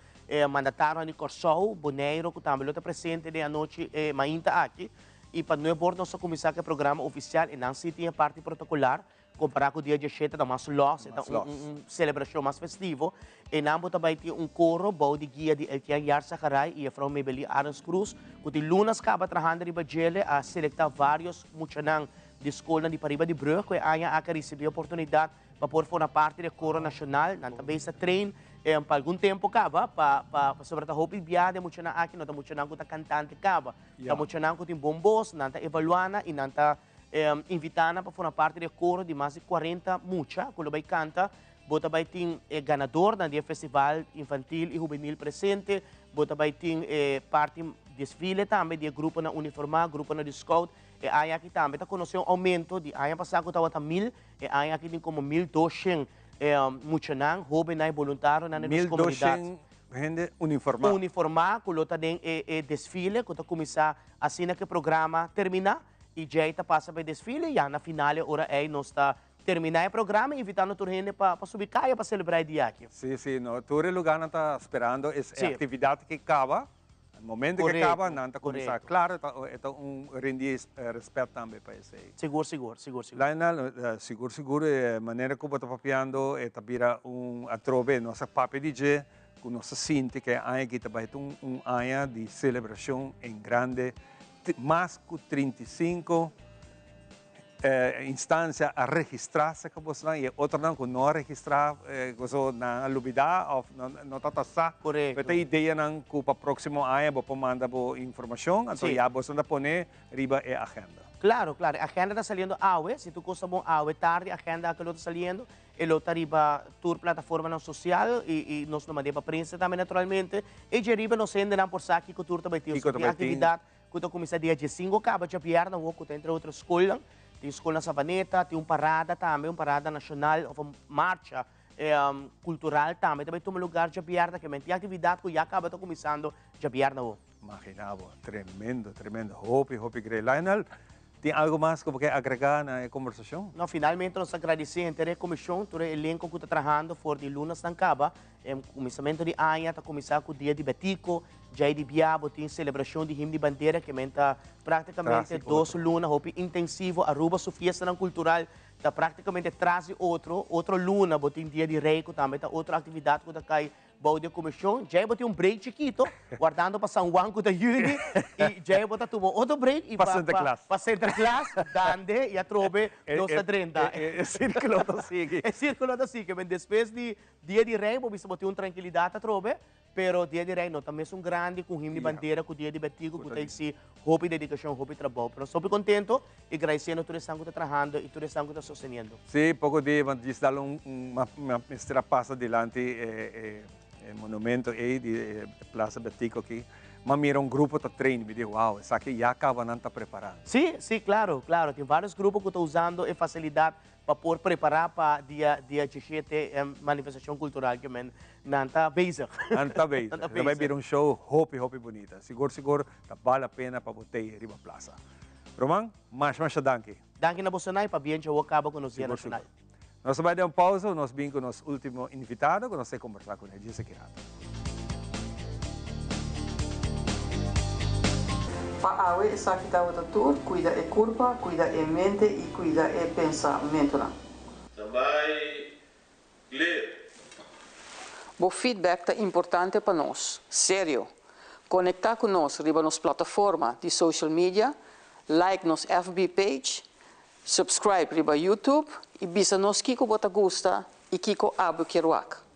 mandatarionan di Kòrsou, Boneiru ku tambe lo ta presente den anochi e mainta aki. I pa nuebor nos a kuminsá ku e programa ofisial i nan sí tin e parti protokolar. Kompará ku dia diashete ta mas lòs, e ta un selebrashon mas festivo. Einan bo ta bai tin un koro bou di guia di Eltian Yarzagaray i Jefrouw Mebelí Arends Cruz ku tin lunas kaba trahando riba djele a selektá vários muchanan di skolnan di pariba di brug ku e aña aki a risibí oportunidat pa por forma parti di e koro nashonal. Nan ta bes ta train pa algun tempu kaba pa pasobra ta hopi bia den muchanan aki no ta muchanan ku ta kantante kaba. Ta muchanan ku tin bon bos, nan ta evaluá nan i nan ta invitá nan pa forma parti di e koro di mas di kuarenta mucha ku lo bai kanta. Bo ta bai tin e ganadornan di e festival infantil i hubenil presente. Bo ta bai tin e parti desfile tambe di e gruponan uniformá, gruponan di scout. E aña aki tambe ta konosé un oumento di aña pasá ku tabata 1000, e aña aki tin komo 1200 muchanan, hóbennan i boluntarionan den nos komunidat. 1200 hende uniformá. Uniformá ku lo ta den e desfile ku ta kuminsá asina ku e programa terminá i djei ta pasa pa e desfile i ya na final e ora ei nos ta terminá e programa invitando tur hende pa subi kaya pa selebrá e dia aki. Sí, sí, no, tur e lugánan ta sperando e aktividat ki kaba. E momento ke kaba nan ta kuminsá. Klaro e ta un rindi rèspèt tambe pa esei. Sigur, sigur, sigur, sigur. Lionel, sigur, sigur e manera ku bo ta papiando e ta bira un atrobe. Nos a papia di dje ku nos ta sinti ku e aña aki ta bai ta un aña di selebrashon en grande. Mas ku 35. Instancia a registra cerca bosnan y e otronan cu no a registra gozo nan a lubida of no ta ta sa. Correcto. Pero ta ideanan cu pa proximo aña bo por manda bo informacion, anto ya bosnan ta pone riba e agenda. Claro, claro. E agenda ta saliendo awe. Si tur cos ta bon awe tardi agenda aki lo ta saliendo. E lo ta riba tur plataformanan social y nos lo mand'e pa prensa tambe naturalmente. E dje riba nos hendenan por sa kico tur ta bay tin. Kico ta bay tin. Actividad ku ta kuminsá dia diesinko kaba djabièrnè awor ku ta entre otro skolnan. Tin skol na Savaneta, tin un parada tambe, un parada nashonal òf un marcha kultural tambe ta bai tuma lugar djabièrnè. Ke men tin aktividat ku ya kaba ta kuminsando djabièrnè awor. Magina bo, tremendo, tremendo. Hopi, hopi grei. Lionel, tin algo mas ku bo ke agregá na e kombersashon? No, finalmente nos ta gradisé henter e komishon, tur e elenko ku ta trahando for di lunasnan kaba. E kuminsamentu di aña ta kuminsá ku Dia di Betico, djai di bia bo tin selebrashon di Him di Bandera ke men ta praktikamente dos luna hopi intensivo. Aruba su fiestanan kultural ta praktikamente tras di otro. Otro luna bo tin Dia di Rei ku tambe ta otro aktividat ku ta kai bou di e komishon. Djai bo tin un break chikito wardando pa San Juan ku ta yüni i djai bo ta tuma otro break i pa pa Sinterklaas dande i atrobe nos ta drenta. E sirkulo ta sigui. E sirkulo ta sigui. Men despues di Dia di Rei bo bisa bo tin un trankilidat atrobe, pero Dia di Rei no ta mesun grandi ku him di bandera ku Dia di Betico ku ta eksí hopi dedikashon, hopi trabou. Pero nos hopi kontento i gradisiendo tur esnan ku ta trahando i tur esnan ku ta sosteniendo. Sí, poko dia mi a djis dal un mi mester a pasa dilanti e monumento ei di e Plaza Betico aki, mi a mira un grupo ta train, mi di wow, esaki ya kaba nan ta preparando. Sí, sí, klaro, klaro. Tin vários grupo ku ta usando e fasilidat pa por prepara pa dia dia diesshete manifestacion cultural ke men nan ta bezig. Nan ta bezig. Ta bai bira un show hopi hopi bunita. Sigur sigur ta bal la pena pa bo tei riba plaza. Roman, masha masha danki. Danki na boso nai pa bien dje awor kaba ku nos dia nacional. Nos ta bai den un pausa, nos bin ku nos ultimo invitado ku nos ta kombersa kuné djis aki rato. Pa awe esaki tabata tur, cuida e curpa, cuida e mente y cuida e pensamentonan. Standby, clear. Bo feedback ta importante pa nos. Serio! Conecta cu nos riba nos plataforma di social media, like nos FB page, subscribe riba YouTube y bisa nos kico bo ta gusta y kico abo kier wak.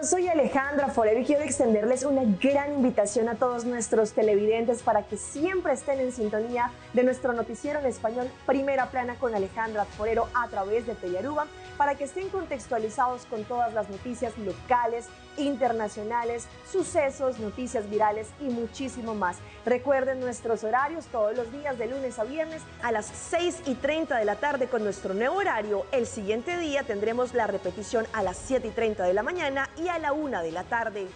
Yo soy Alejandra Forero y quiero extenderles una gran invitación a todos nuestros televidentes para que siempre estén en sintonía de nuestro noticiero en español Primera Plana con Alejandra Forero a través de Telearuba, para que estén contextualizados con todas las noticias locales, internacionales, sucesos, noticias virales y muchísimo más. Recuerden nuestros horarios todos los días de lunes a viernes a las 6 y 30 de la tarde con nuestro nuevo horario. El siguiente día tendremos la repetición a las 7 y 30 de la mañana y a la 1 de la tarde.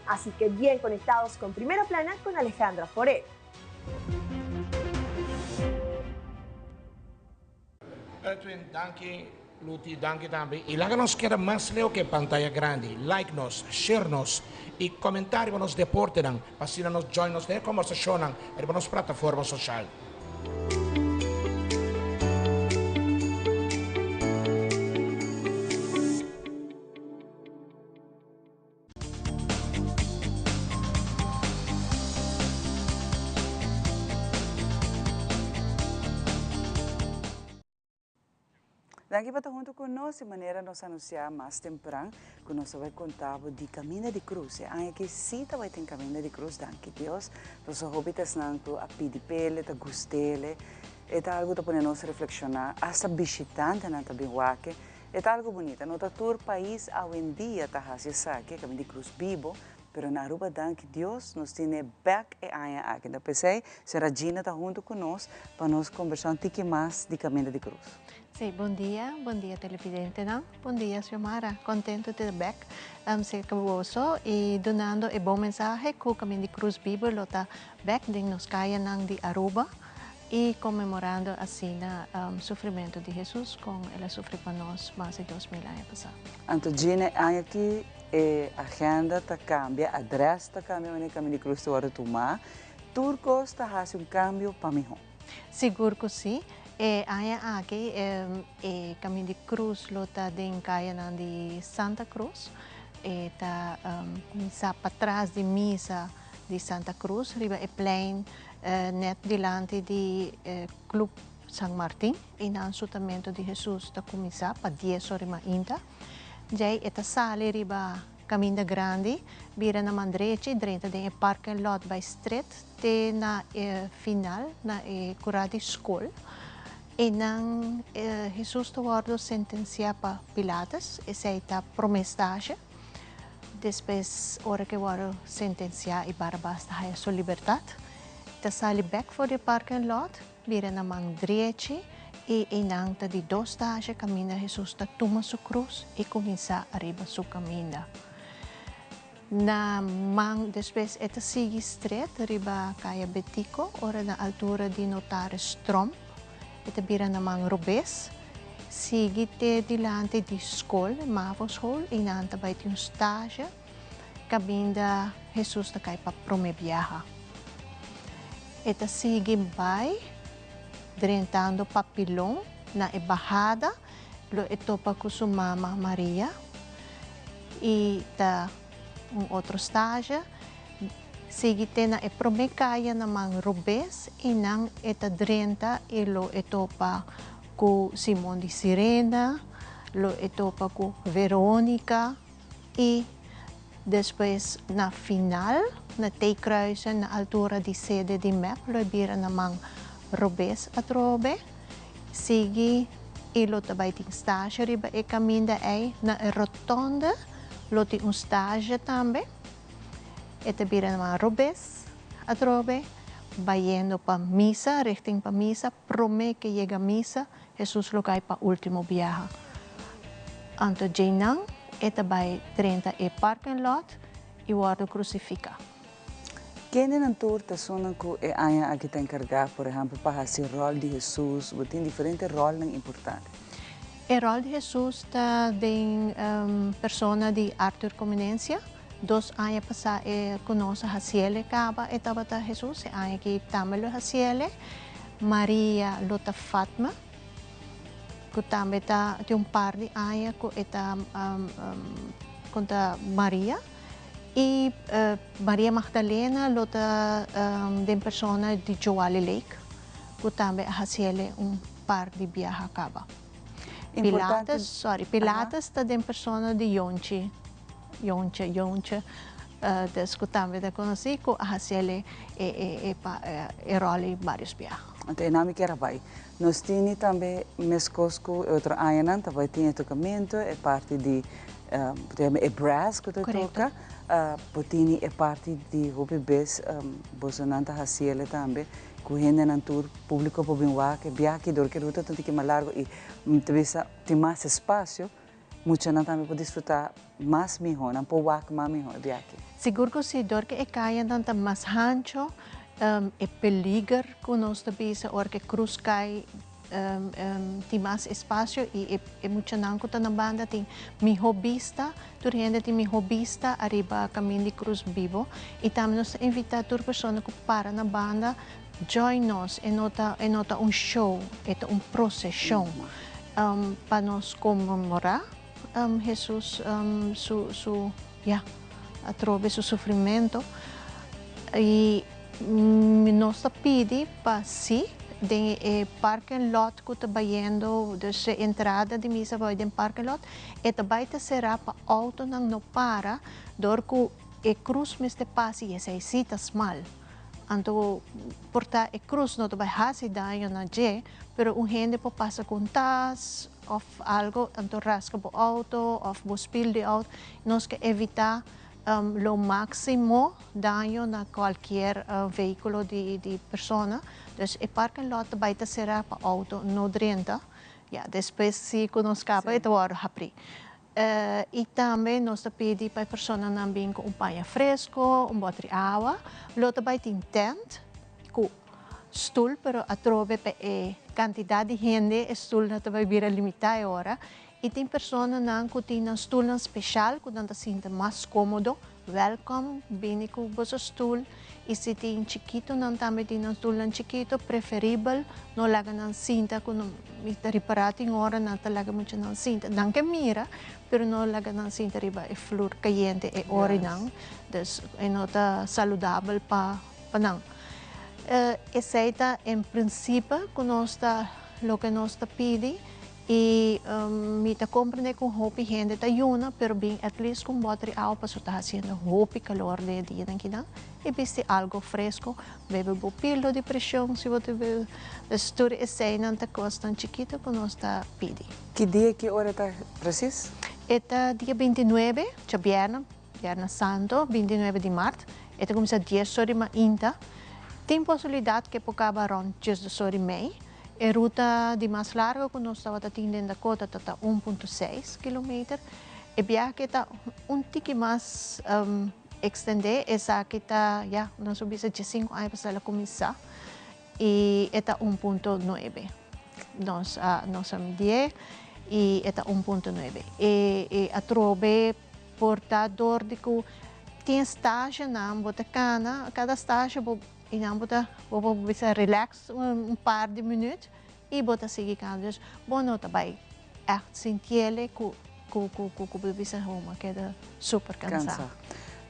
Así que bien conectados con Primera Plana con Alejandra Forero. Edwin, danki, Luti, danki tambe. Y laga nos keda mas leu ke pantaya grandi. Like nos, share nos y comenta riba nos deportenan pa asina nos join nos den e combersacionnan riba nos plataforma social. Danki pa ta huntu ku nos i manera nos anunsiá mas tempran ku nos ta bai konta bo di Kaminda di Krus. E aña aki sí ta bai tin Kaminda di Krus, danki Dios. Pasobra hopi ta esnan ku a pidi p'ele, ta gust'ele. E ta algu ta pone nos reflekshoná, asta bishitantenan ta bin wak. E ta algu bunita. No ta tur pais awendia ta hasi esaki, e Kaminda di Krus bibo, pero na Aruba danki Dios nos tine bek e aña aki. Ta p'esei sra Gina ta huntu ku nos pa nos kombersá un tiki mas di Kaminda di Krus. Sí, bon dia, bon dia televidentenan, bon dia Xiomara, contento di ta bek cerca boso y dunando e bon mensahe cu Caminda di Cruz Bibo lo ta bek den nos cayanan di Aruba y conmemorando asina sufrimento di Jesus con el a sufri pa nos mas di 2000 aña pasa. Anto Gina, e aña aki e agenda ta cambia, adres ta cambia wanneer Caminda di Cruz ta wordo tuma, tur cos ta haci un cambio pa miho. Sigur cu si. E aña aki e Caminda di Cruz lo ta den cayanan di Santa Cruz. E ta cuminsa patras di misa di Santa Cruz riba e plein net dilanti di Club San Martin. Einan sutamento di Jesus ta cuminsa pa dies ora mainta. Djei e ta sali riba Caminda grandi, bira na man drechi, drenta den e parking lot by Street te na e final, na e cura di school. Einan Jesus ta wordo sentencia pa Pilatus, esey ta prome stage. Despues ora ke wordo sentencia y Barabas ta haya su libertad, ta sali bek for di e parking lot, bira na man drechi i einan ta di dos stasje kaminda Hesus ta tuma su krus i kuminsá ariba su kaminda. Na man despues e ta sigui stret riba Kaya Betico ora na altura di Notaris Tromp e ta bira na man robes, sigui te dilanti di skol, Mavoschool, einan ta bai tin un stasje kaminda Hesus ta kai pa promé biaha. E ta sigui bai drentando Papilon na e bahada lo e topa ku su mama Maria i ta un otro stage sigui te na e prome kaya na man robes i nan e ta drenta i lo e topa ku Simon di Sirena lo e topa ku Veronica I despues na final, na T-kruisen na altura di sede di mep lo e bira na man robes atrobe. Sigui i lo ta bai tin stage riba e kaminda ei. Na e rotonde lo tin un stage tambe. E ta bira na man robes atrobe, bayendo pa misa, richting pa misa. Prome ke yega misa, Hesus lo kai pa ultimo biaha. Anto djeinan e ta bai drenta e parking lot i wòrdu krusifiká. Kendenan tur ta esunnan ku e aña aki ta enkargá, por ehèmpel, pa hasi ròl di Hesus? Bo tin diferente ròlnan importante. E ròl di Hesus ta den persona di Arthur Comenencia. Dos aña pasá e ku nos a hasiel e kaba e tabata Hesus, e aña aki tambe lo hasiel e. Maria lo ta Fatma, ku tambe ta tin un par di aña ku e ta konta Maria. I Maria Magdalena lo ta den persona di Joali Lake, ku tambe a hasiel e un par di biaha kaba. Pilates, sorry, Pilates ta den persona di Yonchi. Yontje Yontje des ku tambe ta konosí ku a hasiel e e e ròl ei vários biaha. Anto e nan mi kier a bai. Nos tini tambe meskos ku e otro añanan ta bai tin e tokamentu, e parti di e brass ku ta toka, bo tini e parti di hopi bes bosonan ta hasiel tambe ku hendenan tur públiko por bin wak e biaha dor ku e ruta ta un tiki mas largu i mi ta bisa tin mas espasio. Muchanan tambe por disfrutá mas mihó, nan por wak mas mihó e biaha aki. Sigur ku si, dor ku e kayanan ta mas hancho, e peliger ku nos ta bisa ora ku e krus kai tin mas espasio i e muchanan ku ta na banda tin mihó bista, tur hende tin mihó bista ariba kaminda di krus bibo. I tambe nos ta invitá tur persona ku para na banda join nos, e no ta e no ta un show, e ta un proseshon. Pa nos konmemorá Hesus su su ya atrobe su sufrimentu i nos ta pidi pa si den e parking lot ku ta bayendo dus e entrada di misa bai den parking lot e ta bai ta será pa outonan no para dor ku e krus mester pasa i esei si ta smal. Anto por ta e cruz no ta bay haci daño na dje, pero un hende por pasa cu un tas of algo, anto rasca bo auto of bo spiel di auto. Nos ke evita lo maximo daño na cualkier vehiculo di persona. Dus e parking lot ta bay ta cera pa auto no drenta. Ya, despues si cu nos caba e ta wordo habri. I tambe nos ta pidi pa e personanan bin ku un paña fresko, un bòter di awa. Lo ta bai tin tènt ku stul, pero atrobe pa e kantidat di hende e stulnan ta bai bira limitá e ora. I tin personanan ku tin nan stulnan speshal ku nan ta sinti mas kómodo. Wèlkòm, bini ku boso stul. I si tin chikitonan tambe tin nan stulnan chikito, preferibel no laga nan sinta ku nan, mi ta ripará tin ora nan ta laga muchanan sinta, nan ke mira, pero no laga nan sinta riba e flur kayente e orinan, dus e no ta saludabel pa pa nan. Esei ta en prinsipe ku nos ta loke nos ta pidi. I mi ta comprende cu hopi hende ta yuna, pero bin at least cu un boter di awa pasobra ta haciendo hopi calor den e dianan kinan. I bisti algo fresco, bebe bo pildo di presion si bo ta bebe. Dus tur eseinan ta cosnan chikito cu nos ta pidi. Ki dia i ki ora ta precies? E ta dia bintinuebe, djabièrnè, Biernes Santo, bintinuebe di mart. E ta cuminsa dies or di mainta. Tin posibilidad cu e por caba rond diesdos or di mei. E ruta di mas largo ku nos tabata tin den Dakota ta ta un punto seis kilometer. E biahe ta un tiki mas ekstendé, esaki ta ya nos por bisa diesinku aña pasá el a kuminsá i e ta un punto nuebe. Nos a nos a midié i e ta un punto nuebe. E e atrobe por ta dor di ku tin stashanan bo ta kana, kada stasha bo I nan bo ta bo por bisa relax un par di minuut i bo ta sigui cana. Dus bo no ta bai echt sintiele cu cu cu cu bo bisa ho mi a keda super cansa. Cansa.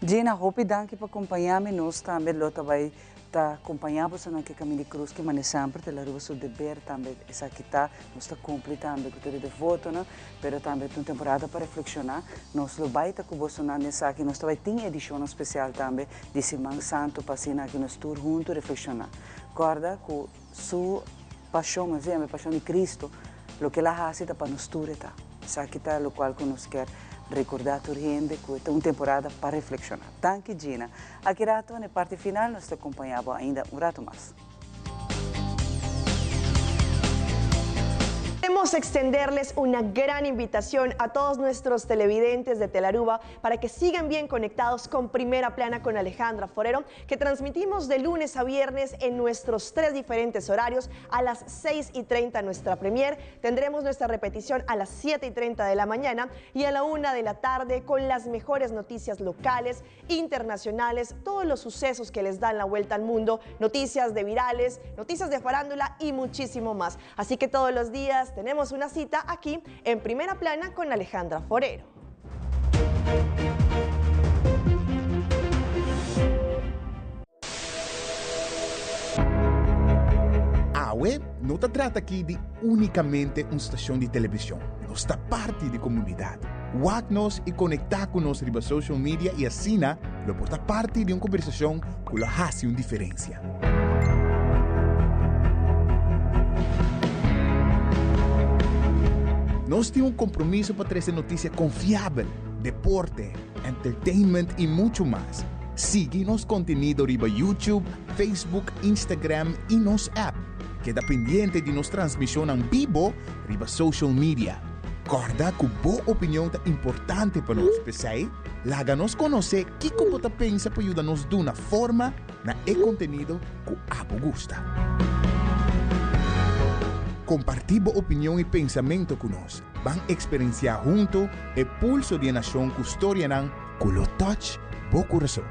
Gina, hopi danki pa compaña mi. Nos tambe lo ta bai ta compaña bosonan ke Caminda di Cruz ke mane semper te la riba su deber tambe esaki ta. Nos ta cumpli tambe cu tur e devotonan, pero tambe ta un temporada pa reflexiona. Nos lo bai ta cu bosonan den esaki. Nos ta bai tin edicionnan special tambe di Siman Santu pa asina aki nos tur huntu reflekshoná. Kòrda ku Su pashon, mas bien, e pashon di Kristu, loke El a hasi ta pa nos tur e ta. Esaki ta lokual ku nos kier rekordá tur hende ku e ta un temporada pa reflekshoná. Danki Gina. Aki rato na e parti final nos ta kompañá bo ainda un ratu mas. Queremos extenderles una gran invitación a todos nuestros televidentes de Telaruba para que sigan bien conectados con Primera Plana con Alejandra Forero, que transmitimos de lunes a viernes en nuestros tres diferentes horarios a las 6 y 30 nuestra premier. Tendremos nuestra repetición a las 7 y 30 de la mañana y a la 1 de la tarde con las mejores noticias locales, internacionales, todos los sucesos que les dan la vuelta al mundo, noticias de virales, noticias de farándula y muchísimo más. Así que todos los días tenemos una cita aquí en Primera Plana con Alejandra Forero. Awe no ta trata aki di únikamente un stashon di televishon, nos ta parti di komunidat. Wak nos i konektá ku nos riba social media i asina lo por ta parti di un kombersashon ku lo hasi un diferensia. Nos tin un kompromiso pa trese notisia konfiabel, deporte, entertainment i muchu mas. Sigui nos kontenido riba YouTube, Facebook, Instagram i nos app. Keda pendiente di nos transmishonnan bibo riba social media. Kòrda ku bo opinion ta importante pa nos, p'esei laga nos konosé kiko bo ta pensa pa yuda nos duna forma na e kontenido ku abo gusta. Kompartí bo opinion i pensamentu ku nos. Ban eksperensiá huntu e pulso di e nashon ku storianan ku lo touch bo kurason.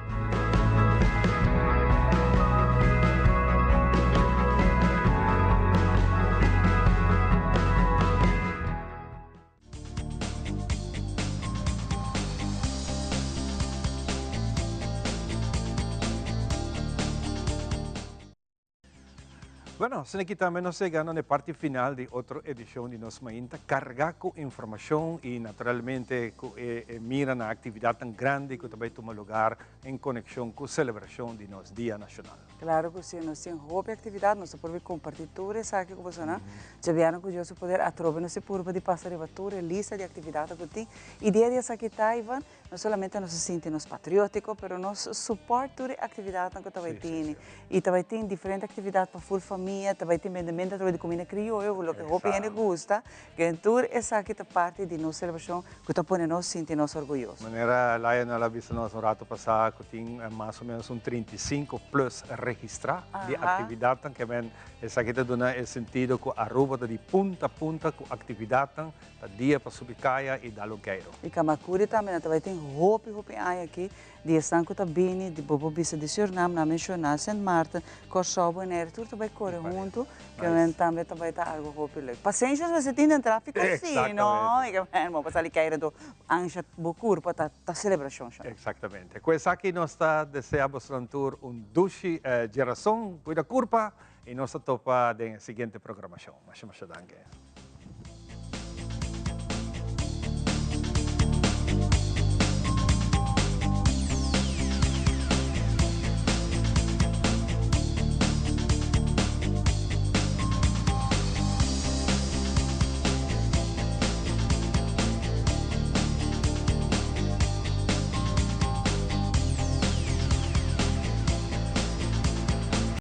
Bueno, asina aki tambe nos a yega na e parti final di otro edicion di Nos Mainta, carga cu informacion y naturalmente cu e mira na actividadnan grandi cu ta bay tuma lugar en conexion cu celebracion di nos Dia Nacional. Claro cu si, nos tin hopi actividad, nos ta por bay comparti tur esaki cu bosonan. Djabièrnè cu Dios su poder atrobe nos e purba di pasa riba tur e lista di actividadnan cu tin. Y dia di esaki ta, Ivan, No solamente nos a sinti nos patriótiko, pero nos support tur e aktividatnan ku ta bai tini. I ta bai tin diferente aktividat pa ful famia, ta bai tin bendemento atrobe di kumida krioyo, loke hopi hende gusta. Ken tur esaki ta parti di nos selebrashon ku ta pone nos sinti nos orguyoso. Manera Lionel a bisa nos un rato pasá ku tin mas o menos un 35 plus registrá di aktividatnan, ke men esaki ta duna e sentido ku Aruba ta di punta a punta ku aktividatnan. Ta dia pa subi kaya i dal un keiro. I Kamakuri tambe nan ta bai tin hopi hopi aña aki di esnan ku ta bini di bo por bisa di Surinam nan a menshoná Sint Maarten, Kòrsou, Bonaire tur ta bai kore huntu ke men tambe ta bai ta algu hopi leuk. Pasenshi nos mester tin den tráfiko si no i ke men bo por sali keiro anto ansha bo kurpa ta ta selebrashon shon. Eksaktamente. Ku esaki nos ta desea bosonan tur un dushi djerason, kuida kurpa i nos ta topa den e siguiente programashon. Masha masha danki.